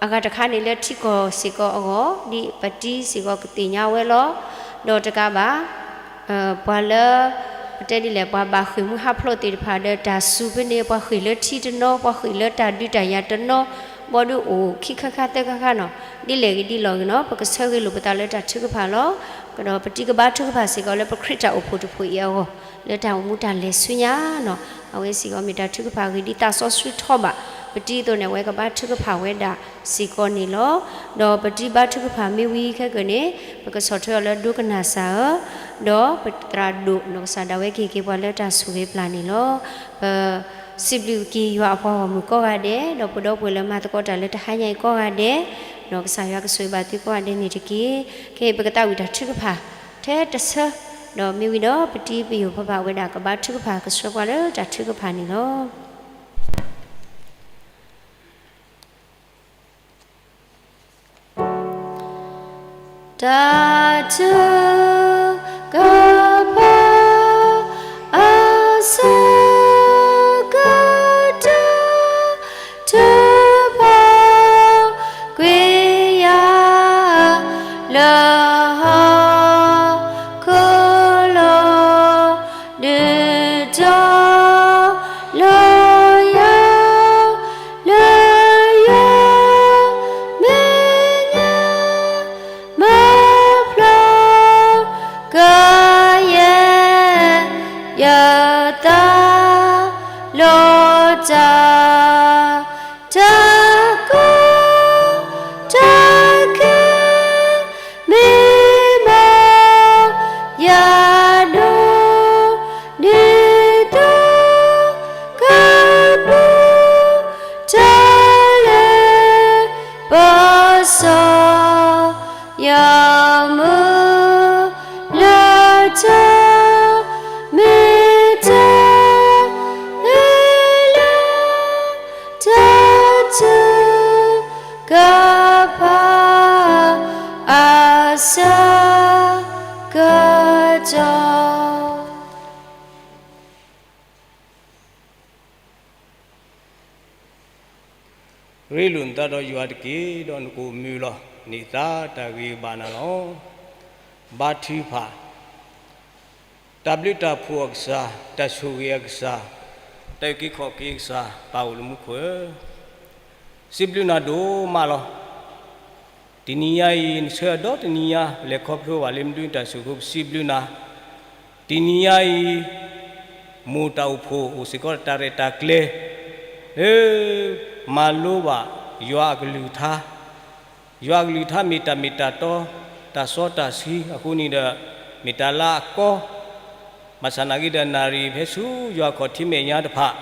အဂၤတခါန့ၣ်လၢထံကီၢ်စ့ၢ်ကီးအဂီၢ် ဒ်ပတံၤစ့ၢ်ကီးကသ့ၣ်ညါဝဲလီၤ. ဒီးတကးဘၣ် ပှၤလၢ ပတဲဒ်လဲၣ် ပှၤဘၣ်ဃ့ၢ်မူဟးဖျိးသ့ၣ်တဖၣ်ဒီးတၢ်စူၤဖဲန့ၣ် ပှၤဃ့ၢ်လၢထံတနီၤ ပှၤဃ့ၢ်လၢတၢ်ဒုးတၢ်ယၤတနီၤ ဘီဒုးအိၣ်ခံခါခါသၢခါခါနီၤ ဒ်လဲၣ်ဂ့ၤဒ်လဲၣ်ဂ့ၤနီၤ ပကဆၢဂ့ၤလိာ်ပသးလၢတၢ်ထုကဖၣ်လီၤ. ဒီးပတံၤကဘါထုကဖၣ်စ့ၢ်ကီးလၢပခရံာ်တၢ်အိၣ်ဖှိၣ်တဖှိၣ်အံၤအဂီၢ် လၢတၢ်အိၣ်မူတၢ်လဲၤဆူညါနီၤ အဝဲစ့ၢ်ကီးမ့ၢ်တၢ်ထုကဖၣ်ဂ့ၤဒ်သးစီဆှံထီဘၣ် ပတံၤအသိးန့ၣ် အဝဲကဘါထုကဖၣ်ဝဲဒၣ်စ့ၢ်ကီးန့ၣ်လီၤ. ဒီးပတံၤဘါထုကဖၣ်မ့ၢ်ဝံၤခဲကနံၣ်န့ၣ် ပကဆီၣ်ထွဲအီၤလၢဒိကနၣ်စၢ်ဧၢ, ဒီးပသရၣ်ဒိၣ်နီၢ်ကစၢ်ဒၣ်ဝဲကဟ့ၣ်က့ၤပှၤလၢတၢ်ဆိၣ်ဂ့ၤပျၢ်န့ၣ်လီၤ. ပစံးဘျုးက့ၤယွၤအပှၤဂီၢ်မုၢ်ကိးဂၤဒဲး ဒီးပဒီပုၢ်ဝဲၢ်လၢမၤသကိးတၢ်လၢတဟါညါအံၤကိးဂၤဒဲး, ဒီးကစၢ်ယွၤကဆိၣ်ဂ့ၤဘၣ်သုကိးဂၤဒဲးန့ၣ်တက့ၢ်. ခဲအံၤပကသးဝံၣ်တၢ်ထုကဖၣ် ထဲတဆၢ, ဒီးမ့ၢ်ဝံၤဒီးပတံၤပယိာ်ဖီဘၣ်ဝဲဒၣ်ကဘါထုကဖၣ်ကဆှၢပှၤလၢတၢ်ထုကဖၣ်န့ၣ်လီၤ. တၢ်ထုကဖၣ်အဆၢကတီၢ် ထုးဖးကွံာ်ယၤ လၢဟီၣ်ခိၣ်လိၤ ဒုးတီၤလီၤယၤ လၢယွၤမဲာ်ညါ မၤဖျိကယဲၢ် ယသးလီၤတၢ် တၢ်ကီတၢ်ခဲ မ့ၢ်မၤယၤဒိၣ် ဒ်သိးကပူၤ တၢ်လၢပစီၤ ယမုၢ်လၢတၢ် မ့ၢ်တၢ်အ့ၣ်လၢ တၢ်ထုကဖၣ်အဆၢကတီၢ် ရ့လိာ်နသးဒီးယွၤတက့ၢ်, ဒီးနကအိၣ်မုာ်လီၤ. န့ၢ်သါတၢ်ဂ့ၤကဘၣ်နၤလီၤ. ဘါထုကဖၣ်, တၢ်ဘျုးတၢ်ဖှိၣ်အကစၢ်, တၢ်ဆိၣ်ဂ့ၤအကစၢ်, တၢ်အုၣ်က့ၤခီၣ်က့ၤအကစၢ်, ပၢ်အိၣ်လၢမူခိၣ်ဧၢ, စံးဘျုးနၤဒိၣ်မးလီၤ. တနံၤညါအံၤ နဆှၢဒီတနံၤညါ ပလဲၤခီဖျိဘၣ်လၢမနုၤတၢ်ဆိၣ်ဃိ ပစံးဘျုးနၤ, တနံၤညါအံၤ မိၢ်တၢ်အိၣ်ဖှိၣ်အိၣ်စ့ၢ်ကီးတၢ်ရဲၣ်တၢ်ကျဲၤ လၢမၤလိဘၣ်ယွၤအကလုၢ်ကထါ, ယွၤအကလုၢ်ကထါမ့ၢ်တၢ်မ့ၢ်တၢ်တီ, တၢ်စီတၢ်ဆှံအဃိန့ၣ်ဒီး မ့ၢ်တၢ်လၢအကီ, ဘၣ်ဆၣ်နာ်က့ဒီး နၣ်ရံၣ်ဖဲဆူယွၤခီၣ်ထံးမဲာ်ညါတဖၣ်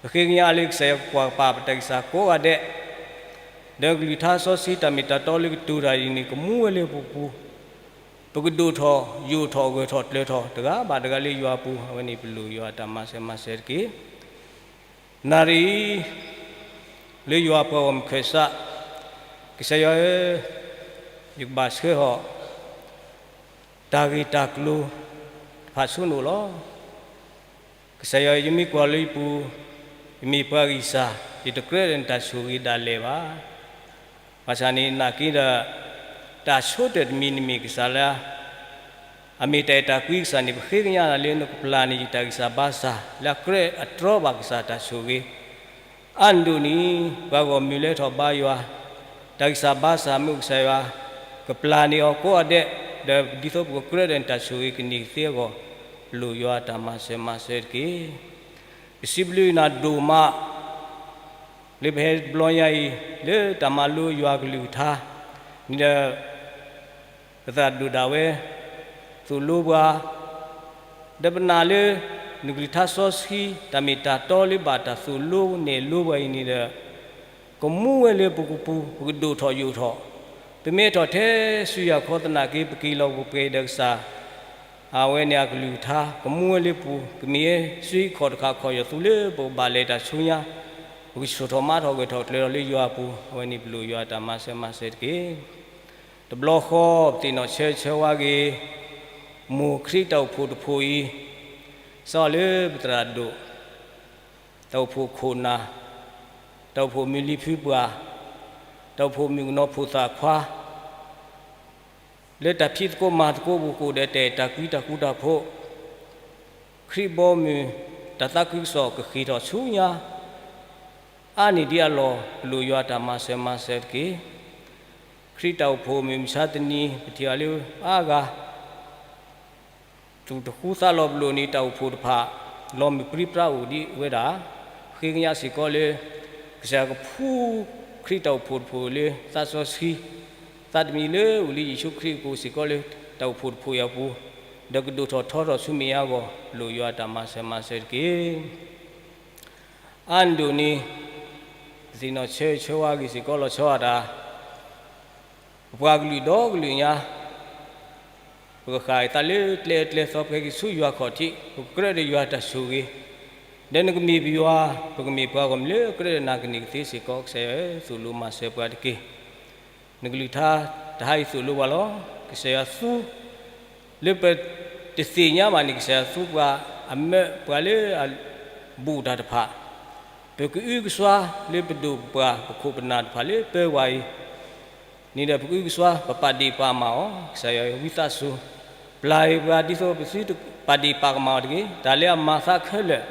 ပဃ့ကညးလၢကစၢ်ယွၤကကွၢ်ကပၤပတၢ်ဂံၢ်စၢ်ကိးဂၤဒဲး, ဒီးကလုၢ်ကထါစီဆှံတၢ်မ့ၢ်တၢ်တီလၢကတိၤတၢ်အံၤန့ၣ် ကမူဝဲလၢပပူၤ, ပကဒိၣ်ထီၣ်ယိာ်ထီၣ်ဂၢၢ်ထီၣ်ကျၢၤထီၣ် တဂၤဘၣ်တဂၤလၢယွၤအပူၤ, အဝဲန့ၣ်ပလိၣ်ယွၤအတၢ်မၤစၢၤမၤစၢၤတက့ၢ်. နၣ်ရံၣ်အံၤ လၢယွၤပှၤဂီၢ်မုၢ်ခၢၣ်စး, ကစၢ်ယွၤဧၢ, ယကဘၣ်ဆှၢဟီၣ် တၢ်ဂ့ၢ်တၢ်ကျိၤတဖၣ်ဆူနအိၣ်လီၤ. ကစၢ်ယွၤ ယမ့ၢ်ကွၢ်လၢယပူၤ, ယမ့ၢ်ပှၤဂံၢ်စၢ်, ယတကြၢးဒီးနတၢ်ဆိၣ်ဂ့ၤဒၣ်လဲာ်ဘၣ်. ဘၣ်ဆၣ်န့ၣ်နာ်က့ဒီး တၢ်ဆိကတၢၢ်တမံၤန့ၣ်မ့ၢ်ကစၢ်လၢ အမ့ၢ်တၢ်အဲၣ်တၢ်ကွံကစၢ်န့ၣ် ပဃ့ကညးနၤလၢနကပျၢ်န့ၢ်ယတၢ်ဂံၢ်စၢ်ဘါစၢ် လၢအကြၢးအတြီဘၣ်ကစၢ်တၢ်ဆိၣ်ဂ့ၤ အါန့ၣ်ဒိၣ်န့ၣ် ပှၤဂီၢ်မုၢ်လၢထီၣ်ဘါယွၤ, တၢ်ဂံၢ်စၢ်ဘါစၢ်မ့ၢ်အိၣ်ကစၢ်ယွၤ ကပျၢ်န့ၢ်အီၤကိးဂၤဒဲး, ဒီးဒ်သိးပကကြၢးဒီးနတၢ်ဆိၣ်ဂ့ၤကန့ၢ်ကသ့အဂီၢ်, လိၣ်ယွၤတၢ်မၤစၢၤမၤစၢၤတက့ၢ်. ပစံးဘျုးနၤဒိၣ်မး လၢပဟဲတဘျီညါအံၤ လၢတၢ်မၤလိယွၤကလုၢ်ကထါန့ၣ်ဒီး ပသရၣ်ဒိၣ်ဒၣ်ဝဲ သိၣ်လိပှၤ, ဒီးပနာ်လၢ နကလုၢ်ကထါစီဆှံ တၢ်မ့ၢ်တၢ်တီလၢဘၣ်တၢ်သိၣ်လိနဲၣ်လိပှၤအံၤန့ၣ်ဒီး ကမူဝဲလၢပကပူၤ ပကဒိၣ်ထီၣ်ယိာ်ထီၣ်, ပမ့ၢ်ထီၣ်ထဲဆူယၤခီသနာ်က့ ပက့ၤလီၤပှဲၤဒီးကစၢ် အဝဲန့ၣ်အကလုၢ်ကထါ ကမူဝဲလၢပူၤ ကမ့ၢ်ဟဲဆူဟံၣ်ခီၣ်တဃာ်ခီၣ်ယီၤသူလၢပကဘၣ်လဲၤတၢ်ဆူညါ, ပကဆှိၣ်ထီၣ်မၤထီၣ်ဂၢၢ်ထီၣ်ကျၢၤထီၣ်လၢယွၤအပူၤ, အဝဲန့ၣ်ပလိၣ်ယွၤတၢ်မၤစၢၤမၤစၢၤတက့ၢ်. တဘျီဃီပသ့ၣ်နီၣ်ဆၢဆၢဝါဂ့ၤ, မိၢ်ခရံာ်တၢ်အိၣ်ဖှိၣ်တဖှိၣ်အံၤ, စးလၢပသရၣ်ဒိၣ်, တၢ်အိၣ်ဖှိၣ်ခိၣ်နၢ်, တၢ်အိၣ်ဖှိၣ်မုၢ်လံၤဖုပှၢ်, တၢ်အိၣ်ဖှိၣ်မုၣ်ကနီၤဖိသၣ်ခွါ လၢတၢ်ဖံးသကိးမၤသကိးပူၤကအိၣ်ဒီးတၢ်အဲၣ်တၢ်ကွံတၢ်ဃူတၢ်ဖိး, ခရံာ်ဘီမုၢ် တၢ်သးခုကစီၣ်ကဃ့ၢ်ထီၣ်ဆူညါ, အါန့ၢ်ဒံးအလီၢ် ပလိၣ်ယွၤတၢ်မၤစၢၤမၤစၢၤတက့ၢ်. ခရံာ်တၢ်အိၣ်ဖှိၣ်မုၢ်မဆါတနံၤ ပထံၣ်အီၤလၢအါဂၤ သူၣ်တဃူသးလီၤပလိာ်န့ၣ် တၢ်အိၣ်ဖှိၣ်တဖၣ် လီၤမုၢ်ပြံပြါအိၣ်ဒံးဝဲဒၣ်, ဃ့ကညးစ့ၢ်ကီးလၢ ကစၢ်ကဖှူခရံာ်တၢ်အိၣ်ဖှိၣ်တဖှိၣ်လၢသးစီဆှံ, သးတမံၤလၢအိၣ်လၢယ့ၣ်ၡူးခရံာ်အပူၤစ့ၢ်ကီးလၢ တၢ်အိၣ်ဖှိၣ်တဖှိၣ်အံၤအပူၤ, ဒီးကဒိၣ်ထီၣ်ထီထီၣ်ဆူမဲာ်ညါအဂီၢ် လိၣ်ယွၤတၢ်မၤစၢၤမၤစၢၤတက့ၢ်. အါန့ၣ်ဒိၣ်န့ၣ် ပသ့ၣ်နီၣ်ဆၢဂ့ၤဆၢဝါဂ့ၤစ့ၢ်ကီးလီၤဆီဒၣ်တၢ် ပပှၤကလုာ်ဒီကလုာ်ညါ ပကဃၣ်အသးလၢကျဲအကျဲသီဖဲက့ၤဆူယွၤခီၣ်ထံး, ပကြၢးဒီးယွၤတၢ်ဆိၣ်ဂ့ၤ, ဒီးနကမ့ၢ်ပယွၤ, ပကမ့ၢ်ပှၤဂီၢ်မုၢ်လၢကြၢးဒီးနၤကန့ၢ်ကသ့စ့ၢ်ကီး ကစၢ်ယွၤဧၢ, သိၣ်လိမၤစၢၤပှၤတက့ၢ်. နကလုၢ်ကထါ တဟးဂီၤသိၣ်လိပှၤလီၤ. ကစၢ်ယွၤသူ လၢပတသ့ၣ်ညါဘၣ်န့ၣ် ကစၢ်ယွၤသူပှၤအမၢပှၤလၢအဘူးတၢ်တဖၣ်, ပကအုကစွါလၢပဒိၣ်ပပှၢ်ပခိၣ်ပနၢ်တဖၣ်လၢပၢဝဲအံၤ န့ၣ်ဒီးပကအုကစွါ ပပာ်ဒ့ၣ်ပာ်မၢ်အီၤ, ကစၢ်ယွၤဝံသးစူၤ ပျၢ်ပှၤဒ်သိးပသုတပာ်ဒ့ၣ်ပာ်ကမၣ်အီၤတဂ့ၤ. တၢ်လၢအမၤသးခဲလၢာ်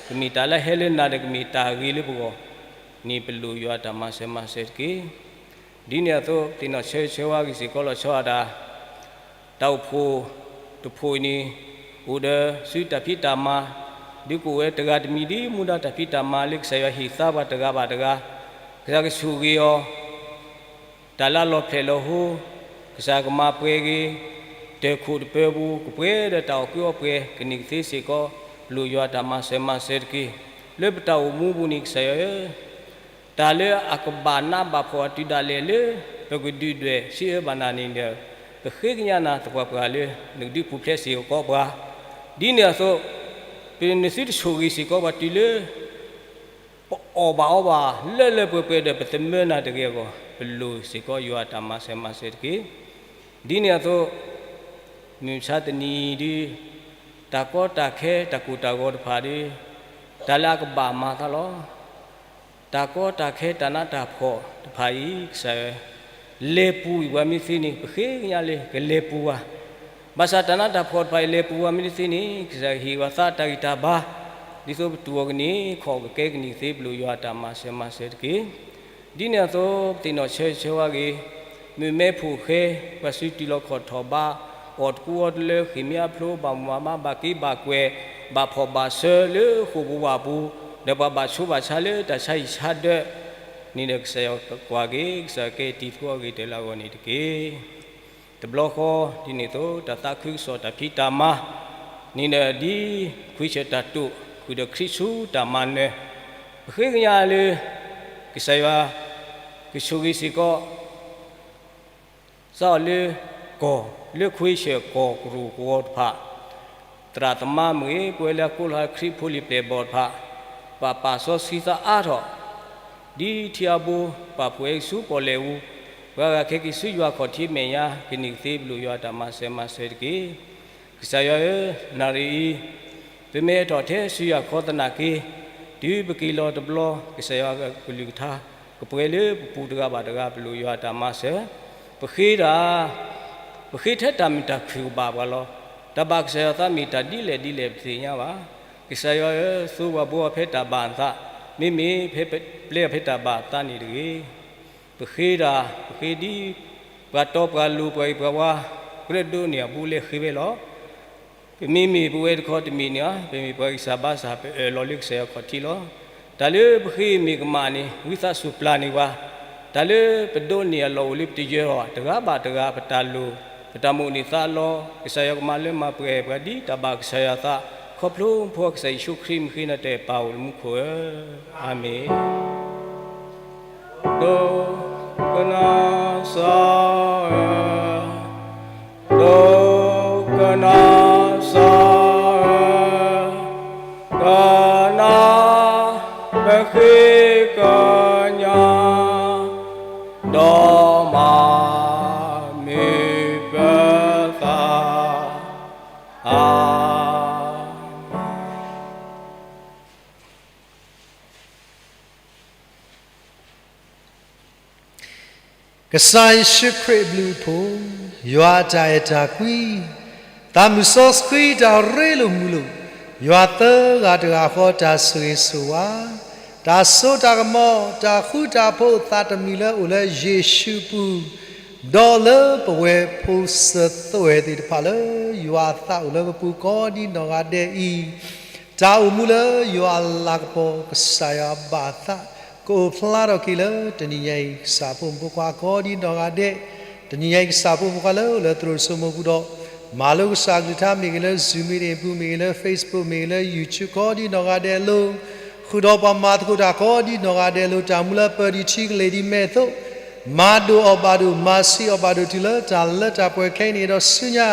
ကမ့ၢ်တၢ်လၢဟဲလၢနၤဒီးကမ့ၢ်တၢ်ဂ့ၤလၢပဂီၢ်, န့ၣ်ပလိၣ်ယွၤတၢ်မၤစၢၤမၤစၢၤတက့ၢ်. ဒ်န့ၣ်အသိး သ့ၣ်နီၣ်ဆၢဂ့ၤဆၢဝါက့ၤစ့ၢ်ကီးလီၤဆီဒၣ်တၢ် တၢ်အိၣ်ဖှိၣ်တဖှိၣ်အံၤန့ၣ် အိၣ်ဒီးစုတၢ်ဖံးတၢ်မၤ, ဒုးကအိၣ်ဝဲတဂၤတမံၤဒ်မူဒါတၢ်ဖံးတၢ်မၤလၢ ကစၢ်ယွၤဟ့ၣ်သါပှၤတဂၤဘၣ်တဂၤ, ကစၢ်ကဆိၣ်ဂ့ၤအီၤ, တၢ်လၢအလီၤဖျဲၣ်လီၤဟိ, ကစၢ်ကမၤပှဲၤဂ့ၤ, တၢၢ်ခိၣ်တပၢၤပူၤ ကပှဲၤဒီးတၢ်အီၣ်ကုအီပှဲၤ ကန့ၢ်ကသ့စ့ၢ်ကီး, ပလိၣ်ယွၤတၢ်မၤစၢၤမၤစၢၤတက့ၢ်. လၢပတၢ်အိၣ်မူပူၤန့ၣ် ကစၢ်ယွၤဧၢ တၢ်လၢအကဘၣ်နးဘၣ်ဖှီၣ်အတုၤဒၣ်လဲာ်လၢ ပကဒုၣ်ဒွဲၣ်စံးအၢဘၣ်နၤန့ၣ်ဒီး ပဃ့ကညးနၤသပှၢ်ပှၢ်လၢ နကဒုးပူၤဖျဲးစ့ၢ်ကီးပှၤ, ဒ်န့ၣ်အသိး ပနသုတဆိၣ်ဂ့ၤစ့ၢ်ကီးပှၤတုၤလၢ ပအီၣ်ဘၣ်အီဘၣ်လၢလၢပှဲၤပှဲၤဒီး ပသမၢနၤတဂ့ၤအဂီၢ် ပလိၣ်စ့ၢ်ကီးယွၤတၢ်မၤစၢၤမၤစၢၤတက့ၢ်. ဒ်န့ၣ်အသိး မုၢ်မဆါတနံၤအံၤဒုး တၢ်ကီတၢ်ခဲတၢ်ကိၢ်တၢ်ဂီၤတဖၣ်ဒီး တၢ်လၢအကဘၣ်မၤသးလီၤ. တၢ်ကီတၢ်ခဲတၢ်နးတၢ်ဖှီၣ်တဖၣ်အံၤ ကစၢ် လဲၤပူၤကွံာ်ပှၤမ့ၢ်သ့န့ၣ် ပဃ့ကညးလၢကလဲၤပူၤဘၣ်. ဘၣ်ဆၣ်တၢ်နးတၢ်ဖှီၣ်တဖၣ်အံၤလဲၤပူၤပှၤမ့ၢ်တသ့န့ၣ် ကစၢ်ဟ့ၣ်ပှၤသးတၢ်ဂံၢ်တၢ်ဘါ ဒ်သိးပတူၢ်အီၤကန့ၢ် ခီၣ်ကကဲကန့ၢ်သ့ ပလိၣ်ယွၤတၢ်မၤစၢၤမၤစၢၤတက့ၢ်. ဒ်န့ၣ်အသိး ပသ့ၣ်နီၣ်ဆၢဂ့ၤဆၢဝါက့ၤ မုၢ်မဲဖိၣ်ဃဲ ပှၤစုတုၤလီၤခီၣ်ထီၣ်ဘါ အီၣ်တကူအီတလၢ ဃ့ၢ်မ့ၢ်အဖျိ ဘၣ်မူဘၣ်မါ ဘၣ်က့ဘၣ်ကွဲၢ် ဘၣ်ဖှီၣ်ဘၣ်ဆၢလၢဃိာ်ပူၤဝၣ်ပူၤ ဒီးပှၤဘၣ်ဆိဘၣ်ဆါလၢတၢ်ဆါဟံၣ်ဆါဒၢးန့ၣ်ဒီး ကစၢ်ယွၤကွၢ်က့ၤ ကစၢ်ယွၤကဲတံၤသကိးအဂ့ၢ်တၢ်လၢအဂီၢ်န့ၣ်တက့ၢ်. တဘျီဃီဒ်န့ၣ်အသိး တၢ်သးခုကစီၣ်တၢ်ဖံးတၢ်မၤန့ၣ်ဒီး ဒ်ခွံဆၢၣ်တၢ်တိာ် ဃုာ်ဒီးခရံာ်ဆူတၢ်မၤနၢၤ ပဃ့ကညးလၢ ကစၢ်ယွၤ ကဆိၣ်ဂ့ၤစ့ၢ်ကီး သးအီၤလၢ ကီၢ်လၢခွံဆၢၣ်ကီၢ်ကရူၢ်ကဝီၤတဖၣ် သရၣ်သမါမ့ၢ်ဂ့ၤ ပဝဲလၢအကိးလီၤခရံာ်ဖိလံၤပျဲၢ်ဘီၣ်တဖၣ် ပာ်ပာ်စီဆှံသးအါထီၣ် ဒ်ထံအဘိ ပာ်ဖှိၣ်ဟဲက့ၤဆူပီၣ်လဲၣ်အူ ပှၤဂၤခဲက့ၤဆူယွၤခီၣ်ထံးမဲာ်ညါ ကန့ၢ်ကသ့ ပလိၣ်ယွၤတၢ်မၤစၢၤမၤစၢၤတက့ၢ်. ကစၢ်ယွၤဧၢ, နၣ်ရံၣ်အံၤ ပမ့ၢ်ဟဲထီၣ်ထဲဆူယွၤခီသနာ်က့ တုၤပက့ၤလီၤတဘျီ ကစၢ်ယွၤကလုၢ်ကထါ ကပှဲၤလၢပပူၤတဂၤဘၣ်တဂၤ ပလိၣ်ယွၤတၢ်မၤစၢၤ, ပဃ့တၢ် ပဃ့ထဲတၢ်မုာ်တၢ်ခုၣ်ကဘၣ်ပှၤလီၤ. တၢ်ဘၣ်ကစၢ်ယွၤသးမ့ၢ်တၢ်ဒ်လဲၣ်ဒ်လဲၣ် ပသ့ၣ်ညါဘၣ်. ကစၢ်ယွၤဧၢ, သိပှၤဘိအီၤဖဲတၢ်ဘၣ်အသး, မ့မ့ၢ်ဖဲပျဲအီၤဖဲတၢ်ဘၣ်အသးန့ၣ်တဂ့ၤ. ပဃ့တၢ် ပဃ့ဒ် ပှၤတီပှၤလိၤ ပှၤဂ့ၤပှၤဝါ ကြၢးဒိးန့ၢ်အဘူးအလဲဃ့ဝဲလီၤ. ပမ့မ့ၢ်ပဝဲတခီတမ့ၢ်န့ၣ်ဧါ, ပမ့ၢ်ပှၤဂံၢ်စၢ်ဘါစၢ် ပအၢၣ်လီၤလၢကစၢ်ယွၤခီၣ်ထံးလီၤ. တၢ်လၢပဃ့မ့ၢ်ကမၣ်န့ၣ် ဝံသးစူၤပျၢ်န့ၢ်ပှၤ, တၢ်လၢပဒိးန့ၢ်အလီၢ်အိၣ်လၢပတယၢၤအီၤ တဂၤဘၣ်တဂၤ ပတၢ်လိၣ် ပတၢ်မိၣ်န့ၢ်သးလီၤ. ကစၢ်ယွၤကမၤလၢမၤပှဲၤပှၤဒ်တၢ်ဘၣ်ကစၢ်ယွၤသး, ခီဖျိမူခိၣ်ကစၢ်ယ့ၣ်ၡူးခရံာ်မုၢ်ဃ့နၤတဲပၢ်အိၣ်လၢမူခိၣ်ဧၢ, အၤမ့ၣ်. ဒိကနၣ်စၢ်ဧၢ, ဒိကနၣ်စၢ်ဧၢ, ကနၣ်ပဃ့ကညး, ဒီးမၤမုာ်ပသး, အၤမ့ၣ်. ကစၢ်ယ့ၣ်ၡူးခရံာ်အဘျုးအဖှိၣ်, ယွၤအတၢ်အဲၣ်တၢ်ကွံ, သးမုၢ်စီဆှံတၢ်ရ့လိာ်မုာ်လိာ်, ယွၤသၢဂၤတဂၤဃီတၢ်ဆိၣ်ဂ့ၤဆိၣ်ဝါ, တၢ်စိတၢ်ကမီၤ, တၢ်ဃူတၢ်ဖိးသးတမံၤလၢအိၣ်လၢယ့ၣ်ၡူးအပူၤ, ဒီးလၢပဝဲၢ်ဖိစၢၤသွဲၣ်သ့ၣ်တဖၣ်လၢ ယွၤအသးအိၣ်လၢပပူၤကိးဒ်နီၢ်ဂၤဒဲးအံၤ, တၢ်အိၣ်မူလၢယွၤအလၤကပီၤ ကစၢ်ယွၤဘၣ်အသး ကအိၣ်ဖျါထီၣ်က့ၤလၢတနံၤညါအံၤ ကစၢ်ဖိမုၣ်ဖိခွါကိးဒ်နီၢ်ဂၤဒဲး, တနံၤညါအံၤ ကစၢ်ဖိမုၣ်ဖိခွါလၢအိၣ်လၢသရိာ်စိမိၤပူၤဒီး မၤလိကစၢ်အကလုၢ်ကထါမ့ၢ်ဂ့ၤလၢ Zoom မ့ၢ်ဂ့ၤ ပူၤမ့ၢ်ဂ့ၤလၢ Facebook မ့ၢ်ဂ့ၤလၢ YouTube ကိးဒ်နီၢ်ဂၤဒဲးအလိၤ, ဃုာ်ဒီးပှၤမၤသကိးတၢ်ကိးဒ်နီၢ်ဂၤဒဲးအလိၤ တၢ်မူလၢပၢၢ်ဒံးထံကလဲၤဒံးမဲာ်အသိး, မၤဒိၣ်အီၣ်ဘၣ်ဒိၣ် မၤဆံးအီၣ်ဘၣ်ဒိၣ်တုၤလၢတၢ်လၢတၢ်ပှဲၤခဲအံၤန့ၣ်ဒီးဆူညါ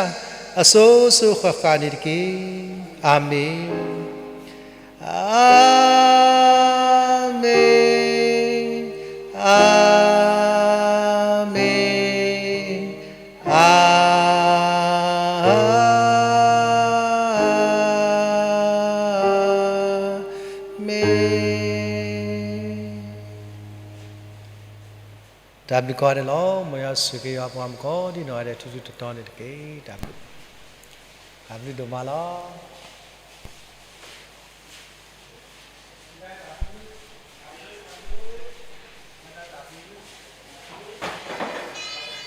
အစိၤစိၤဃၣ်ဃၣ်န့ၣ်တက့ၢ်. အၤမ့ၣ်, အၤမ့ၣ်, အၤမ့ၣ်. တၢ်ဘျုးကိးဂၤဒဲးလီၤ. မ်ယွၤဆိၣ်ဂ့ၤက့ၤယွၤပှၤမုၣ်ကိးဒံနီၢ်ဂၤဒဲး ထူထူတီတီန့ၣ်တက့ၢ်. တၢ်ဘျုး, တၢ်ဘျုးဒိၣ်မးလီၤ.